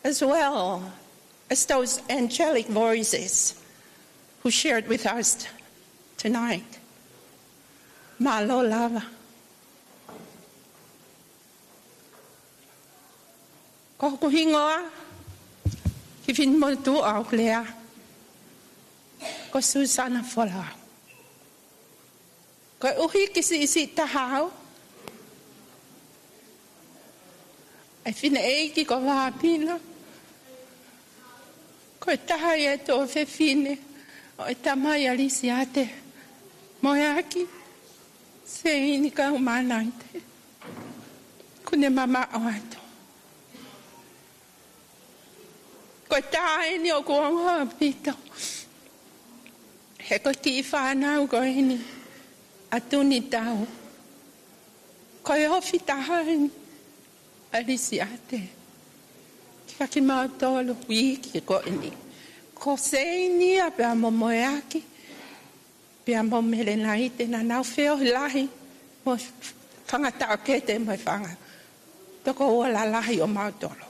as well as those angelic voices who shared with us tonight. Mālō lava. Ko hoku hingoa ki he finemotuʻa ʻoku lea, ko Susana Folau. Koeʻuhi ko e siʻisiʻi taha au, ʻa e fineʻeiki ko Vāpina, ko e taha ia e tuofefine ʻo e tamai ʻa Lisiate, Moeaki, Seini, kau mo Naite. Kuo ne mamaʻo atu. Ko e tā eni ʻoku ongo ʻaupito. He ko e kiʻi fānau ko eni ʻa Tunitau. Ko e ofi taha eni ʻa Lisiate kia kimautolu uike ko eni. Ko Seini ia pea mo Moeaki, pea mo Mele Naite, naʻa nau feohi lahi mo e fanga taʻokete mo e fanga tokoua lalahi ʻo mautolu.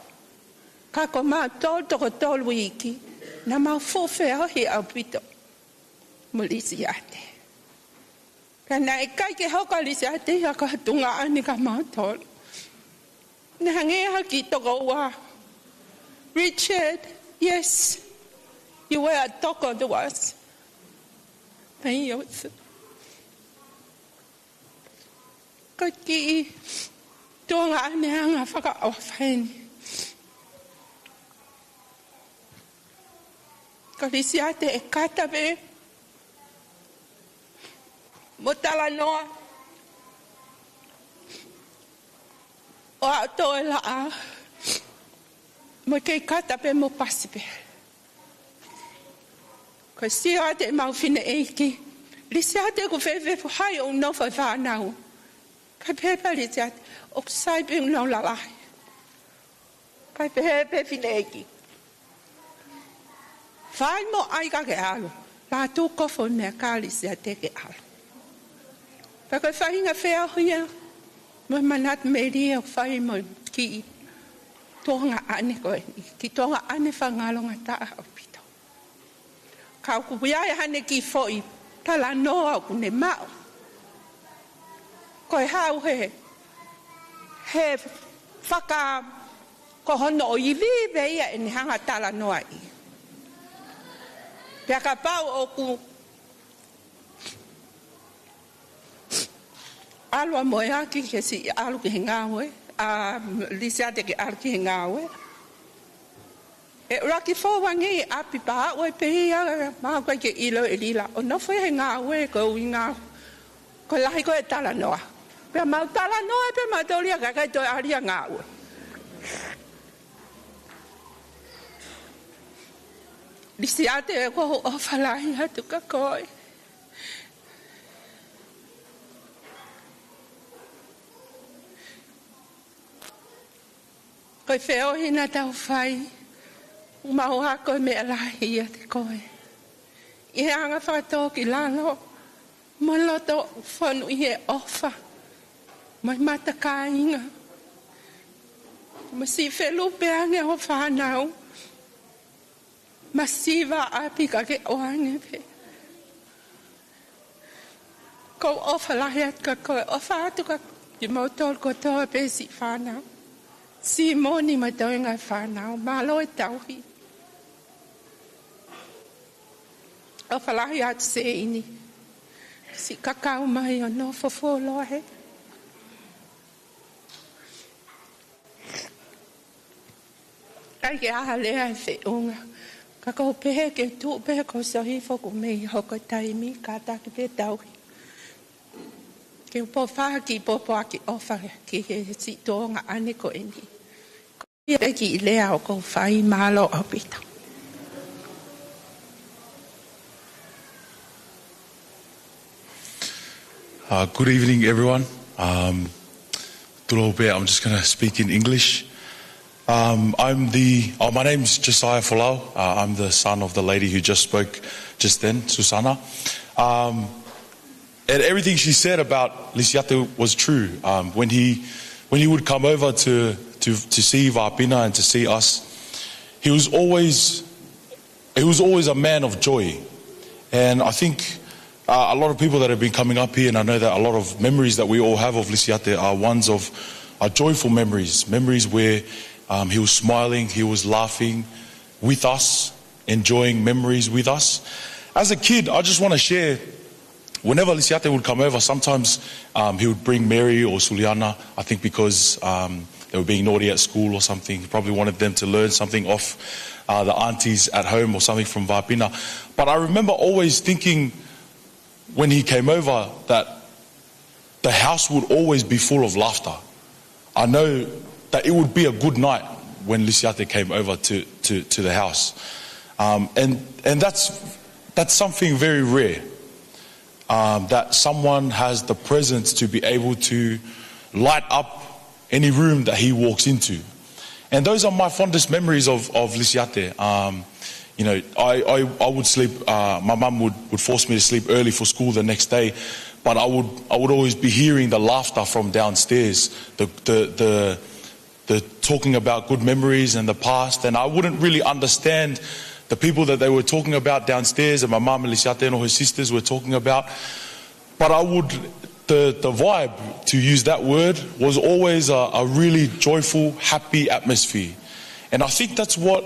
Ka ko mautolu toko tolu iiki, naʻa mau fuʻu feohi ʻaupito mo Lisiate. Ka naʻe ʻikai ke hoko ʻa Lisiate ia ko ha tuongaʻane kia mautolu. Naʻe hangē ha kiʻi tokoua. Richard, yes, you were a toko to us. Thank you. Ko e kiʻi tuongaʻane anga fakaʻofa eni. Ko Lisiate ʻe kata pē mo talanoa ʻo aʻu ʻo toe laʻā, mo kei kata pē mo pasi pē. Ko e sio atu ʻemau fineʻeiki, Lisiate, ʻoku fēfē, ko hai ʻoku nofo e fānau? Kae pehē pē ʻa Lisiate, ʻoku sai pē ʻoku nau lalahi. Kae pehē pē fineʻeiki, fai mo ʻai ka ke ʻalu. Lātū kofo e meʻakai ʻa Lisiate ke ʻalu. Pea ko e faʻahinga feohi ia mo e manatu melie ʻoku fai mo e kiʻi tuongaʻane ko eni, kiʻi tuongaʻane fakangalongataʻa ʻaupito. Ka ʻoku ʻi ai haʻane kiʻi foʻi talanoa ʻoku ne maʻu. Ko e hau he, he faka-, ko hono ivi pē ia ʻene hanga talanoaʻi. Pea kapau ʻoku ʻalu ʻa Moeaki ke siʻi ʻalu ki he ngāue, ʻa Lisiate ke ʻalu ki he ngāue, ʻe ʻuluaki fou ange ʻi ʻapi pea aʻu ai pē ia, mahalo ʻikai ke ʻilo ʻe Lila, ʻo nofo ia he ngāue, ko e ʻuhinga ko e lahi ko ē e talanoa. Pea mau talanoa pē mautolu ia kae ʻikai toe ʻalu ia ngāue. Lisiate, ʻoku ou ʻofa lahi atu kia koe. Ko e feohi naʻa tau fai, ʻoku mau ako e meʻa lahi ʻiate koe. ʻI he anga fakatōkilalo, mo e loto fonu ʻi he ʻofa, mo e matakāinga, mo e siʻi felupe ange hoʻo fānau, masiva ʻapi ka ke ʻoange pē. ʻOku ou ʻofa lahi atu kia koe, ʻofa atu kia kimoutolu kotoa pē siʻi fānau. Simoni mo e toenga fānau, mālō e tauhi. ʻOfa lahi atu Seini, siʻi kakau mai ʻo nofo fuoloa hē. ʻIkai ke ʻi ai ha lea ʻe feʻunga. Ka ʻoku ou pehē ke tuʻu pē ko Sohifo ʻoku mei hoko taimi kātaki pē tauhi. Ke u pōpoaki, pōpoaki ʻofa ki he siʻi tuongaʻane ko eni. Ko ia e kiʻi lea ʻoku ou fai, mālō ʻaupito. Uh, good evening, everyone. Um, tulou pē, I'm just gonna speak in English. Um, I'm the, oh, my name's Josiah Folau. Uh, I'm the son of the lady who just spoke just then, Susana. Um, and everything she said about Lisiate was true. Um, when he, when he would come over to, to, to see Vapina and to see us, he was always he was always a man of joy. And I think, uh, a lot of people that have been coming up here, and I know that a lot of memories that we all have of Lisiate are ones of, are joyful memories, memories where, um, he was smiling, he was laughing with us, enjoying memories with us. As a kid, I just wanna share whenever Lisiate would come over, sometimes, um, he would bring Mary or Suliana, I think because, um, they were being naughty at school or something. He probably wanted them to learn something off, uh, the aunties at home or something from Vapina. But I remember always thinking when he came over that the house would always be full of laughter. I know that it would be a good night when Lisiate came over to, to, to the house. Um, and, and that's, that's something very rare, um, that someone has the presence to be able to light up any room that he walks into. And those are my fondest memories of, of Lisiate. Um, you know, I, I, I would sleep, uh, my mum would, would force me to sleep early for school the next day, but I would, I would always be hearing the laughter from downstairs, the, the, the, the talking about good memories and the past, and I wouldn't really understand the people that they were talking about downstairs, and my mum and Lisiate and all her sisters were talking about. But I would, the, the vibe, to use that word, was always a, a really joyful, happy atmosphere. And I think that's what,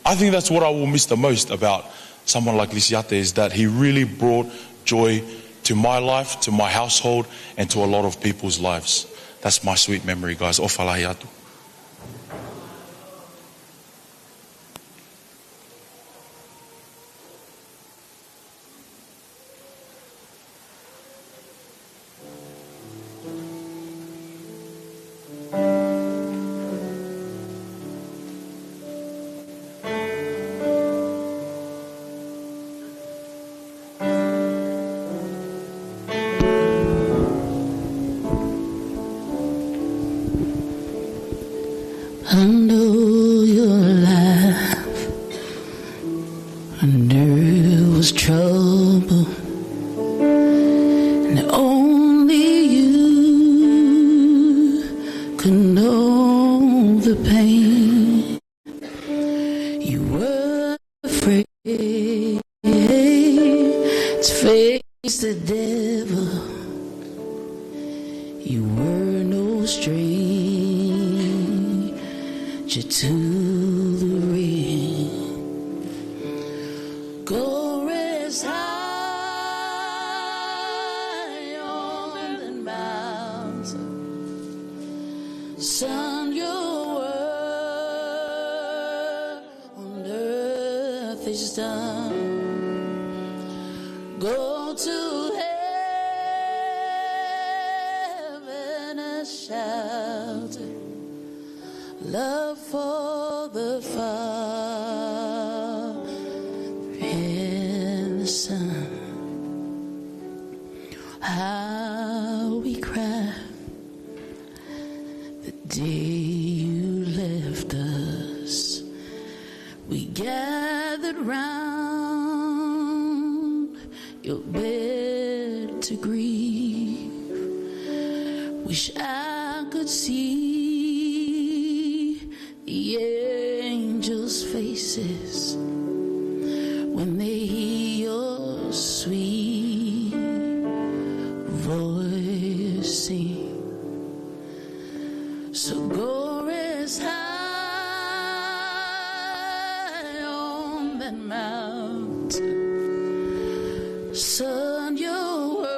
I think that's what I will miss the most about someone like Lisiate, is that he really brought joy to my life, to my household, and to a lot of people's lives. That's my sweet memory, guys. ʻOfa lahi atu. I know your life. I knew it was trouble, and only you could know the pain. You were afraid to face the devil. You were no stranger to the ring. Go rest high on the mountain. Son, your work on earth is done. Go to heaven. How we cried the day you left us. We gathered round your bed to grieve. Wish I could see the angels' faces when they hear your sweet voice sing. So go rest high on that mountain, son, your work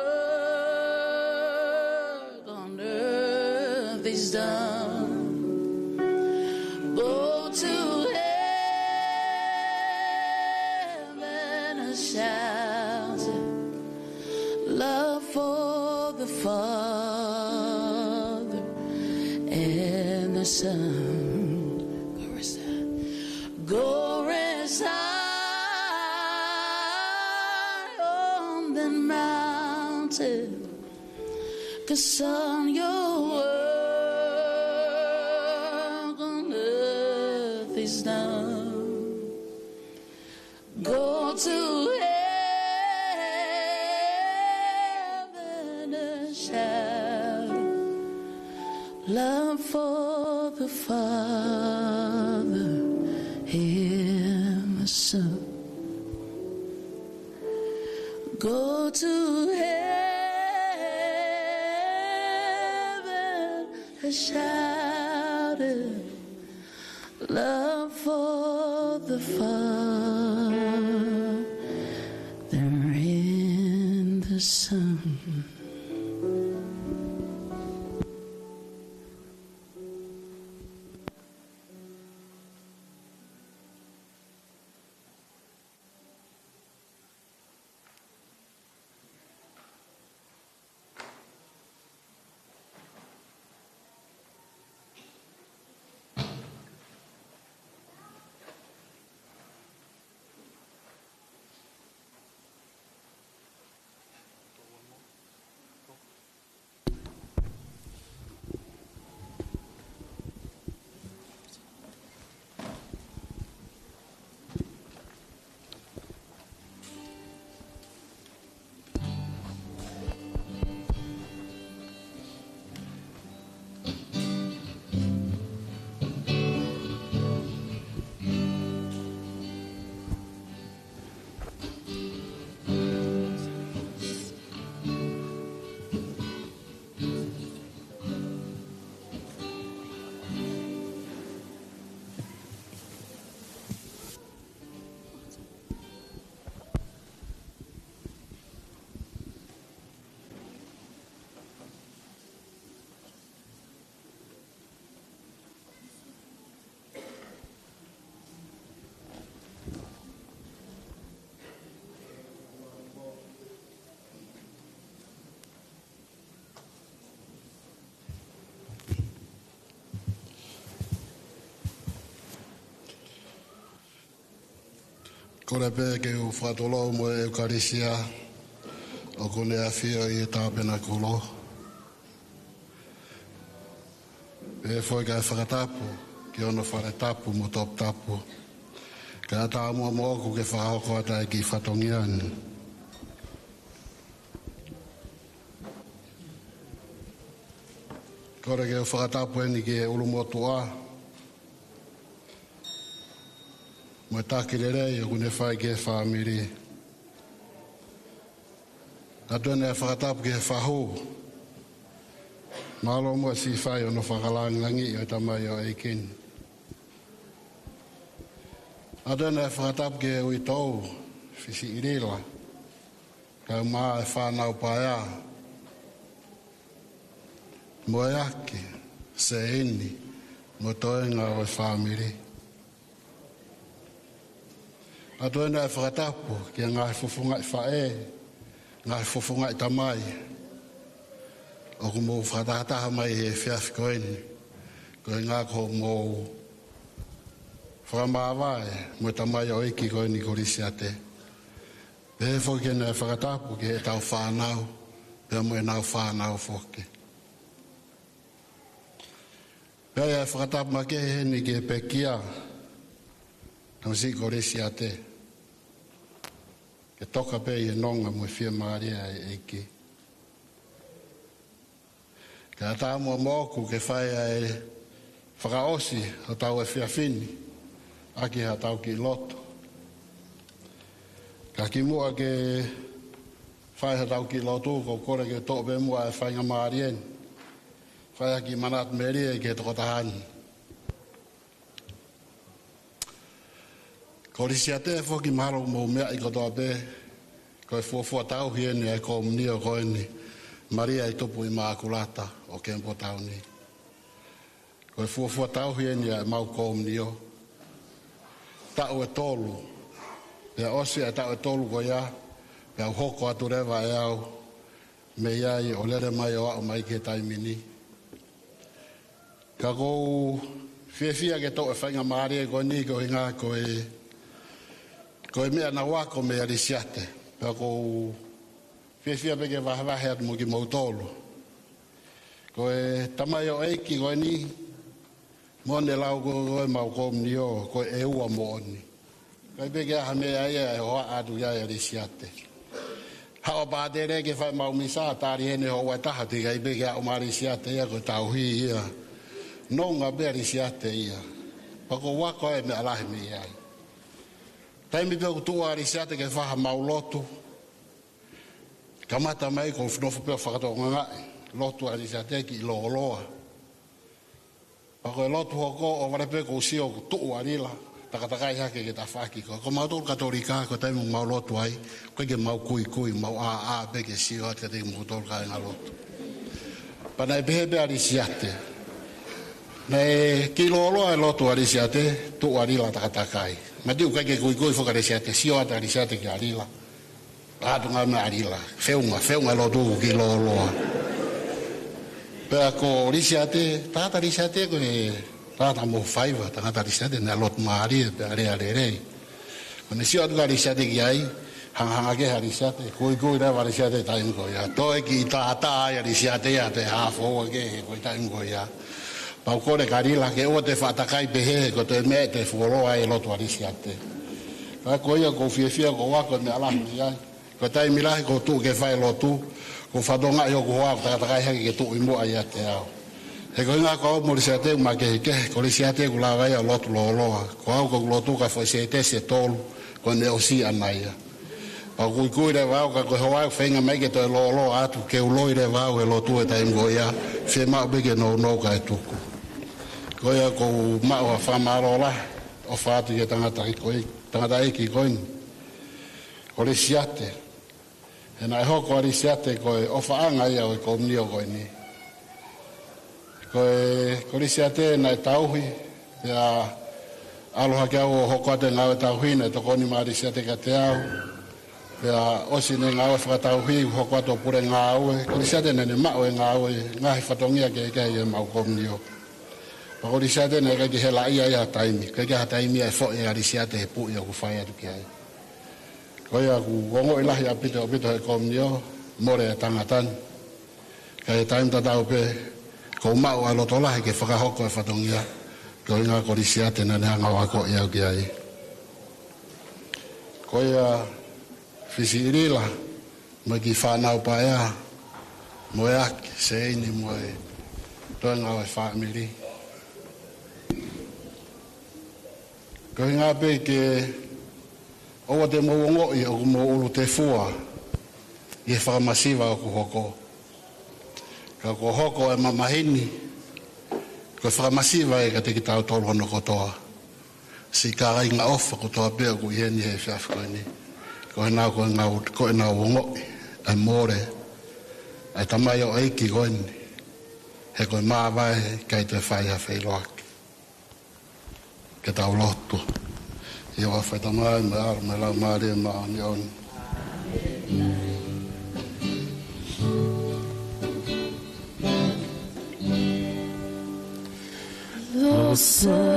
on earth is done. Go to heaven and shout it. Love for the Father and the Son. Go rest high. Go rest high on the mountain. 'Cause son, your work on earth is done. Go to heaven and shout love for the Father and the Son. Go to heaven and shout it. Love for the Father and the Son. Kole pē ke u fakatulou mo e ʻEukalisia ʻoku ne ʻafio ʻi he tāpenakolo. Pea foki kae fakatapu ki hono fale tapu mo toputapu. Kae ʻatā muʻa moʻoku ke fakahoko atu ʻa e kiʻi fatongia ni. Kole ke u fakatapu eni ki he ʻulumotuʻa mo e taki lelei ʻoku ne fai ki he fāmili. ʻOatu eni ʻa e fakatapu ki he fahu. Mālō muʻa siʻi fai hono fakalāngilangiʻi ʻo e tamaioʻeiki ni. ʻOatu eni ʻa e fakatapu ki he uitou, Fisiʻilila, kae ʻumaʻā e fānau paea, Moeaki, Seini, mo e toenga ʻo e fāmili. ʻOatu eni ʻa e fakatapu ki he ngaahi fofongaʻi faʻē, ngaahi fofongaʻi tamai ʻoku mou fakatahataha mai he efiafi ko eni, ko e ʻuhinga ko hoʻomou fakamāvae mo e tamaioʻeiki ko eni ko Lisiate. Pehē foki eni ʻa e fakatapu ki heʻetau fānau, pea mo ʻenau fānau foki. Pea ʻi he fakatapu makehe heni ki he pekia, tamasiʻi ko Lisiate, ke toka pē ʻi he nonga mo e fiemālie ʻa e ʻEiki. Kae ʻatā muʻa moʻoku ke fai ʻa e fakaʻosi hotau efiafi ni ʻaki haʻatau kiʻi lotu. Ka kimuʻa ke fai haʻatau kiʻi lotu, ʻoku ou kole ke toʻo pē muʻa e faingamālie ni, fai ha kiʻi manatu melie ki he tokotaha ni. Ko Lisiate foki, mahalo mou meaʻi kotoa pē, ko e fuofua tauhi eni ʻa e komunio ko eni, Malia ʻi Tupu ʻImākulata ʻo Kempu Tauni. Ko e fuofua tauhi eni ʻa ʻemau komunio. Taʻu ʻe tolu. Pea ʻosi ʻa e taʻu ʻe tolu ko ia, pea u hoko atu leva ʻe au mei ai ʻo lele mai ʻo aʻu mai ki he taimi ni. Ka ʻoku ou fiefia ke toʻo e faingamālie ko eni koeʻuhinga ko e, ko e meʻa naʻá ku ako meia Lisiate. Pea ʻoku ou fiefia pē ke vahevahe atu mo kimoutolu. Ko e tamaioʻeiki ko eni, mo ʻene lau ko ē ʻemau komunio, ko e ʻEua Moʻoni. ʻIkai pē ke ʻi ai ha meʻa ia ʻe hohaʻa atu ia ʻia Lisiate. Haʻu ʻa pātele ke fai ʻemau misa, tali ʻene houa ʻe taha, teʻeki ai pē ke aʻu mai ʻa Lisiate ia, ko e tauhi ia. Nonga pē ʻa Lisiate ia. Pea ʻoku ou ako e meʻa lahi mei ai. Taimi pē ʻoku tuʻu ai ʻa Lisiate ke fai haʻamau lotu, kamata mai ʻoku ou nofo pē ʻo fakatokangaʻi lotu ʻa Lisiate kiʻi lōloa. Pea ko e lotu hoko, ʻohovale pē ʻoku ou sio ʻoku tuʻu ʻa Lila, takatakai hake ki he tafaʻaki ko ē. Ko mautolu Katolika, ko e taimi ʻoku mau lotu ai, ʻoku ʻikai ke mau kuikui, mau ʻāʻā pē ke sio atu kiate kimoutolu kāinga lotu. Pea naʻe pehē pē ʻa Lisiate. Naʻe kiʻi lōloa e lotu ʻa Lisiate, tuʻu ʻa Lila takatakai. Mahalo ʻoku ʻikai ke kuikui foki ʻa Lisiate, sio atu ʻa Lisiate kia Lila. Pea tuʻunga mai ʻa Lila, feʻunga, feʻunga lotu ʻoku kiʻi lōloa. Pea ko Lisiate, tangata Lisiate ko e tangata mohu faiva, tangata Lisiate naʻe lotu mālie, pea lea lelei. Ko ʻene sio atu ʻa Lisiate ki ai, hangahanga kehe ʻa Lisiate, kuikui leva ʻa Lisiate taimi ko ia. Toe kiʻi tātā ai ʻa Lisiate ia, toe hā foua kehe ko e taimi ko ia. Pea u kole kia Lila ke ʻoua te faʻa takai pehē, ko e toe meʻa ʻe toe fuoloa ai e lotu ʻa Lisiate. Ka ko ia ʻoku ou fiefia ʻoku ou ako e meʻa lahi mei ai. Ko e taimi lahi ʻoku ou tuʻu ke fai lotu, ʻoku ou fakatokangaʻi ʻoku ou ʻalu takatakai hake ke tuʻu ʻi muʻa ʻiate au. He koeʻuhinga ko au mo Lisiate ʻoku makehekehe, ko Lisiate ʻoku lava ia ʻo lotu lōloa. Ko au ʻoku ou lotu ka foʻi sētesi ʻe tolu, ko ʻene ʻosi ʻana ia. Pea u kuikui leva au ka ko e ʻohovale ʻoku feinga mai ke toe lōloa atu, ke u loi leva au he lotu he taimi ko ia, fiemaʻu pē ke nounou kae tuku. Ko ia ʻoku ou maʻu ha fakamālō lahi ʻofa atu ki he tangataʻeiki ko ē, tangataʻeiki ko eni. Ko Lisiate. He naʻe hoko ʻa Lisiate ko e ʻofaʻanga ia ʻo e komunio ko eni. Ko e, ko Lisiate naʻe tauhi, pea ʻalu hake au ʻo hoko atu e ngāue tauhi, naʻe tokoni mai ʻa Lisiate kiate au. Pea ʻosi ʻene ngāue fakatauhi, hoko atu ʻo pule ngāue. Ko Lisiate naʻá ne maʻu e ngāue, ngaahi fatongia kehekehe ʻi heʻemau komunio. Pea ko Lisiate naʻe ʻikai ke helaʻia ia ha taimi, ʻikai ke ʻi ai ha taimi ia ʻe foʻi ai ʻa Lisiate he puʻi ʻoku fai atu ki ai. Ko ia ʻoku ou ongoʻi lahi ʻaupito, ʻaupito he komunio, mole e tangata ni. Ka ʻi he taimi tatau pē, ʻoku ou maʻu ʻa e loto lahi ke fakahoko e fatongia, koeʻuhinga ko Lisiate naʻá ne hanga ʻo akoʻi au ki ai. Ko ia Fisi Lila, mo e kiʻi fānau paea, mo e ʻEiki, Seini mo e toenga ʻo e fāmili. Koeʻuhinga pē ke ʻoua te mou ongoʻi ʻoku mou ʻulu tefua ʻi he fakamasiva ʻoku hoko. Ka kuo hoko e mamahi ni, ko e fakamasiva ia kiate kitautolu hono kotoa. Siʻi kāinga ʻofa kotoa pē ʻoku ʻi heni he efiafi ko eni. Ko ʻenau, ko ʻenau, ko ʻenau ongoʻi e mole ʻa e tamaioʻeiki ko eni. He ko e māvae ʻikai toe fai ha feʻiloaki. Ke tau lotu. ʻIo, ʻofa ʻa e Tamai mo e ʻAlo mo e Laumālie Māʻoniʻoni.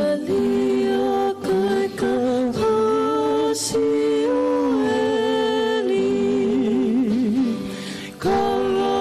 Rosalia kai ka hasi o eli, ka la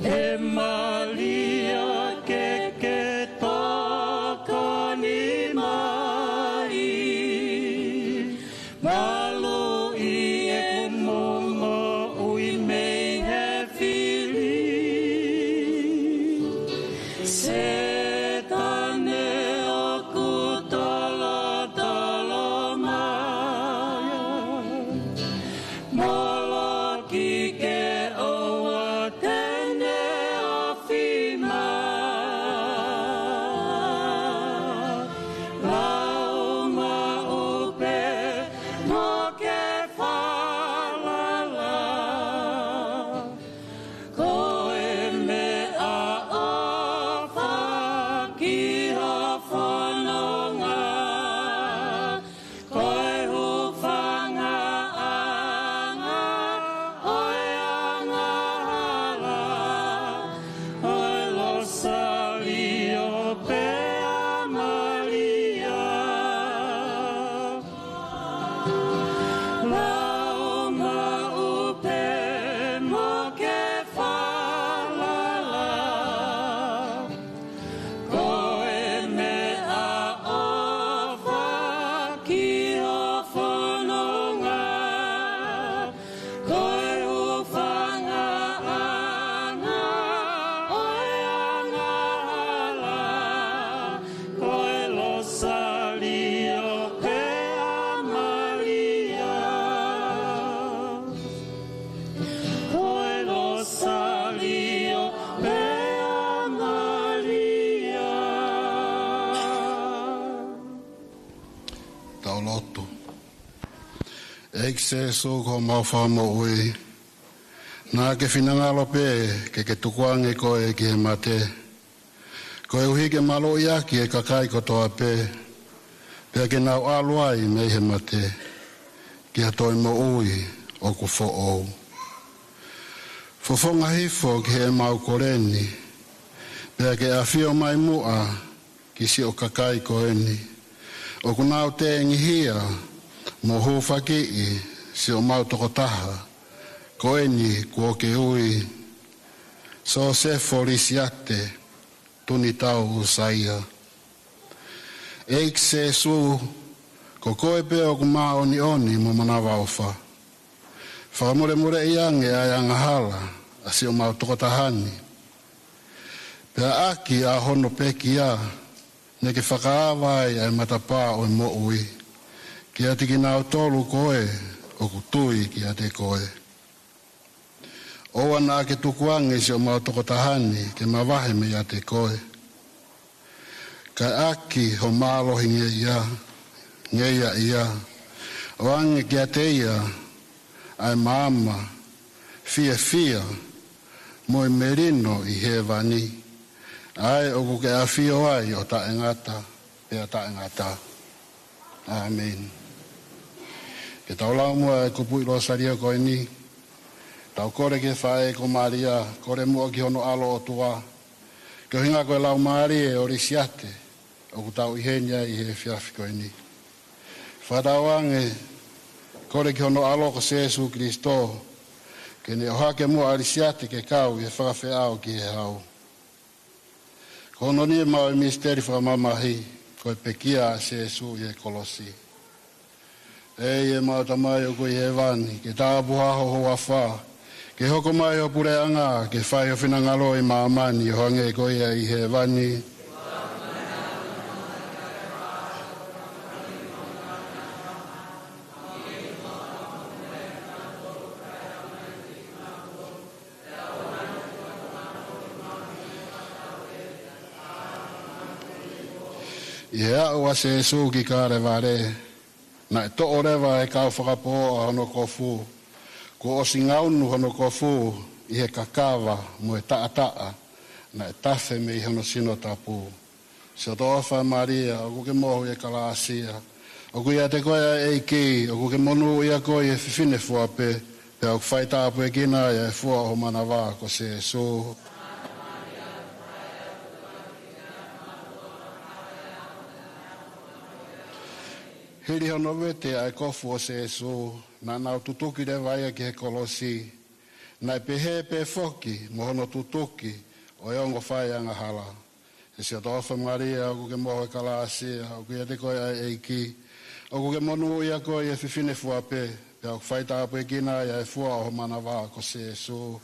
ʻE Malia, ke ke tokoni mai, maluʻi ʻeku moʻui mei he fili. Sētane, ʻoku tolotolo mai, moloki ke ʻoua te ne ofi mai. Lau maʻu pē mo ke falala, ko e meʻaʻofa ki ho fononga. Ko e hūfangaʻanga ʻo e angahala, ko e Losalio pē ʻa Malia. Lau maʻu pē mo ke falala, ko e meʻaʻofa ki ho fononga. Ko e hūfangaʻanga ʻo e angahala, ko e Losalio pē ʻa Malia. Ko e Losalio pē ʻa Malia. Tau lotu. ʻEiki Sēsū, ko homau Fakamoʻui, naʻa ke finangalo pē ke ke tukuange koe ki he mate, koeʻuhi ke maluʻi ʻaki e kakai kotoa pē, pea ke nau ʻalu ai mei he mate ki ha toe moʻui ʻoku foʻou. Fofonga hifo ki heʻemau kole ni, pea ke ʻafio mai muʻa ki siʻo kakai ko eni ʻoku nau tengihia mo hūfakiʻi siʻomau tokotaha ko eni kuo ke ui, Sosefo Lisiate Tunitau ʻUsaia. ʻEiki Sēsū, ko koe pē ʻoku māʻoniʻoni mo manavaʻofa. Fakamolemoleʻi ange ʻa e angahala ʻa siʻomau tokotaha ni, pea ʻaki ʻa hono pekia, naʻa ke fakaava ai ʻa e matapā ʻo e moʻui kiate kinautolu ko ē ʻoku tui kiate koe. ʻOua naʻa ke tukuange siʻomau tokotaha ni ke mavahe meiate koe. Kae ʻaki ho mālohi ngeia, ngeia ia, ʻoange kiate ia ʻa e maama, fiefia, mo e melino ʻi hēvani, ʻa ē ʻoku ke ʻafio ai ʻo taʻengata pea taʻengata. ʻĀmeni. Ke tau lau muʻa e kupuʻi Losalio ko eni. Tau kole ki he faʻē ko Malia, kole muʻa ki hono ʻAlo ʻOtua, koeʻuhinga ko e laumālie ʻo Lisiate ʻoku tau ʻi heni ai ʻi he efiafi ko eni. Fakatauange, kole ki hono ʻAlo ko Sēsū Kilisito ke ne ʻohake muʻa ʻa Lisiate ke kau ʻi he fakafeʻao ki he hau. Ko hono nima ʻo e misiteli fakamamahi, ko e pekia ʻa Sēsū ʻi he kolosi. ʻEiki ʻemau Tamai ʻoku ʻi hēvani, ke tāpuhā ho huafa, ke hoko mai ho puleʻanga, ke fai ho finangalo ʻi māmani ʻo hangē ko ia ʻi hēvani. ʻI he aʻu ʻa Sēsū ki Kalevale, naʻe toʻo leva ʻe he kau fakapō ʻa hono kofu. Kuo ʻosi ngaunu hono kofu ʻi he kakava mo e taʻataʻa naʻe tafe mei hono sino tapu. Siʻotoʻofa Malia, ʻoku ke mohu ʻi he kalāsia. ʻOku ʻiate koe ʻa e ʻEiki, ʻoku ke monūʻia koe ʻi he fefine fua pē, pea ʻoku faitāpuekina ai ʻa e fua ʻo ho manava ko Sēsū. Hili hono vete ʻa e kofu ʻo Sēsū, naʻa nau tutuki leva ia ki he kolosi. Naʻe pehē pē foki mo hono tutuki ʻo e ongo fai angahala. ʻE Siʻotoʻofa Malia, ʻoku ke mohu ʻa e kalāsia, ʻoku ʻiate koe ʻa e ʻEiki, ʻoku ke monūʻia koe ʻi he fefine fua pē, pea ʻoku faitāpuekina ai ʻa e fua ʻo ho manava ko Sēsū.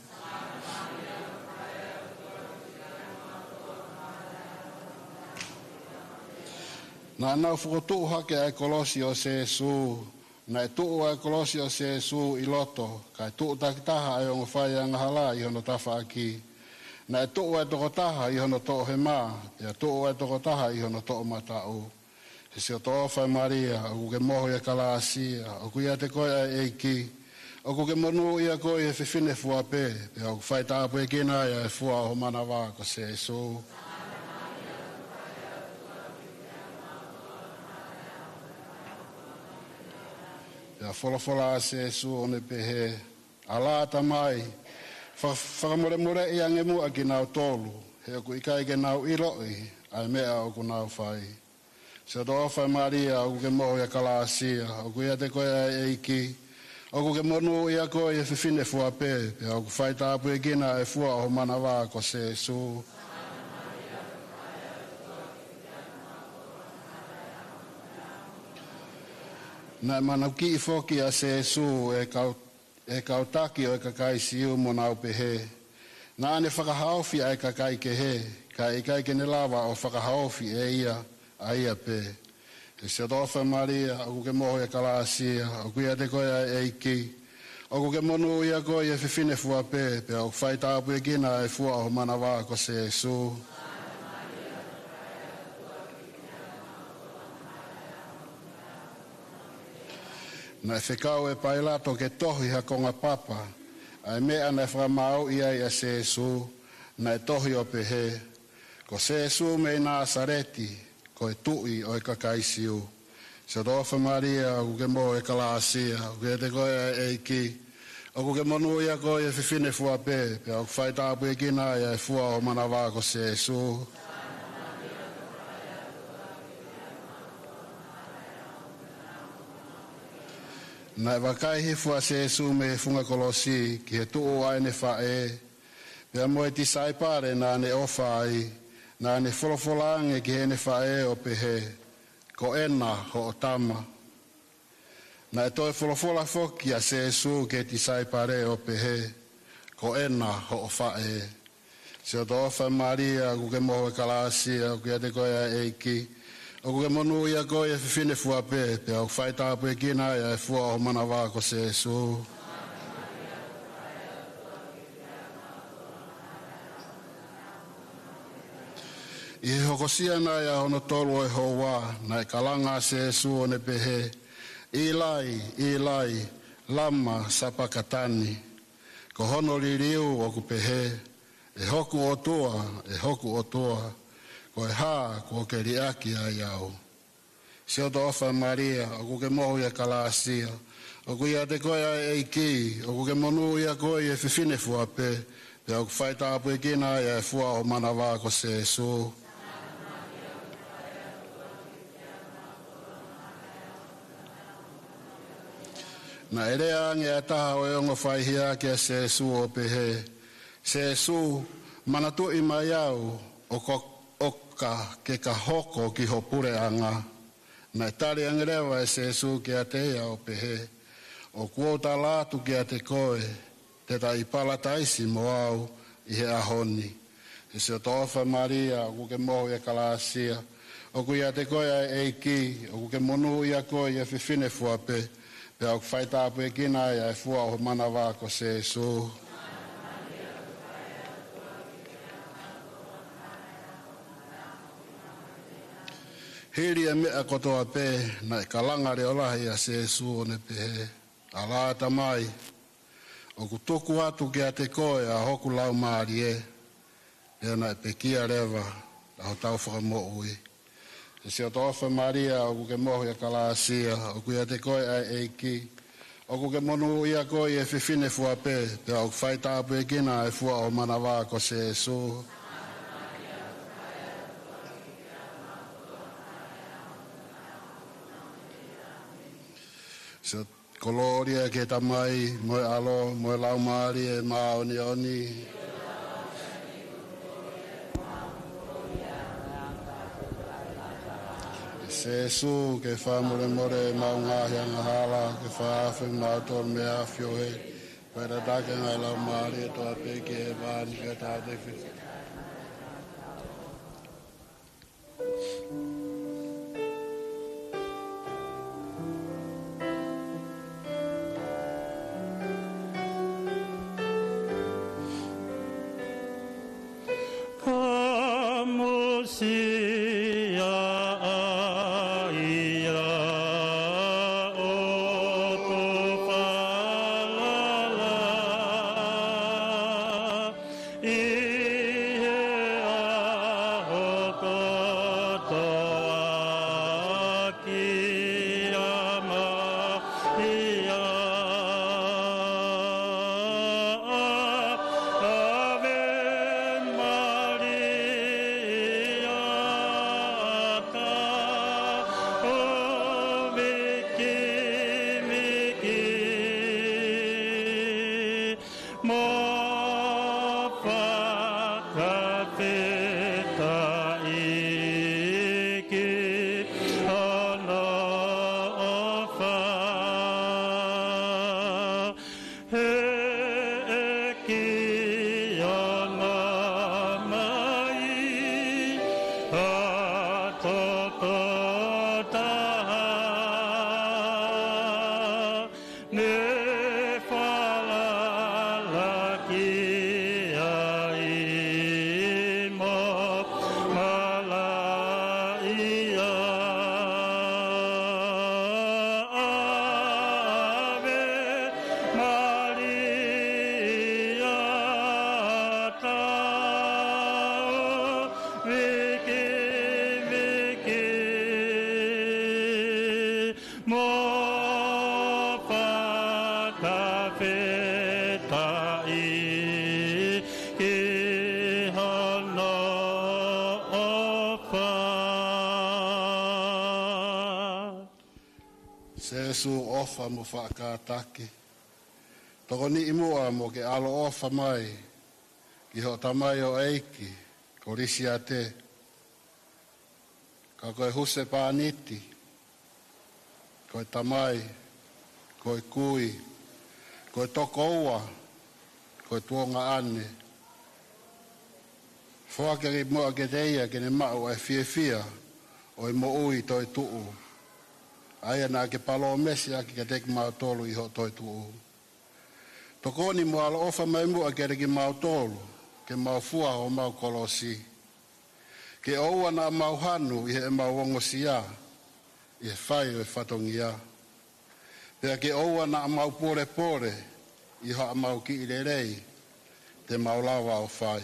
Naʻa nau fokotuʻu hake ʻa e kolosi ʻo Sēsū. Naʻe tuʻu ʻa e kolosi ʻo Sēsū ʻi loto, kae tuʻu takitaha ʻa e ongo fai angahala ʻi hono tafaʻaki. Naʻe tuʻu ʻa e tokotaha ʻi hono toʻohema, pea tuʻu ʻa e tokotaha ʻi hono toʻomataʻu. ʻE Siʻotoʻofa Malia, ʻoku ke mohu ʻa e kalāsia, ʻoku ʻiate koe ʻa e ʻEiki, ʻoku ke monūʻia koe ʻi he fefine fua pē, pea ʻoku faitāpuekina ai ʻa e fua ʻo ho manava ko Sēsū. Pea folofola ʻa Sēsū ʻo ne pehē, ʻAlā Tamai, fa-, fakamolemoleʻi ange muʻa kinautolu, he ʻoku ʻikai ke nau ʻiloʻi ʻa e meʻa ʻoku nau fai. Siʻotoʻofa Malia, ʻoku ke mohu ʻa e kalāsia, ʻoku ʻiate koe ʻa e ʻEiki, ʻoku ke monūʻia koe ʻi he fefine fua pē, pea ʻoku faitāpuekina ʻa e fua ʻo ho manava ko Sēsū. Naʻe manukiʻi foki ʻa Sēsū ʻe he kau, ʻe he kau taki ʻo e kakai Siu mo nau pehē, Naʻa ne fakahaofi ʻa e kakai kehe, kae ʻikai ke ne lava ʻo fakahaofi ʻe ia ʻa ia pē. ʻE Siʻotoʻofa Malia, ʻoku ke mohu ʻa e kalāsia, ʻoku ʻiate koe ʻa e ʻEiki, ʻoku ke monūʻia koe ʻi he fefine fua pē, pea ʻoku faitāpuekina ʻa e fua ʻo ho manava ko Sēsū. Naʻe fekau ʻe Pailato ke tohi ha konga papa ʻa e meʻa naʻe fakamāuʻi ai ʻa Sēsū, naʻe tohi ʻo pehē, Ko Sēsū mei Nāsaleti, ko e Tuʻi ʻo e kakai Siu. Siʻotoʻofa Malia, ʻoku ke mohu ʻa e kalāsia, ʻoku ʻiate koe ʻa e ʻEiki, ʻoku ke monūʻia koe ʻi he fefine fua pē, pea ʻoku faitāpuekina ai ʻa e fua ʻo ho manava ko Sēsū. Naʻe vakai hifo ʻa Sēsū mei he funga kolosi ki he tuʻu ʻa ʻene faʻē, pea mo e tisaipale naʻa ne ʻofa ai, naʻa ne folofola ange ki heʻene faʻē ʻo pehē, Ko ena hoʻo tama. Naʻe toe folofola foki ʻa Sēsū ki he tisaipale ʻo pehē, Ko ena hoʻo faʻē. Siʻotoʻofa Malia, ʻoku ke mohu ʻa e kalāsia, ʻoku ʻiate koe ʻa e ʻEiki, ʻoku ke monūʻia koe ʻi he fefine fua pē, pea ʻoku faitāpuekina ai ʻa e fua ʻo ho manava ko Sēsū. ʻI he hokosia nai ʻa hono tolu ʻo e houa, naʻe kalanga ʻa Sēsū ʻo ne pehē, ʻĪlai, ʻĪlai, lama sapakatani. Ko hono liliu ʻoku pehē, ʻE hoku ʻOtua, ʻe hoku ʻOtua, ko e hā kuo ke liʻaki ai au? Siʻotoʻofa Malia, ʻoku ke mohu ʻa e kalāsia, ʻoku ʻiate koe ʻa e ʻEiki, ʻoku ke monūʻia koe ʻi he fefine fua pē, pea ʻoku faitāpuekina ai ʻa e fua ʻo ho manava ko Sēsū. Naʻe lea ange ʻa e taha ʻo e ongo faihia kia Sēsū ʻo pehē, Sēsū, manatuʻi mai au, ʻo ko, ʻo ka ke ka hoko ki ho puleʻanga. Naʻe tali ange leva ʻe Sēsū kiate ia ʻo pehē, ʻOku ou tala atu kiate koe, te ta ʻi Palataisi mo au ʻi he ʻaho ni. ʻE Siʻotoʻofa Malia, ʻoku ke mohu ʻa e kalāsia, ʻoku ʻiate koe ʻa e ʻEiki, ʻoku ke monūʻia koe ʻi he fefine fua pē, pea ʻoku faitāpuekina ai ʻa e fua ʻo ho manava ko Sēsū. Hili ʻa e meʻa kotoa pē, naʻe kalanga leʻo lahi ʻa Sēsū ʻo ne pehē, ʻAlā Tamai, ʻoku tuku atu kiate koe ʻa hoku laumālie. Pea naʻe pekia leva ʻa hotau Fakamoʻui. ʻE Siʻotoʻofa Malia, ʻoku ke mohu ʻa e kalāsia, ʻoku ʻiate koe ʻa e ʻEiki, ʻoku ke monūʻia koe ʻi he fefine fua pē, pea ʻoku faitāpuekina ʻa e fua ʻo ho manava ko Sēsū. Siʻo-, Kolōlia ki he Tamai, mo e ʻAlo, mo e Laumālie Māʻoniʻoni. ʻE Sēsū, ke fakamolemole ʻemau ngaahi angahala, ke fakaafeʻi kimautolu mei he ʻafioʻi hē, pea tataki ʻa e ngaahi laumālie kotoa pē ki hēvani, ke tātefi Kamusia ʻa ia ʻoku falala ʻi he ʻaho kotoa kia Maria. ʻAve Maria, tau vikiviki mo fakafetaʻi ki hono ʻofa. He ʻEiki ʻoua naʻa mai ha tokotaha ne falala ki ai mo malaʻia. ʻAve Maria, tau vikiviki mo fakafetaʻi ki hono ʻofa. Sēsū ʻofa mo faʻa kātaki, tokoniʻi muʻa mo ke ʻaloʻofa mai ki hoʻo tamaioʻeiki ko Lisiate, ka ko e husepāniti, ko e tamai, ko e kui, ko e tokoua, ko e tuongaʻane. Foaki ʻaki muʻa kiate ia ke ne maʻu ʻa e fiefia ʻo e moʻui toetuʻu, ʻa ia naʻa ke palōmesi ʻaki kiate kimautolu ʻi hoʻo toetuʻu. Tokoni mo ʻaloʻofa mai muʻa kiate kimautolu ke mau fua homau kolosi, ke ʻoua naʻa mau hanu ʻi heʻemau ongosia ʻi he fai ʻo e fatongia, pea ke ʻoua naʻa mau polepole ʻi haʻamau kiʻi lelei te mau lava ʻo fai,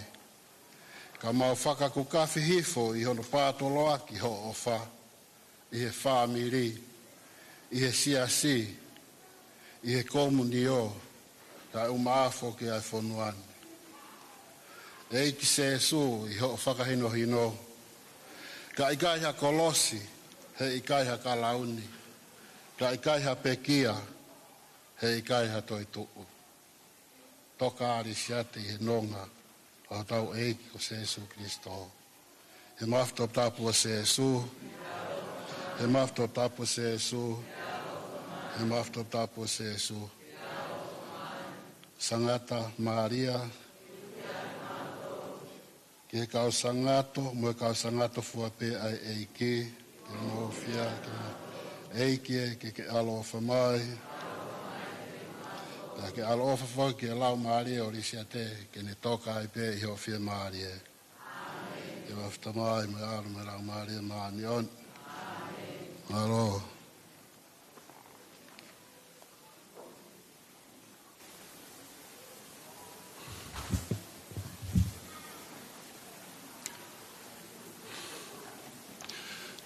ka mau fakakukafi hifo ʻi hono pātoloaki hoʻo ʻofa ʻi he fāmili, ʻi he siasi, ʻi he komunio, kae ʻumaʻā foki ʻa e fonua ni. ʻEiki Sēsū, ʻi hoʻo fakahinohino, ka ʻikai ha kolosi, he ʻikai ha kalauni, ka ʻikai ha pekia, he ʻikai ha toetuʻu. Toka ʻa Lisiate ʻi he nonga ʻo hotau ʻEiki ko Sēsū Kilisitō. He mafi toputapu ʻo Sēsū. He mafi toputapu ʻo Sēsū. He mafi toputapu ʻo Sēsū. Sangata Malia, ki he kau sangato mo e kau sangato fua pē ʻa e ʻEiki, ke mou fie, ke mou. ʻEiki ē, ke ke ʻaloʻofa mai. Pea ke ʻaloʻofa foki ki he laumālie ʻo Lisiate, ke ne toka ai pē ʻi hoʻo fiemālie. ʻI he huafa ʻo e Tamai mo e ʻAlo mo e Laumālie Māʻoniʻoni. Mālō.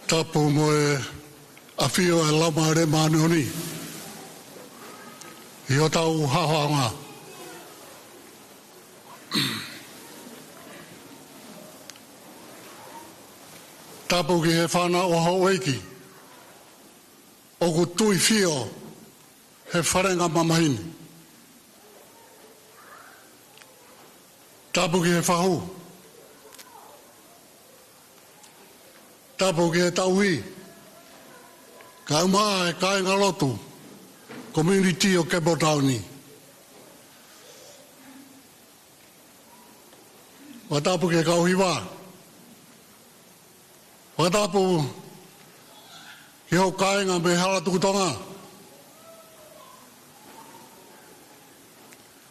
Tapu mo e ʻafio ʻa e Laumālie Māʻoniʻoni ʻi hotau haohaoa. Tapu ki he fānau ʻa houʻeiki ʻoku tuifio he falengamamahi ni. Tapu ki he fahu. Tapu ki he tauhi. Kae ʻumaʻā e kāingalotu, community ʻo Kepu Taha ni. Fakatapu ki he kau hiva. Fakatapu ki hoʻo kāinga mei Hala Tuku Tonga.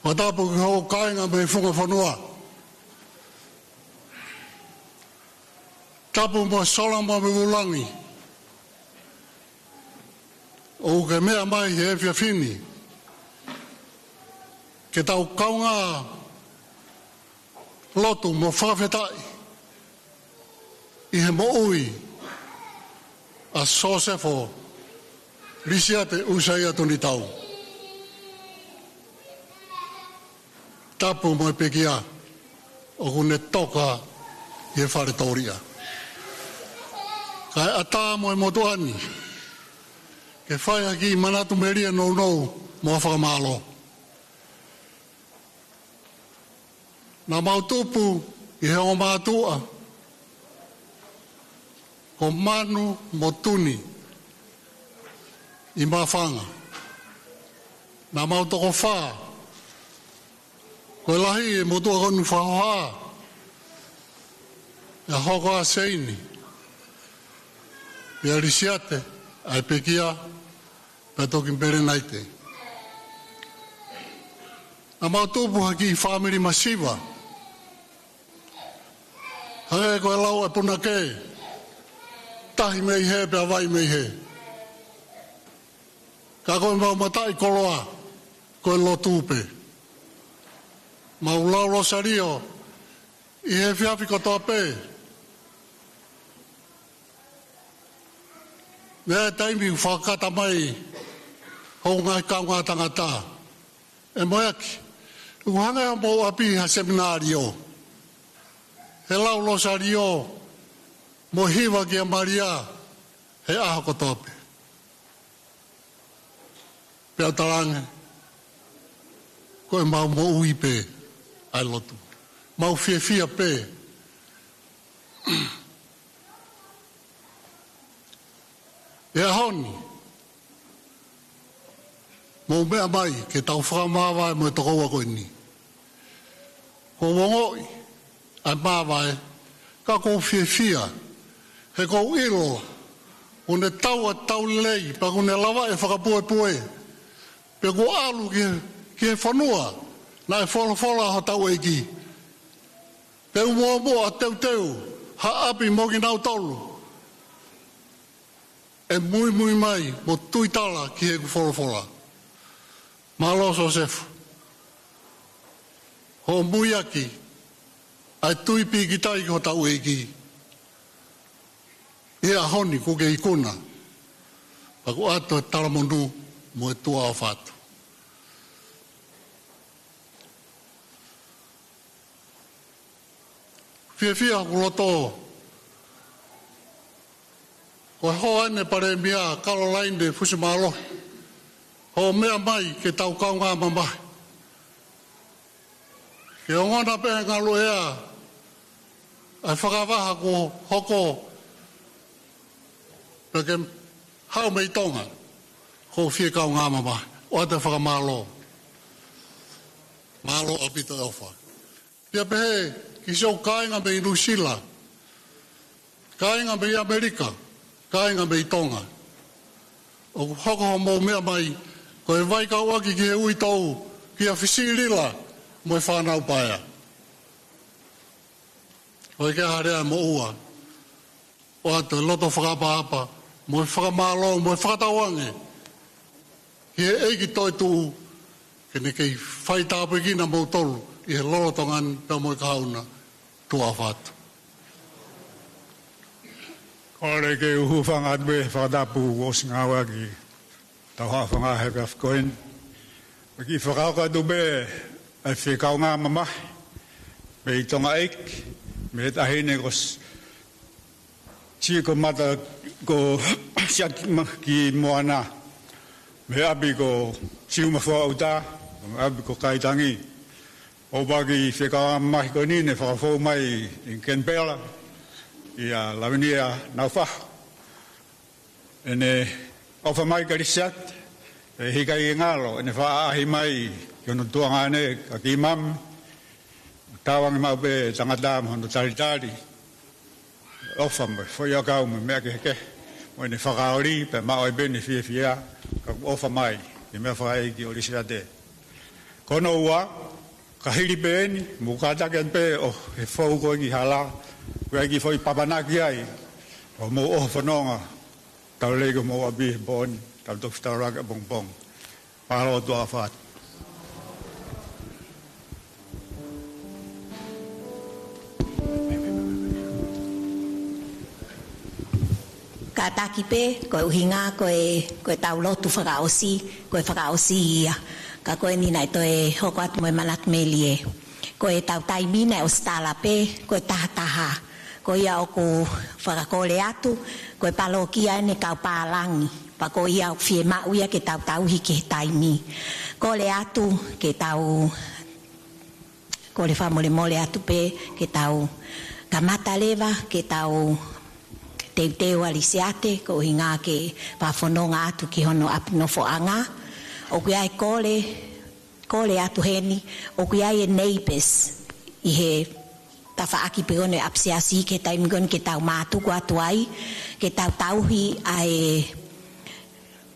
Fakatapu ki hoʻo kāinga mei Funga Fonua. Tapu mo Sola mo Vūlangi ʻoku ke meʻa mai he efiafi ni ke tau kaungā lotu mo fakafetaʻi ʻi he moʻui ʻa Sosefo Lisiate ʻUsaia Tunitau. Tapu mo e pekia ʻoku ne toka ʻi he fale tōliʻa. Kae ʻatā mo e motuʻa ni ke fai ha kiʻi manatu melie nounou mo ha fakamālō. Naʻa mau tupu ʻi he ongo mātuʻa ko Manu mo Tuni ʻi Mafanga. Naʻa mau toko fā, ko e lahi e motuʻa ko eni fakahoha, ʻa Hoko ʻa Seini, pea Lisiate, ʻa e pekia, pea toki Pelenaite. Naʻa mau tupu ha kiʻi fāmili masiva. Hangē ko e lau ʻa e punake, tahi mei hē pea vai mei hē. Ka ko ʻemau mataʻikoloa ko e lotu pē. Mau lau Losalio ʻi he efiafi kotoa pē. Meʻa e taimi ʻoku fakakata mai hoʻo ngaahi kaungā tangata. ʻE Moeaki, ʻoku hangē ʻoku mou ʻapi ha seminalio. He lau Losalio mo hiva kia Malia he ʻaho kotoa pē. Pea u talaange, ko ʻemau moʻui pē ʻa e lotu. Mau fiefia pē. ʻI he ʻaho ni, mou meʻa mai ke tau fakamāvae mo e tokoua ko eni. ʻOku ou ongoʻi ʻa e māvae, ka ʻoku ou fiefia, he ʻoku ou ʻilo ʻoku ne tau ʻa e tau lelei, pea ʻoku ne lava ʻo fakapuepue, pea ʻoku ʻalu ki, ki he fonua naʻe folofola hotau ʻEiki. Pea ʻoku muʻomuʻa teuteu ha ʻapi mo kinautolu ʻe muimui mai mo tuitala ki heʻeku folofola. Mālō Sosefo hoʻo muiaki ʻa e tui pīkitai ki hotau ʻEiki. ʻI he ʻaho ni kuo ke ikuna, pea kuo ʻoatu e talamonū mo e tuʻa ʻofa atu. Fiefia hoku loto ko e hoa ʻeni Palēmia Kalolaine Fusimālohi, hoʻo meʻa mai ke tau kaungā mamahi. Ke ongona pē he ngaluʻea ʻa e fakavaha kuo hoko, pea ke haʻu mei Tonga, ʻoku ou fie kaungā mamahi. ʻOatu e fakamālō. Mālō ʻaupito e ʻofa. Pea pehē ki siʻoku kāinga mei Nuʻusila, kāinga mei ʻAmelika, kāinga mei Tonga. ʻOku hoko hoʻomou meʻa mai ko e vaikauʻaki ki he uitou kia Fisilila mo e fānau paea. Ko e ke harea mo ua. ʻOatu e loto fakaʻapaʻapa mo e fakamālō mo e fakatauange ki he ʻEiki toetuʻu, ke ne kei faitāpuekina moutolu ʻi he lolotonga ni pea mo e kahaʻu na. Tuʻa ʻofa atu. Kole ke u hūfanga atu pē he fakatapu kuo ʻosi ngāueʻaki ʻetau haʻofanga he efiafi ko eni. Pea kiʻi fakahoko atu pē ʻa e fie kaungā mamahi mei Tonga ʻEiki, mei he taʻahine ko S-, Siko Mata, ko Siaki Ma-, ki Moana. Mei he ʻapi ko Siuma Fuaʻuta, mei he ʻapi ko Kaitangi. ʻOku ou fie kau mai ko eni ne fakafou mai ʻi Kenipela, ʻia Lavinia Naufahu. ʻEne ʻofa mai kia Lisiate, ʻe ʻikai ke ngalo ʻene faʻa ʻaʻahi mai ki hono tuongaʻane ka ki mami. Tauange maʻu pē tangata mo hono talitali. ʻOfa mo e foʻi ʻakau mo e meʻa kehekehe. Mo ʻene fakaoli, pea maʻu ai pē ʻene fiefia, ka ʻoku ʻofa mai ki he meʻa fakaʻeiki ʻo Lisiate. Ko hono ua, ka hili pē eni, mou kātaki atu pē ʻo ʻi he fou ko ē ki hala, ko e ʻai ke foʻi papanaki ai, ʻo mou ʻoho fononga, tau lei ko mou ʻapi he pō ni, tau toki fetaulaki ʻapongipongi. Mālō, tuʻa ʻofa atu. Kātaki pē, ko e ʻuhinga ko e, ko e tau lotu fakaʻosi, ko e fakaʻosi ia. Ka ko eni naʻe toe hoko atu mo e manatu melie. Ko e tau taimi naʻe ʻosi tala pē, ko e taha taha. Ko ia ʻoku fakakole atu, ko e palokia ʻeni kau pālangi. Pea ko ia ʻoku fiemaʻu ia ke tau tauhi ki he taimi. Kole atu ke tau, kole fakamolemole atu pē ke tau kamata leva, ke tau teuteu ʻa Lisiate, ko e ʻuhinga ke fakafononga atu ki hono ʻapi nofoʻanga. ʻOku ʻi ai e kole, kole atu heni, ʻoku ʻi ai e neighbours ʻi he tafaʻaki pē ko eni ʻo e ʻapisiasi ki he taimi ko eni ke tau mātuku atu ai, ke tau tauhi ʻa e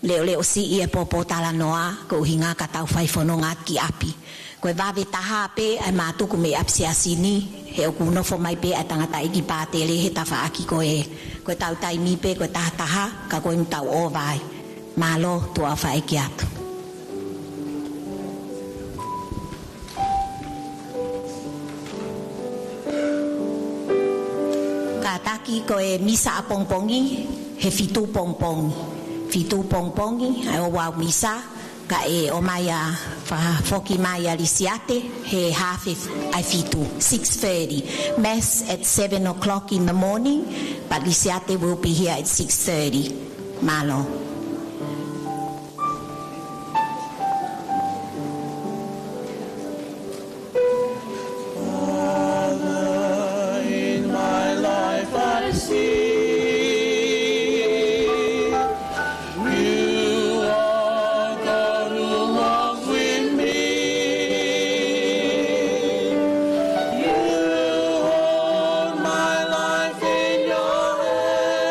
leʻoleʻo siʻi e pōpōtalanoa, ko e ʻuhinga ka tau fai fononga atu ki ʻapi. Ko e vave taha pē ʻa e mātuku mei ʻapisiasi ni, he ʻoku nofo mai pē ʻa e tangataʻeiki pātele he tafaʻaki ko ē. Ko e tau taimi pē, ko e taha taha, ka ko eni tau ʻova ai. Mālō, tuʻa ʻofa ʻeiki atu. Kātaki ko e misa ʻapongipongi, he fitu pongipongi. Fitu pongipongi, ʻa e ouau misa, kae ʻomai ʻa, fakafoki mai ʻa Lisiate, he haafe ʻa e fitu, six thirty. Mass at seven o'clock in the morning, but Lisiate will be here at six thirty. Mālō. Father, in my life I see you are God who walks with me. You hold my life in your hands.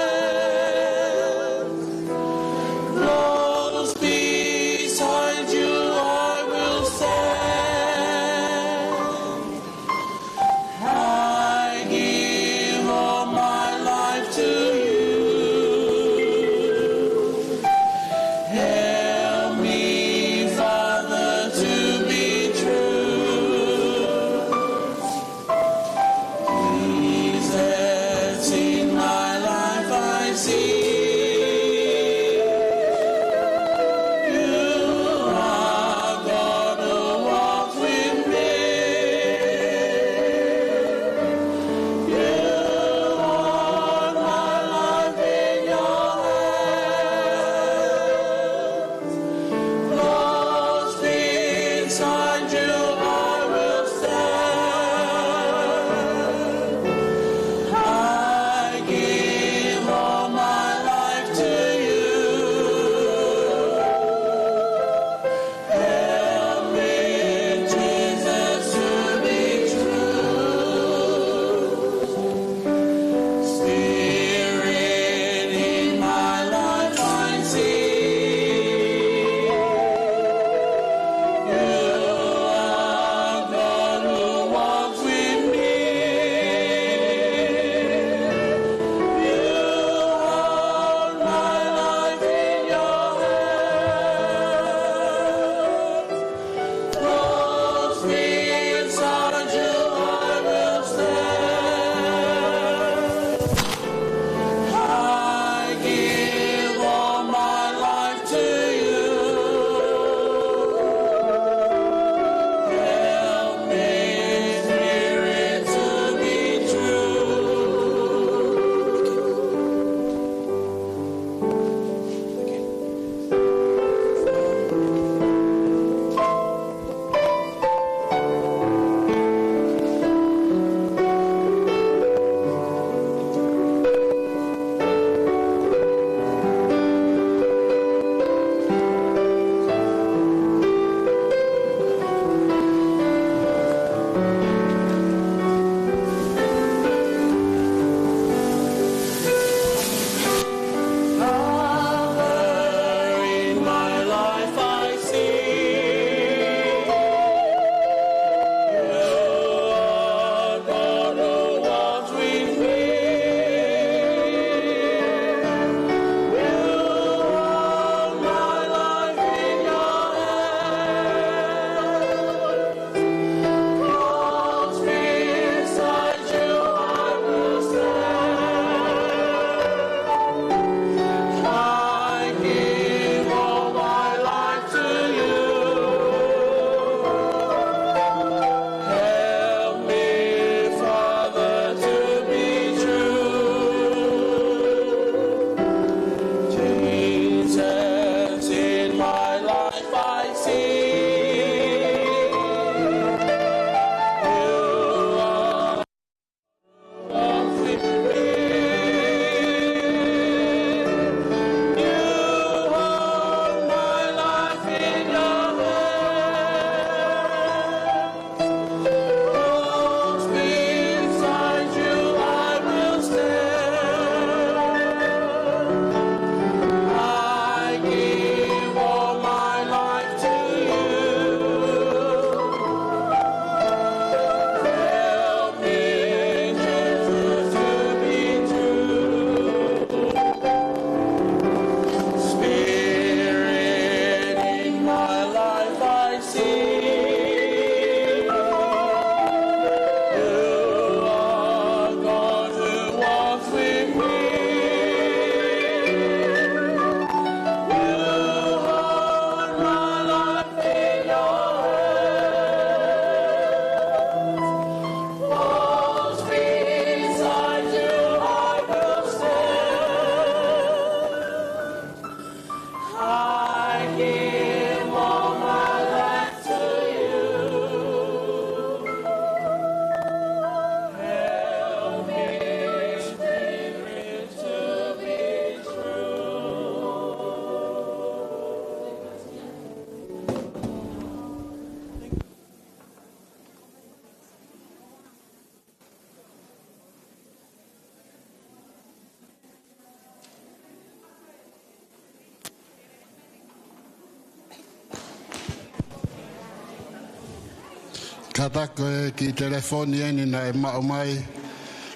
Kātaki ko e kiʻi telefoni eni naʻe maʻu mai,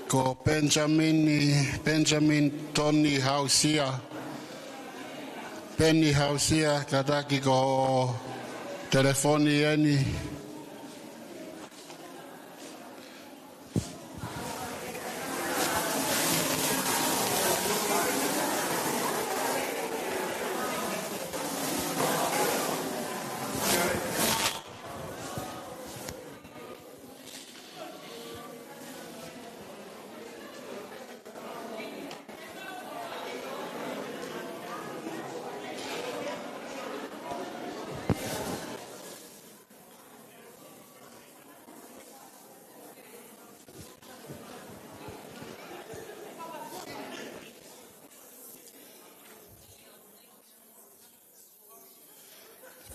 ko Penisamini, Penisamini Toni Hausia. Peni Hausia, kātaki ko e telefoni eni.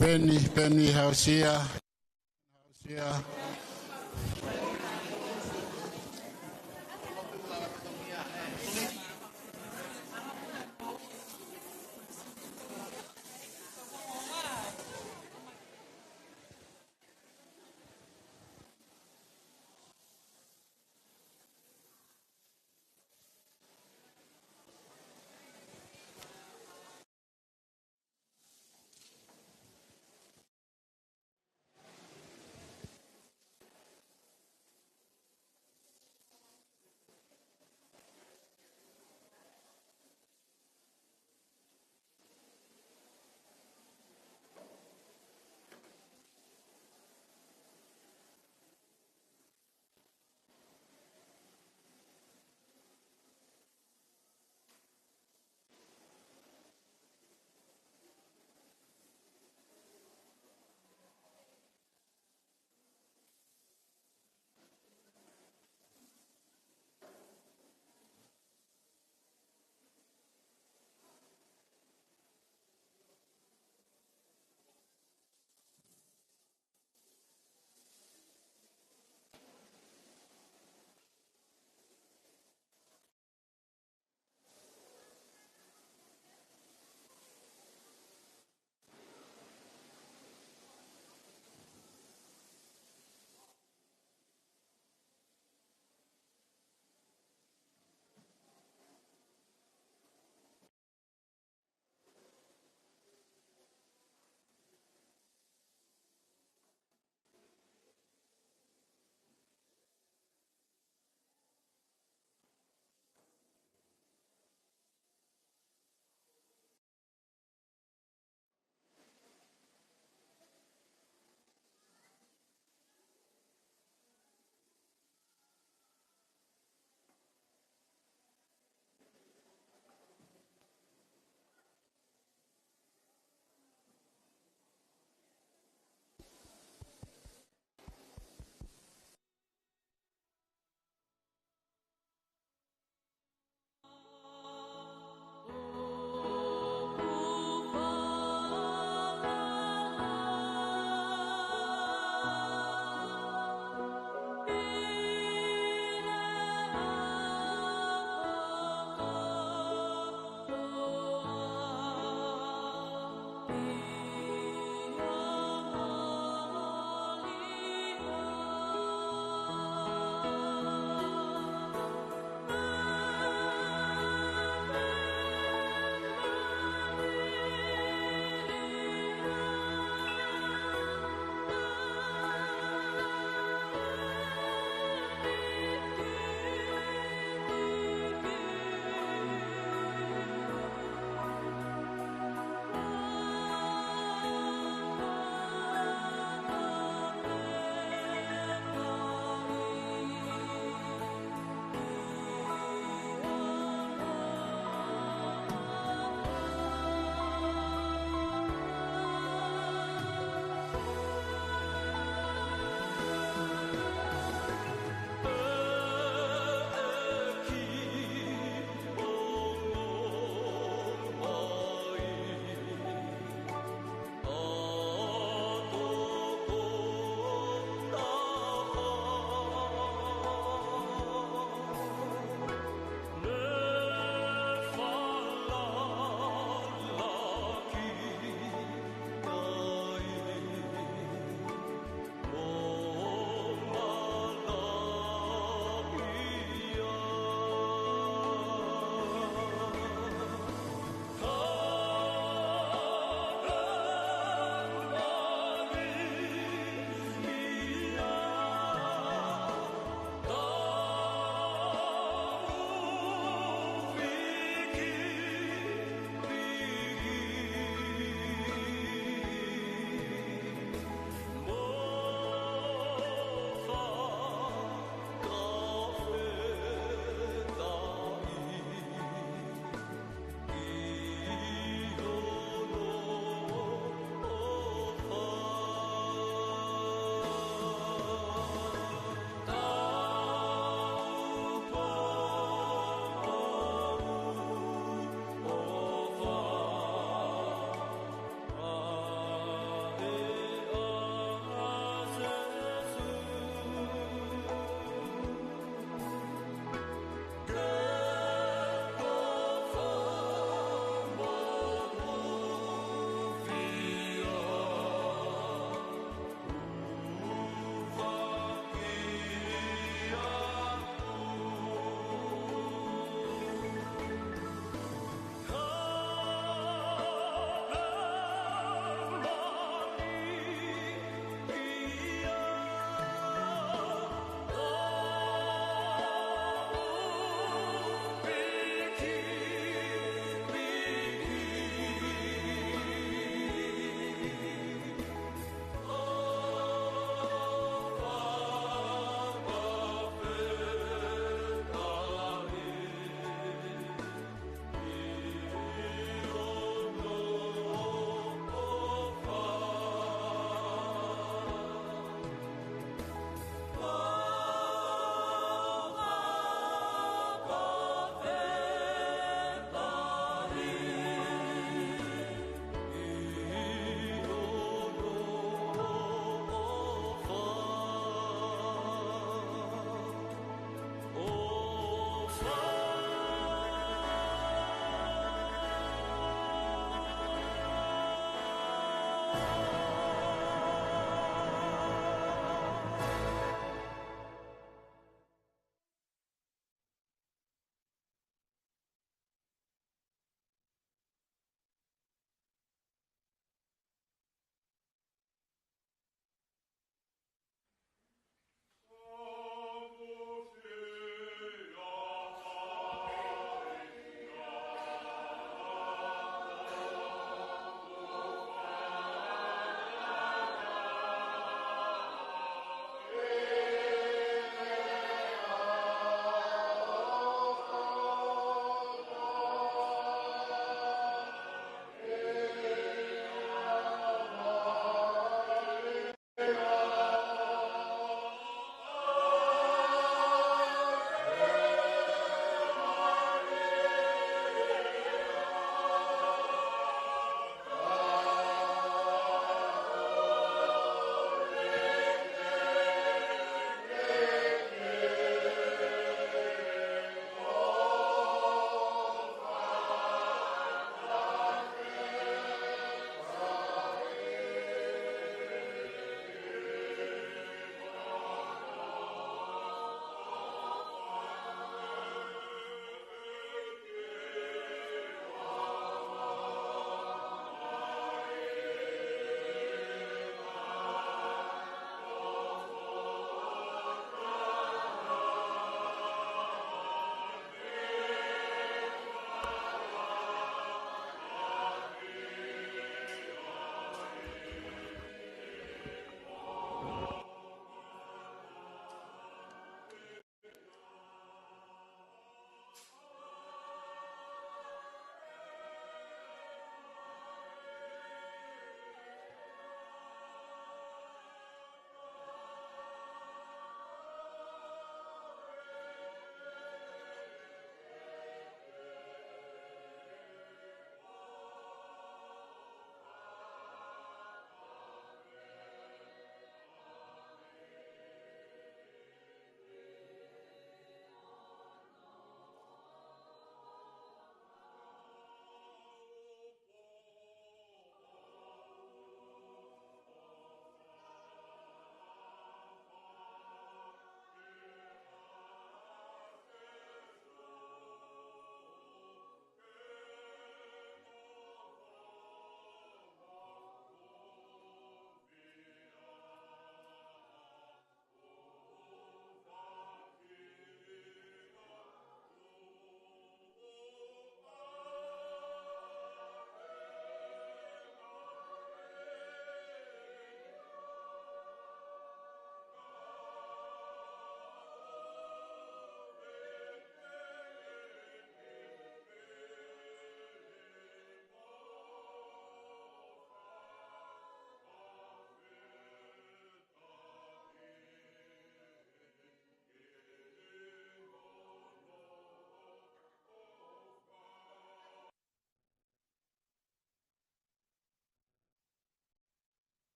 Peni, Peni Hausia. Hausia.